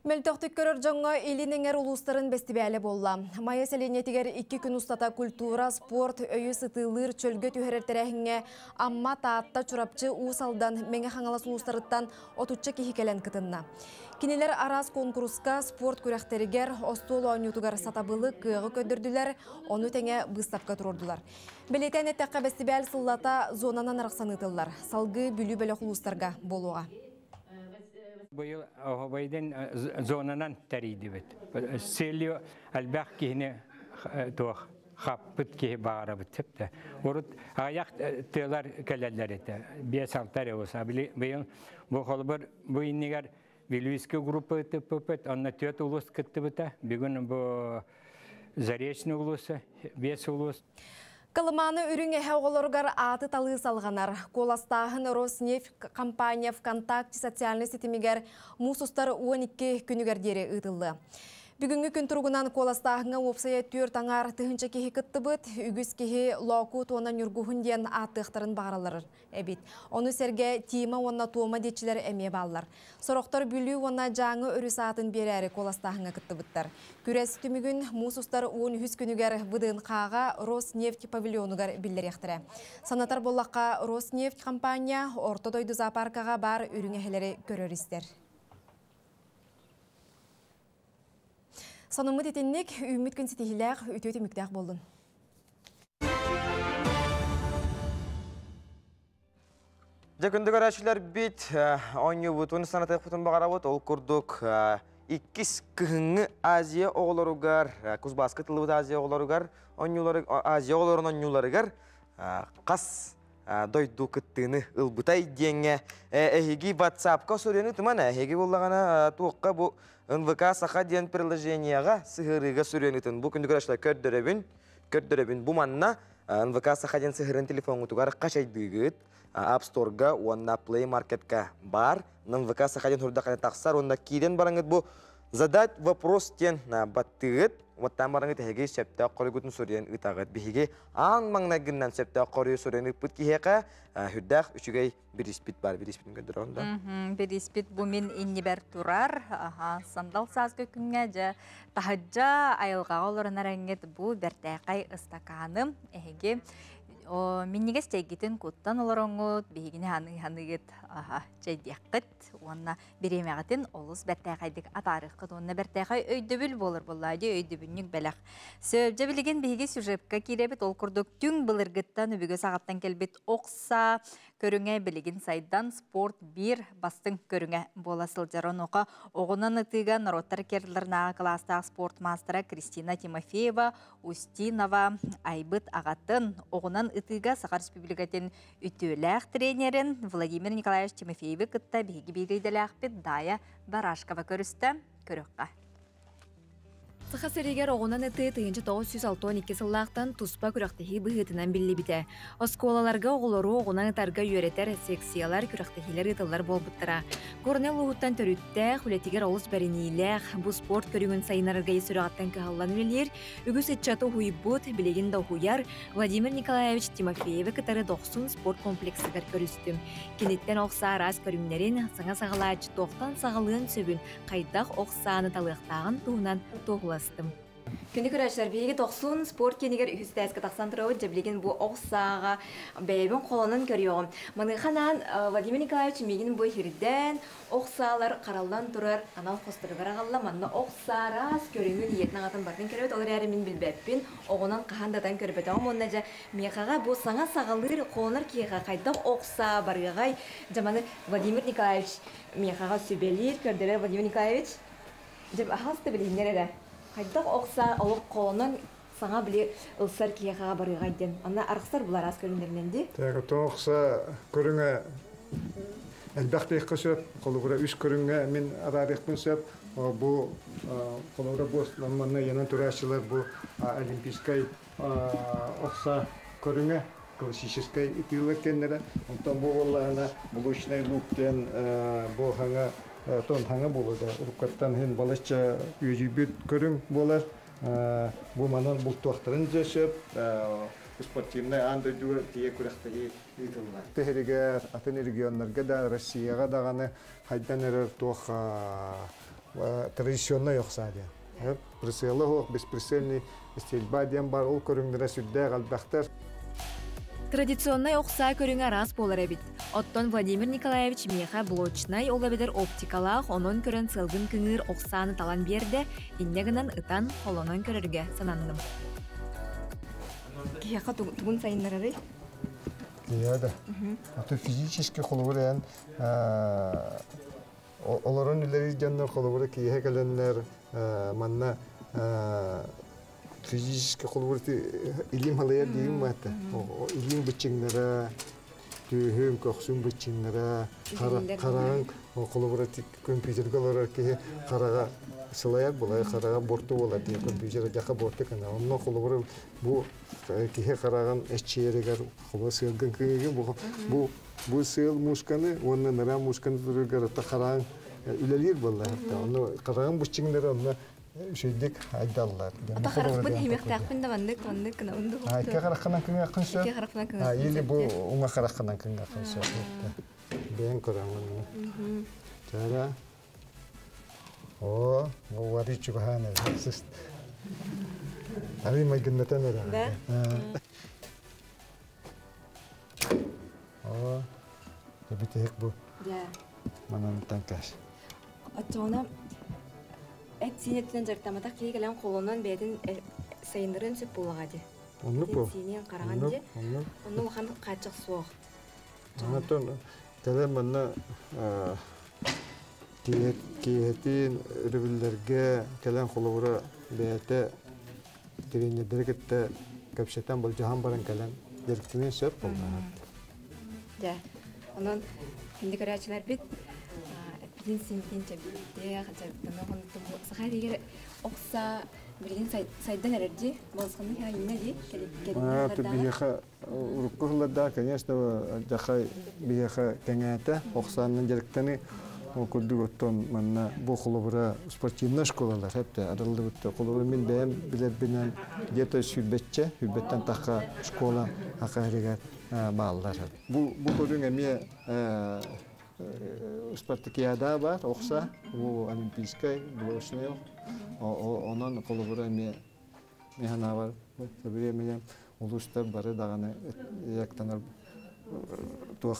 Мөлтөхтүк көрөр дьоҥҥо Илин эҥэр улуустарын бэстибээлэ буолла. Майа сэлиэнньэтигэр икки күн устата культура, спорт, өйү сытыылыыр, чөлгө түһэрэр тэрээһиҥҥэ Амма, Таатта, Чурапчы, Уус Алдан, Мэҥэ Хаҥалас улуустарыттан отучча киһи кэлэн кытынна. Кинилэр араас куонкуруска, спорт күрэхтэригэр, остуол оонньуутугар сатабылы, кыаҕы көрдөрдүлэр, ону тэҥэ быыстапка туруордулар. Бэлиэтээн эттэххэ, бэстибээл сыллата зонанан арахсан ыытыллар. Салгыы Бүлүү бөлөх улуустарга буолуоҕа. Быйыл оһобайдын зонанан тэрийдибит. Целью элбэх киһини туох хаппыт киһи баарабыт типте. Урут аяқ тыалар кэлэллэр этэ. Биэс алта эрэ болса. Быйыл бу холбор бу иннигэр Вилюйская группа ыттыппыт, онно түөрт улус кыттыбыта. Бүгүн бу Заречный улуса, биэс улус. Калыманы үрүң эһэ оҕолоругар ааты талыы салҕанар. Куоластааһын Роснефть компания ВКонтакте социальнай ситимигэр муус устар 12 күнүгэр диэри ыытыллыа. Бүгүҥҥү күн туругунан куоластааһыҥҥа уопсайа 4,5 тыһыынча киһи кыттыбыт, үгүс киһи Лоокуут уонна Ньургуһун диэн ааттыахтарын баҕараллар эбит. Ону сэргэ Тима уонна Туома диэччилэр эмиэ бааллар. Сорохтор Бүлүү уонна Дьааҥы өрүс аатын биэрээри куоластааһыҥҥа кыттыбыттар. Күрэс түмүгүн муус устар 13 күнүгэр ВДНХ-ҕа Роснефть павильонугар биллэриэхтэрэ. Санатар буоллахха, Роснефть компания Орто дойду зоопаркаҕа баар үрүҥ эһэлэри көрөр-истэр. Сонуммут итинник, үүммүт күн ситиһиилээх, үтүө түмүктээх буоллун. Дьэ күндү көрөөччүлэрбит, оонньуубутун санатыахпытын баҕарабыт. Ол курдук иккис кыһыҥҥы Азия оҕолоругар, Кузбасска тыллыбыт Азия оҕолоругар, Азия оҕолорун оонньууларыгар хас дойду кыттыыны ылбытай диэҥҥэ эһиги WhatsApp-ка суруйан ытыман, эһиги буллаҕына туохха бу НВК Саха диэн приложениеҕа сыһыарыыга суруйан ытын. Бу күндү көрөөччүлэр көрдөрөбүн, көрдөрөбүн. Бу манна НВК Саха диэн сыһыарын телефоҥҥутугар хачайдыыгыт, App Store-га уонна Play Market-ка баар. НВК Саха диэн хурдахана тахсар уонна киирэн бараҥыт бу задать вопрос диэн баттыгыт. Оттан бараҥыт эһиги сөптөөх хоруйгутун суруйан ыытаҕыт. Биһиги аан маҥнайгыннан сөптөөх хоруйу суруйан ыыппыт киһиэхэ үрдээх үчүгэй бириспит бар. Бириспитин көрдөрөҕүн да? Бириспит бу мин иннибэр турар. Аха, сандал сааскы күҥҥэ дьэ таһыдьа айылҕаҕа олорон эрэҥҥит бу бэртээхэй ыстакааным эһиги минньигэс чэйгитин куттан олороҥҥут биһигини ханыыгыт чэйдиэххит уонна бириэмэҕитин олус бэртээхэйдик атаарыаххыт уонна бэртээхэй өйдөбүл буолар буоллаа дии өйдөбүнньүк бэлэх. Сөбдьэ билигин биһиги сюжетка киирэбит ол курдук түҥ былыргыттан үбүгө саҕаттан кэлбит ох саа көрүҥэ билигин сайдан спорт биир бастыҥ көрүҥэ буола сылдьар. Онуоха оҕунан ытыыга норуоттар иккиардыларынааҕы кылаастаах спорт маастара Кристина Тимофеева Устинова айбыт аҕатын оҕунан ытыыга Саха Республикатын үтүөлээх тренерин Владимир Николаевич Тимофеевы кытта биһиги биир идэлээхпит Дая Барашкова көрүстэ. Көрүөххэ. Саха сиригэр оҕунан ытыы 1962 сыллаахтан туспа күрэхтэһии быһыытынан биллибитэ. Оскуолаларга оҕолору оҕунан ытарга үөрэтэр секциялар, күрэхтэһиилэр ыытыллар буолбуттара. Горнай улууһуттан төрүттээх, үлэтигэр олус бэриниилээх, бу спорт көрүҥүн сайыннарарга ис сүрэҕиттэн кыһаллан үлэлиир, үгүс ыччаты уһуйбут, билигин да уһуйар Владимир Николаевич Тимофеевы кытары Дохсун спорт комплексыгар көрүстүм. Киниттэн ох саа араас көрүҥнэрин, саҥа саҕалааччы туохтан саҕалыан сөбүн, хайдах ох сааны талыахтааҕын туһунан туоһуластым. Күндү көрөөччүлэр, биһиги Дохсун спорт киинигэр үһүс тээскэ тахсан турабыт. Дьэ, билигин бу ох сааҕа бэйэбин холонон көрүөҕүм. Маныаха анаан Владимир Николаевич миигин бу иһирдээн, ох саалар хараллан турар анал хосторугар аҕалла. Манна ох саа араас көрүҥүн, ийэтин аҕатын барытын көрөбүт. Ол эрээри мин билбэппин, оҕунан хаһан да ытан көрбөтөҕүм. Уонна дьэ, миэхэҕэ бу саҥа саҕалыыр холонор киһиэхэ хайдах ох саа барыаҕай? Дьэ, маны Владимир Николаевич миэхэҕэ сүбэлиир, көрдөрөр Владимир Николаевич. Дьэ, аһаҕас да билиһиннэр эрэ. Хайдах ох саа олох холонон саҥа били ылсар киһиэхэҕэ барыаҕай диэн. Онно арахсар булар аас көрүҥнэринэн дии. Так, оттон ох саа көрүҥэ элбэх диэххэ сөп. Холобура, үс көрүҥҥэ мин араарыахпын сөп. Бу холобура бу манна ыйанан турааччылар бу олимпийскай ох саа көрүҥэ классическай ытыылар кэннэрэ. Онтон бу буоллаҕына булочный лук диэн бу хаҥа тон хаҥа буолуо уруккаттан иһин балачча үөдүйбүт көрүҥ буолар. Бу манан бултуохтарын дьэ сөп. Спортивнай аан дойдуга тиийэ күрэхтэһии ыытыллар. Тыһыригэр, атын регионнарга да, Россияҕа даҕаны хайдан эрэр туох традиционнай ох саа диэн. Прицела суох, бесприцельный стрельба диэн бар, ол көрүҥнэрэ сүрдээх элбэхтэр. Традиционнай ох саа көрүҥэ араас буолар эбит. Оттон Владимир Николаевич миэхэ блочнай, ол эбэтэр оптикалаах, онон көрөн сыалгын кыҥыыр ох сааны талан биэрдэ, инньэ гынан ытан, холонон көрөргө сананным. Киһиэхэ тугун сайыннарарый? Киһиэхэ да. А то физически холобур эн олорон үлэлиир дьоннор холобура киэһэ кэлэннэр манна физически холобур илиим халыйар диигин баата. Илиим быччыҥнара, түөһүм, көхсүм быччыҥнара, хараҕыҥ холобура компьютерга олорор киһи хараҕа Сылайар булай хараҕа борту буолар диye компьютер дьаха борту кына. Онно холобура бу киһи хараҕын эччиэригэр холо сыалгын кыҥыгын бу бу бу сыал мушканы уонна нара мушканы тураргар та хараҕын үлэлиир буолла. Онно хараҕын буччиҥнары онно үчүгдик айдаллар. Ата харахпын химехтаахпын да маннык маннык гына унду. Икки хараххынан кыҥыаххын сөп. Икки харахпынан кыҥыаххын Или бу уҥа хараххынан кыҥыаххын сөп. Бэйэҥ көрөҥ. Чара. О, уари чугаһаан эрэ. Али майгыннатан эрэ. Да? О, эбитиһик бу. Да. Манан танкаш. Оччоҕуна эт сиинэтинэн дьарыктамматах киһи кэлэн холонон бэйэтин сайыннарыан сөп буоллаҕа дии. Оннук бу. Сиинин хараҕан дии. Онно улахан хааччах суох. Онтон кэлэн манна киэһэтин өрөбүллэргэ кэлэн холобура бэйэтэ тренердэри кытта кэпсэтэн былдьаһан баран кэлэн дьарыктаныан сөп буоллаҕа. Дьэ, онон күндү көрөөччүлэрбит эппитин синтин чэбдиэх, дьарыктаныах онтум саха иһигэр охса билигин сайдан эрэр дии, балысханнык иннэ дии, кэлин биһиэхэ урукку сылларда, конечно, дьахай биһиэхэ кэҥээтэ, охсааннан дьарыктаныы ол курдук оттон манна бу холобура спортивнай школалар хэпте арыллыбыт холобура мин бэйэм билэрбинэн где-то сүүрбэччэ сүүрбэттэн тахха школа хакаһырыгар бааллар. Бу бу көрүҥ эмиэ спартакиада бар, охса, бу олимпийскай, блочный онон холобура эмиэ механавар со улуустар бары даҕаны яктанар туох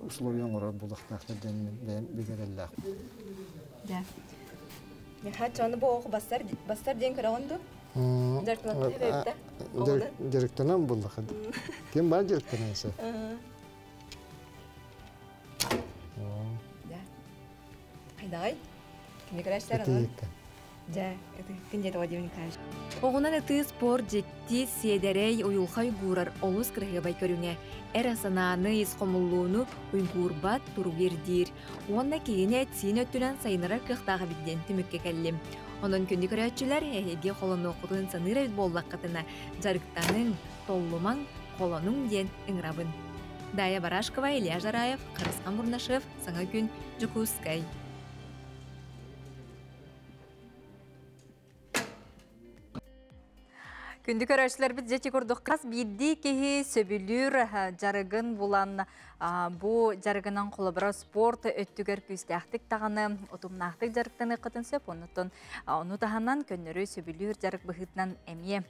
условия оҥорор булахтаахтар диэн бэйэм билэрэллээх. Да. Михаил, аны бу оҕо бассар бассар диэн көрөҕүн дуу? Дьарыктанан буллаха. Ким бар дьарыктанан сэ? Да. Хайдагай? Кини көрәшләр аны. Дьэ, күн дьэ Владимир Николаевич. Оҕунан ытыы спорт дьикти, сиэдэрэй, уйулҕа уйгуурар олус кыраһыабай көрүҥэ. Эрэ санааны, ис хомуллууну уйгуурбат туругу ирдиир. Уонна киһини эт-сиин өттүнэн сайыннарар кыахтаах эбит диэн түмүккэ кэллим. Онон күндү көрөөччүлэр, эһиги холонуоххутун саныыр эбит буоллаххытына, дьарыктаныҥ, толлумаҥ, холонуҥ диэн ыҥырабын. Дая Барашкова, Илья Жараев, Харысхан Бурнашев, Саҥа күн, Дьокуускай. Күндү көрөөччүлэрбит дьэти курдук хас биирдии киһи сөбүлүүр дьарыгын булан бу дьарыгынан холобура спорт өттүгэр күүстээхтик даҕаны утумнаахтык дьарыктаныаххытын сөп оннуттан ону таһынан көннөрү сөбүлүүр дьарык быһыытынан эмиэ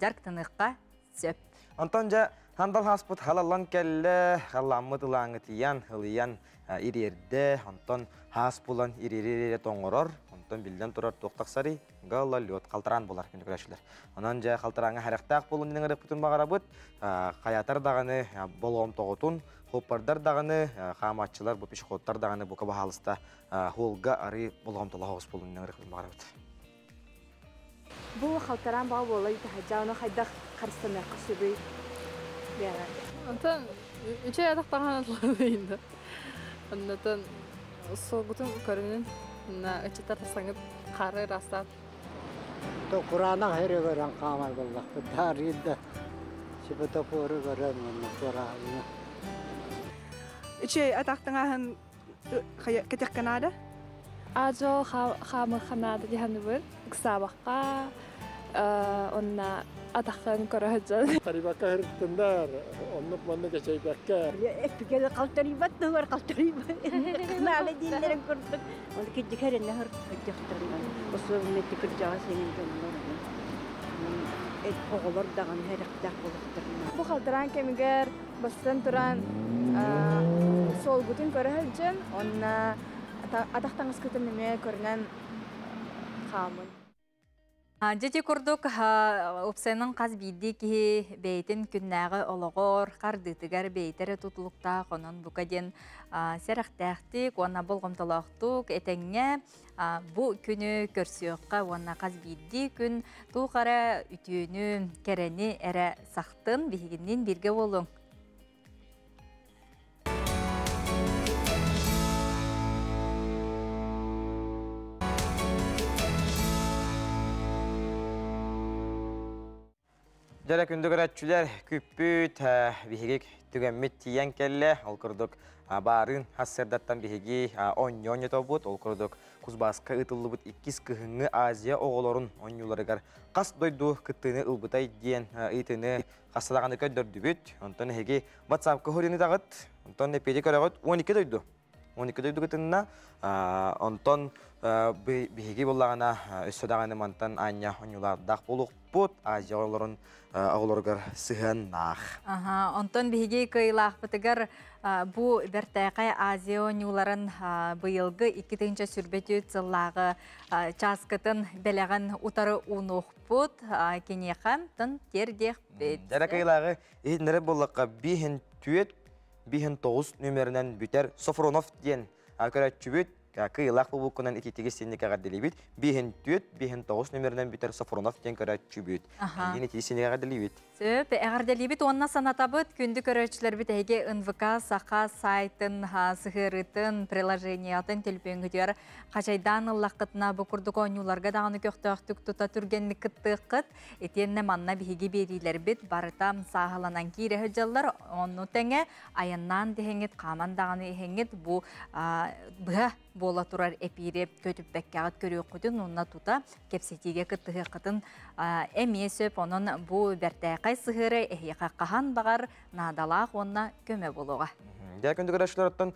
дьарыктаныахха сөп. Онтон дьэ хандал хаспыт халаллан кэллэ, халламмыт ылааҥытыйан, ылыйан ириэрдэ, онтон хаас булан ириэри тоҥорор, онтон биллэн турар туох тахсарый, галла лед халтараан булар күнү көрөчүлэр. Онон дьэ халтарааҥа харахтаах буолун диэн баҕарабыт, хаятар даҕаны болоом тоҕотун, хоппардар даҕаны хаамааччылар, бу пешеходтар даҕаны бука баһаалыста хуолга ары болоом толоҕос буолун диэн баҕарабыт. Бу халтараан баа буола итаһаджа, хайдах харыстаныахха сөбүй? Онтон үчэй атахтахан атланайында. Оннотон солгутун көрүнүн на ычытар саңыт қары растап. То Курана хере көрөн камар боллак. Тарыйда светофору көрөн онно Курана. Үчэй атахтаңаһын кетек Канада. Ажо хамы ханада диханыбын. Ыксабаққа, онна атахын көрөһөжөн. Тарибакка хырыттындар, оннук маннык эчейбекке. Эппикеге калтарибат тугар калтарибат. Наалы диннерин курдук. Ол киддикерин хыр киддихтырынан. Осуобун кырдьаҕа сенин дьоннор. Эт оҕолор даҕаны хэрехтэх булуктарына. Бу халтараан кэмигэр бастан туран солгутун көрөһөжөн, онна атахтаңыскытын неме көрүнэн хаамын. Дьэти курдук упсайнын хас биирдии киһи бэйтин күннээҕи олоҕор хардыытыгар бэйтере тутулуктаах онон бука диэн сэрэхтээхтик уонна болҕомтолоохтук этэҥҥэ бу күнү көрсүөххэ уонна хас биирдии күн туох эрэ үтүөнү кэрэни эрэ сахтын биһигиннин бирге болуҥ. Дьэрэ күндү көрөөччүлэр, күппүт биһиги түгэммит тиийэн кэллэ. Ол курдук баарын хас сырдаттан биһиги онньо онньотобут. Ол курдук Кузбасска ыытыллыбыт иккис кыһыҥҥы Азия оҕолорун онньууларыгар хас дойду кыттыыны ылбытай диэн ыйытыыны хас даҕаны көрдөрдүбүт. Онтон эһиги WhatsApp-ка хоруйунутаҕыт. Онтон эппиэти көрөҕүт 12 дойду. 12 дойду кытынна. Онтон биһиги буллаҕына өссө даҕаны мантан аанньа онньуулардаах буолуохпут. Азия оҕолорун оҕолоругар сыһыаннаах. Аха, онтон биһиги кыайыылаахпытыгар бу бэртээхэй Азия оонньууларын быйылгы 2024 сыллааҕы чааскытын бэлэҕин утары уунуохпут. Киниэхэ тын тиэрдиэхпит. Дьэрэ кыайыылааҕы иһитиннэрэр буоллахха, биһин түөт биһин тоҕус нүмеринэн бүтэр Софронов диэн көрөөччүбүт кыйылаах буолбуккунан ититиги синник эҕэрдэлиибит. Биһин түөт, биһин тоҕус нүмеринэн бүтэр Софронов диэн көрөөччүбүт. Эйигин итии синник эҕэрдэлиибит. Сөп, эҕэрдэлиибит уонна санатабыт күндү көрөөччүлэрбит эһиги НВК Саха сайтын сыһыарыытын, приложениятын төлөпүөҥҥүтүгэр хачайдаан ыллаххытына бу курдук оонньууларга даҕаны көхтөөхтүк тута түргэнник кыттыаххыт. Итиэннэ манна биһиги биэриилэрбит барыта сааһыланан киирэ сылдьаллар. Онну тэҥэ айаннаан диһэҥҥит, хааман даҕаны иһэҥҥит бу быһа буола турар эпиири көтүппэккэҕит көрүөххүтүн уонна тута кэпсэтиигэ кыттыһыаххытын эмиэ сөп. Онон бу бэртээхэй сыһыары эһиэхэ хаһан баҕар наадалаах уонна көмө буолуоҕа. Дьэ, күндү көрөөччүлэр,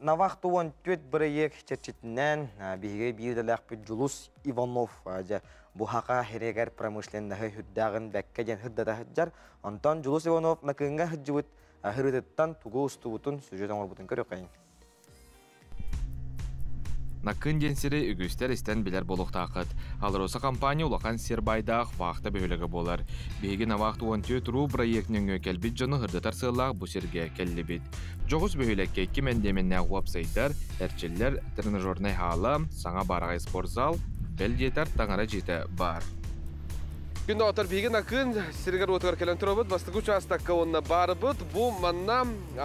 Навах туон түөт бырайыак чэрчитинэн биһиги биир идэлээхпит Дьулус Иванов дьэ бу хака хирегэр промышленноһы үрдээҕин бэккэ диэн сырдата сылдьар. Онтон Дьулус Иванов Накыҥҥа сылдьыбыт хырыытыттан тугу устубутун сюжет оҥорбутун көрүөххэйиҥ. Накын диэн сири үгүстэр истэн билэр буолуохтааххыт. Алроса компания улахан сир байдаах вахта бөһүөлэгэ буолар. Биһиги Навахт 14 ру проект нөҥүө кэлбит дьону ырдатар сыаллаах бу сиргэ кэллибит. Дьоҕус бөһүөлэккэ икки мэндиэмэннээх уопсайдар, эрчиллэр тренажернай хаала, саҥа баараҕай спортзал, бэл диэтэр таҥара дьиэтэ баар. Күн доҕоттор, биһиги Накыын сиригэр-уотугар кэлэн турабыт. Бастакы учаастакка уонна баарбыт. Бу манна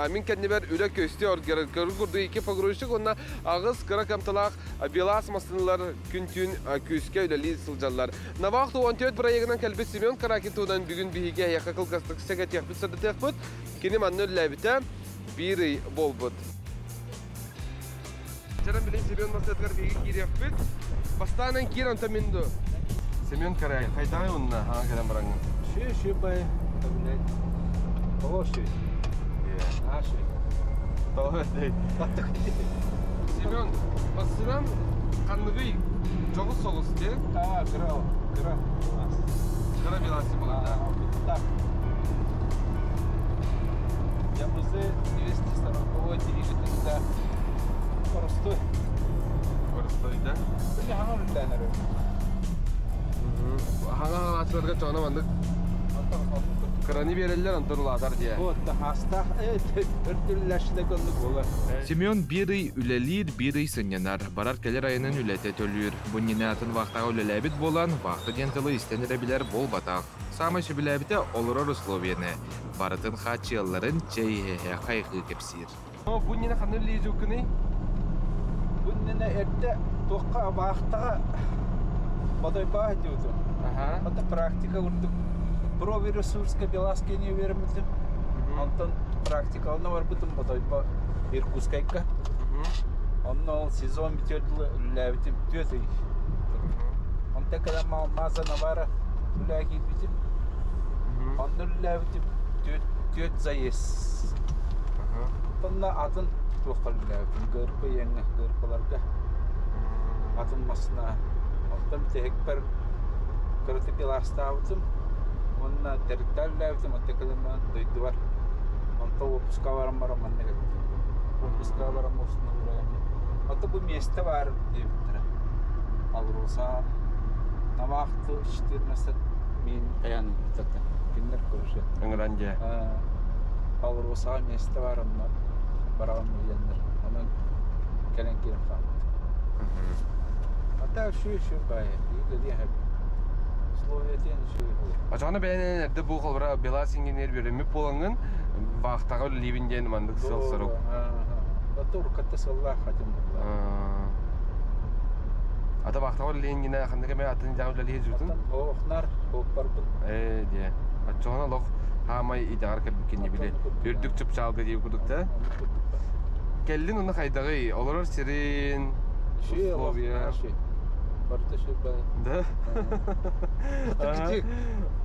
мин кэннибэр үлэ көстүү оргер көрүн курдук икки погрузчик уонна аҕыс кыра кыамталаах Белаз массыыналар күн-түүн күүскэ үлэлии сылдьаллар. Навах 14 проегынан кэлбит Семен Каракин туһунан бүгүн биһиги эһиэхэ кылгастык сэгэтиэхпит, сырдатыахпыт. Кини манна үлэлээбитэ биир ый буолбут. Чаран билин Семен массыынатыгар биһиги киириэхпит. Бастаан эн киир, онтон мин ду. Семен Каракин, хайдаҕый уонна хаҥа кэлэн бараҥҥын? Шү, шү бай, блядь. Того шү. А, шү. Того Семен, массыынан ханныгый дьоҕус соҕус дии? А, кыра, кыра. Кыра беласи буолар да? Так. ЯМЗ 240 двигатель Простой. Простой, да? Били хаҥа үллээнэр. Хаҥа хаҥааччыларга чоно маннык кыраны биэрэллэр, онтон улаатар дии. Вот, астаах өртүллэшне көннүк буолар. Семен биир ый үлэлиир, биир ый сынньанар. Барар-кэлэр айанын үлэтэ төлүүр. Бу иннинэ атын вахтаҕа үлэлээбит буолан, вахта диэн тылы истэн эрэ билэр буолбатах. Саамай сөбүлээбитэ олорор условиены. Барытын хааччыйалларын чэй иһэ хайҕыы кэпсиир. Бу иннинэ ханна үлэлиир Бу иннинэ эрдэ туохха вахтаҕа бодойбоо диуту. Это практика курдук Прови-ресурска Беласкини үөрэммитим. Онтон практикалана барбытым бодойбо Иркутскайга. Онно ол сезон бүтүөр дылы үлэлээбитим түөрт ый. Онтон кэлэн Маза Навара үлээ киирбитим. Онно үлэлээбитим түөрт заезд. Онно атын туохха үлэлээбитим ГРП иэҥҥэ ГРПларга атын массына. Онтон бүтэһикпэр кыратык белаастаабытым уонна тэрилтэ үлэлээбитим. Онтон кэлэн баран дойдубар онтон уоппуска баран баран манна кэлбитим. Уоппуска баран устун Ото бу миэстэ баар диэбиттэрэ. Алроса Навахту 14 мин таян ыыппыттар. Кинилэр короче. Ыҥыран дьэ. Алросаҕа миэстэ баар онно бараҕын диэннэр. Онон кэлэн киирэн хаалбыт. А так шү шү бай. Үлэлиэхэбин. Условиятын үчүгэй буолар. Очоҕуна бэйэн эрдэ бу холбура Белаз инженер үөрэммит буолаҥҥын вахтаҕа үлэлиибин диэн маннык сыл-сорук. Ото уруккатта сыллаах хатым буолла. Ата вахтаҕа үлэлиэн гинэ ханнык эмэ атын дьаҕа үлэлиэ дьутун? Оохнар, хооппарбын. Ээ диэ. Оччоҕуна олох хаамай идэҕэр кэлбиккин били үрдүк чыпчаалга диир курдук да. Кэллин уна хайдаҕый? Олорор сирин, условия. Барыта шөй Да?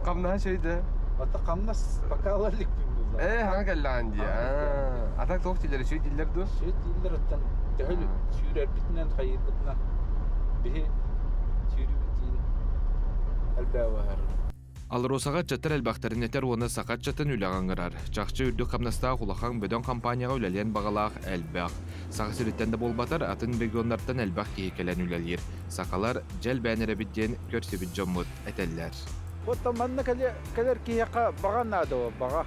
Хамнаһа шөй да? Ата хамнас пока ала иликпин булла. Э, хаҥа кэллэҕин дии. Ата туох дииллэр, үчүгэй дииллэр дуо? Үчүгэй дииллэр оттон төһө сүүрэрбитинэн хайыырбытынан биһи сүүрүүбүт элбээҕи баһар. АЛРОСАҕа ыччаттар элбэхтэрин этэр уонна саха ыччатын үлэҕэ ыҥырар. Чахчы үрдүк хамнастаах улахан бөдөҥ компанияҕа үлэлиэн баҕалаах элбэх. Саха сириттэн да буолбатар, атын регионнартан элбэх киһи кэлэн үлэлиир. Сахалар дьэ элбээн эрэбит диэн көрсүбүт дьоммут этэллэр. Оттон манна кэлэр киһиэхэ баҕа наада баҕа.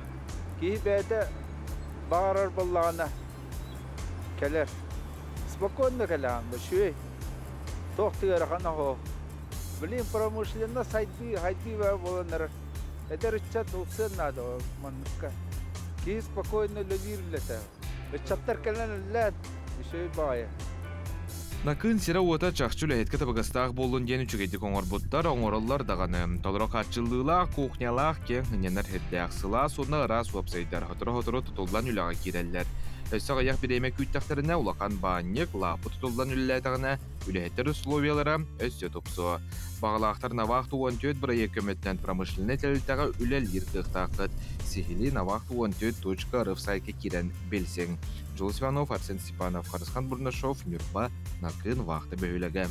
Киһи бэйэтэ баҕарар буоллаҕына кэлэр. Спокойно кэлэҕин, үчүгэй. Туох да ыарахан оһо. Блин, промышленно сайдыы, хайдыы баа буолан эрэр. Эдэр ыччат ылсыан наада манныкка. Киһи спокойно үлэлиир үлэтэ. Ыччаттар кэлэн үлэлээн, үчүгэй баҕайы. Накыын сирэ-уота чахчы үлэһиткэ табыгастаах буоллун диэн үчүгэйдик оҥорбуттар, оҥороллор даҕаны. Толору хааччыллыылаах, кухнялаах, киэҥ сынньанар сирдээх, сылаас уонна ыраас уопсайдар сотору-сотору тутуллан үлэҕэ киирэллэр. Өссө аҕыйах бириэмэ күүттэхтэринэ улахан баанньык, лааппы тутуллан үлэлээтэҕинэ, үлэһиттэр условиялара өссө тупсуо. Баҕалаахтар Навах 14 бырайыак көмөтүнэн промышленнай тэрилтэҕэ үлэлиир кыахтааххыт. Сиһилии Навах 14.рф сайтка киирэн билсиҥ. Дьулус Иванов, Арсен Степанов, Харысхан Бурнашов, Ньурба, Накыын вахта бөһүөлэгэ.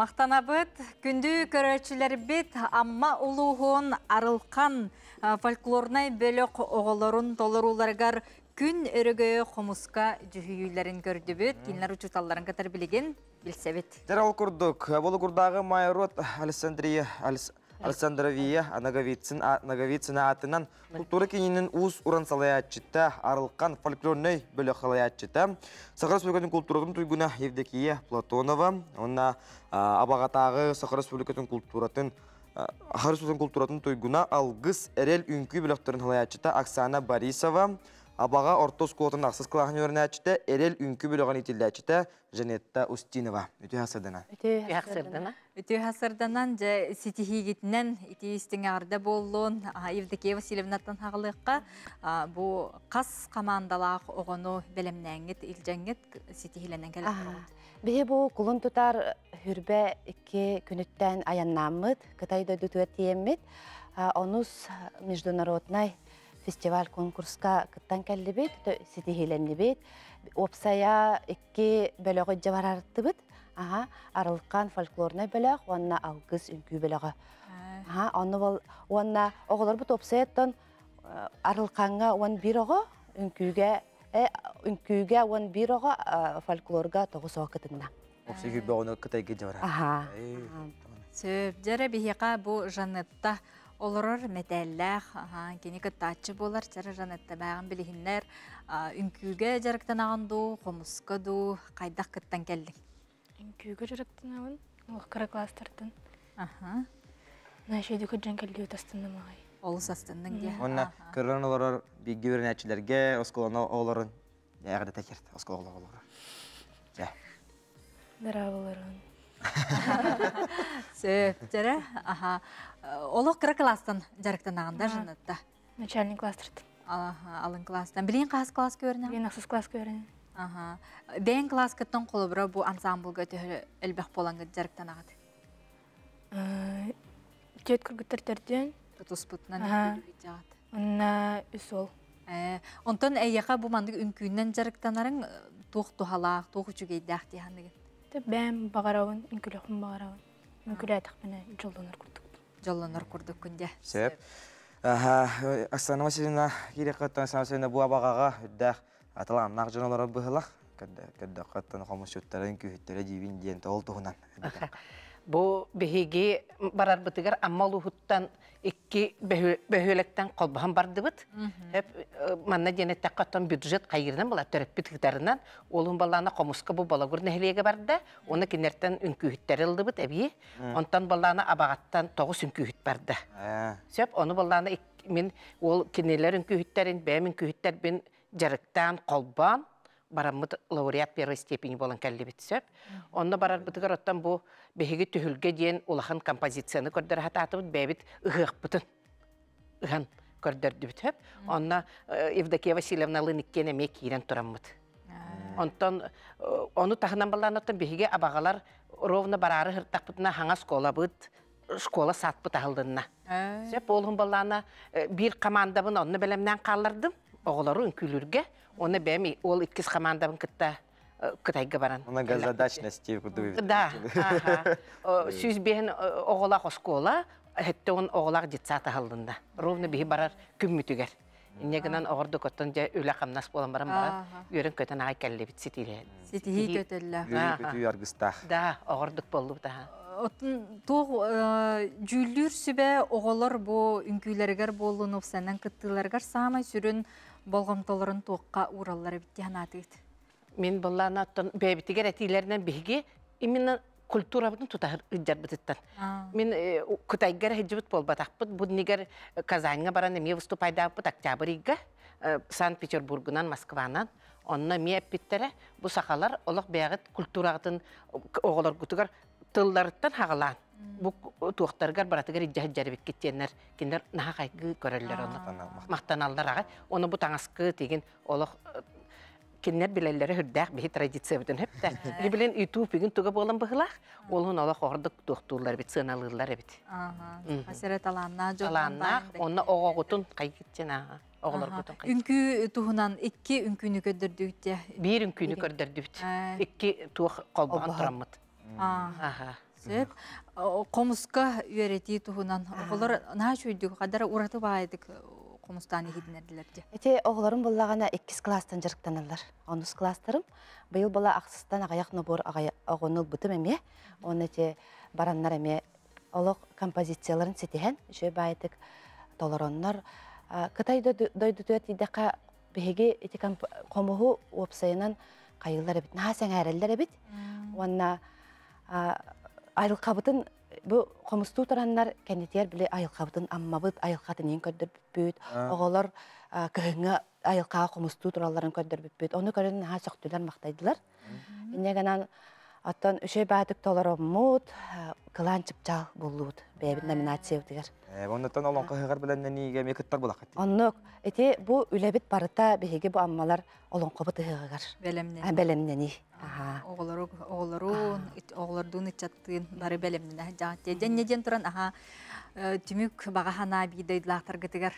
Махтанабыт, күндү көрөөччүлэрбит Амма улууһун Арылхан фольклорнай бөлөх оҕолорун толорууларыгар күн өрөгөйө хомуска дьүһүйүүлэрин көрдүбүт. Кинилэр учууталларын кытары билигин билсэбит. Дьэ ол курдук, Болугурдааҕы Майорот Александрия Александровия Ноговицына аатынан култуура киинин уус-уран салайааччыта, Арылхан фольклорнай бөлөх салайааччыта, Саха Республикатын култууратын туйгуна Евдокия Платонова уонна Абаҕатааҕы Саха Республикатын култууратын Саха Республикатын култууратын туйгуна Алгыс эрэл үҥкүү бөлөхтөрүн салайааччыта Оксана Борисова, Абаҕа орто оскуолатын ахсыс кылааһын үөрэнээччитэ, Эрэл үҥкүү бөлөҕүн иитиллээччитэ Жанетта Устинова. Үтүө сырдана. Үтүө сырдана. Үтүө сырданан дьэ ситиһиигитинэн ити истиҥ эҕэрдэ буоллун. Евдокия Васильевнаттан хаҕылыахха бу хас командалаах оҕону бэлэмнээҥҥит, илдьэҥҥит ситиһилэнэн кэлэн Биһи бу кулун тутар хүрбэ икки күнүттэн айаннааммыт, Кытай дойдутугар тиийэммит, онус международнай фестиваль конкурска кыттан кэллибит, ситиһилэннибит. Уопсайа икки бөлөҕү дьэ барарыттыбыт. Аха, Арылхан фольклорнай бөлөх уонна Алгыс үҥкүү бөлөҕө. Аха, онно бол уонна оҕолорбут уопсайаттан Арылхаҥҥа 11 оҕо, үҥкүүгэ үҥкүүгэ 11 оҕо, фольклорга 9 оҕо кытынна. Уопсай күүрбэ оҕону Кытайга дьэ барар. Аха. Сөп, дьэрэ биһиэхэ бу Жанетта. олорор мэтээллээх, кини кыттааччы буолар, чара Жанетта бааҕын билиһиннэр, үҥкүүгэ дьарыктанаҕын дуу, хомуска дуу, хайдах кыттан кэллиҥ? Үҥкүүгэ дьарыктанабын, кыра класстартан. Наша күрдьэн кэллии астынным аҕай. Олус астынныҥ дии. Уонна кыран олорор бииргэ үөрэнээччилэргэ оскуоланы оҕолорун эҕэрдэ кэрт оскуола оҕолоро. Дьэ. Дорооболорун. Сөп, дьэрэ, аха. Олох кыра класстан дьарыктанаҕын да Жанетта? Начальный класстартан. Аха, алын класстан. Билигин хас класска үөрэнэҕин? Билигин ахсыс класска үөрэнэбин. Аха. Бэйэҥ класскыттан холобура бу ансамблга төһө элбэх буолаҥҥыт дьарыктанаҕыт? Түөрт кыргыттар төрдүөн. Тутуспутунан үҥкүүлүүгүт. Онна үс уол. Онтон эйиэхэ бу маннык үҥкүүнэн дьарыктанарыҥ туох туһалаах, туох үчүгэйдээх дии саныгын? Бэйэм баҕарабын, үҥкүүлүөхпүн баҕарабын. Үҥкүүлээтэхпинэ дьоллонор курдукпун. Дьоллонор курдуккун дьэ. Сөп. Оксана Васильевна киириэххиттэн Оксана Васильевна бу абаҕаҕа үрдээх аталааннаах дьон олорор быһылах. Көрдөххө хомусчуттарын күүһүттэрэ диибин диэн ол туһунан. Бу биһиги барарбытыгар Амма улууһуттан икки бөһүөлэктэн холбоһон бардыбыт. Манна диэн эттэххэ, оттон бюджет хайырынан була төрөппүт ыытарынан, уолун баллаана хомуска бу Болагур нэһилиэгэ барда, уонна кинилэртэн үҥкүүһүттэри ыллыбыт эбии. Онтон баллаана Абаҕаттан 9 үҥкүүһүт барда. Сөп, ону баллаана мин уол кинилэр үҥкүүһүттэрин, бэйэм үҥкүүһүттэрбин дьарыктаан, холбоон, бараммыт лауреат первой степени буолан кэллибит сөп. Онно барарбытыгар оттон бу биһиги түһүлгэ диэн улахан композицияны көрдөрө сатаатыбыт, бэйэбит ыһыахпытын ыһан көрдөрдүбүт сөп. Онно Евдокия Васильевна Лыниккен эмиэ киирэн тураммыт. Онтон ону таһынан баллаан оттон биһиги абаҕалар ровно бараары сыртахпытына хаҥа школабыт, школа саатпыт аһыллынна. Сөп олуһун баллаана биир командабын онно бэлэмнээн хааллардым. Оҕолору үҥкүүлүүргэ. Оны бэйэм ол иккис командабын кытта Кытайга баран. Многозадачности курдук. Да. 105 оҕолоох оскуола, 70 оҕолоох детсад аһыллынна. Ровно биһи барар күммүтүгэр. Инньэ гынан оҕордук оттон дьэ үлэ-хамнас буолан баран баран үөрэн-көтөн аҕай кэллибит ситиилээн. Ситиһии көтөллө. Үөрүү-көтүү аргыстаах. Да, оҕордук буоллубут аха. Оттон туох дьүүллүүр сүбэ оҕолор бу үҥкүүлэригэр буоллун, уопсайынан кыттыыларыгар саамай сүрүн болҕомтолорун туохха уураллар эбит дии санаатыгыт? Мин былаана оттон бэйэбитигэр этиилэринэн биһиги именно культурабытын тутаһыр ыдьарбытыттан. Мин Кытайга эрэ сылдьыбыт буолбатахпыт. Бу иннигэр Казаньга баран эмиэ выступайдаабыппыт октябрь ыйга Санкт-Петербургунан, Москванан. Онно эмиэ эппиттэрэ, бу сахалар олох бэйэҕит культураҕытын оҕолоргутугар тылларыттан хаҕалаан бу туохтарыгар баратыгар илдьэ сылдьар эбиккит диэннэр кинилэр наһаа хайгыы көрөллөр ону махтаналлар аҕай. Ону бу таҥаскы тигин олох кинилэр билэллэрэ үрдээх биһи традициябытын хөптө. Билин YouTube игин туга буолан быһылаах, олун олох ордук туохтууллар эбит, сыаналыыллар эбит. Саха талааннаах дьон. Талааннаах, онно оҕоҕутун хайгытчын ааха, оҕолоргутун Үҥкүү туһунан икки үҥкүүнү көрдөрдүбүт. Биир үҥкүүнү көрдөрдүбүт. Икки туох холбоон тураммыт. Аха. Сөп. Хомуска үөрэтии туһунан оҕолор наһаа үчүгүйдүк, хадара ураты баайдык хомустаан иһитинэрдилэр дии. Ити оҕолорум буллаҕына иккис класстан дьарыктаналлар. Онус класстарым. Быйыл була ахсыстан аҕыйах нобуор оҕону ылбытым эмиэ. Уонна ити бараннар эмиэ олох композицияларын ситиһэн, үчүгэй баайдык толороннор. Кытай дойдутугар тиийдэххэ биһиги ити хомуһу уопсайынан хайыыллар эбит, наһаа сэҥээрэллэр эбит. Уонна айылҕабытын бу хомустуу тураннар кэннитигэр били айылҕабытын Аммабыт айылҕатын иин көрдөрбүппүт. Оҕолор кыһыҥҥы айылҕаҕа хомустуу туралларын көрдөрбүппүт. Ону көрөн наһаа сөхтүлэр, махтайдылар. Инньэ гынан оттон үчүгэй баатык толороммут, кылаан чыпчаал буллубут бэйэбит номинациябытыгар. Оннуттан олоҥхо ыһыҕар бэлэмнэниигэ эмиэ кыттар булаххыт. Оннук. Ити бу үлэбит барыта биһиги бу Аммалар олоҥхобут ыһыаҕыгар бэлэмнэнии. Оҕолору оҕолорун оҕолордуун ыччаттыын бары бэлэмнэнэ дьаҕат. Дьэнньэ диэн туран аха түмүк баҕа санаа биир дойдулаахтаргытыгар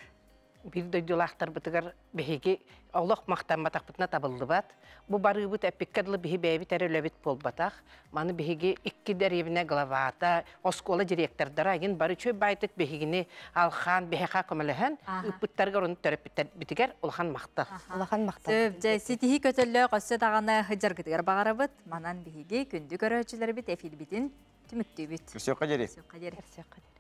Биир дойдулаахтарбытыгар биһиги олох махтамматахпытына табыллыбат. Бу барыыбыт эппиккэ дылы биһи бэйэбит эрэ үлэбит буолбатах. Маны биһиги икки дэриэбинэ главата, оскуола директордара игин бары үчүгэй баайтык биһигини алхаан биһиэхэ көмөлөһөн ыыппыттарыгар ону төрөппүттэрбитигэр улахан махтал. Улахан махтал. Сөп, дьэ, ситиһии көтөллөөх өссө даҕаны сылдьаргытыгар баҕарабыт. Манан биһиги күндү көрөөччүлэрбит эфирбитин түмүктүүбүт. Көрсүөххэ диэри. Көрсүөххэ диэри. Көрсүөххэ диэри.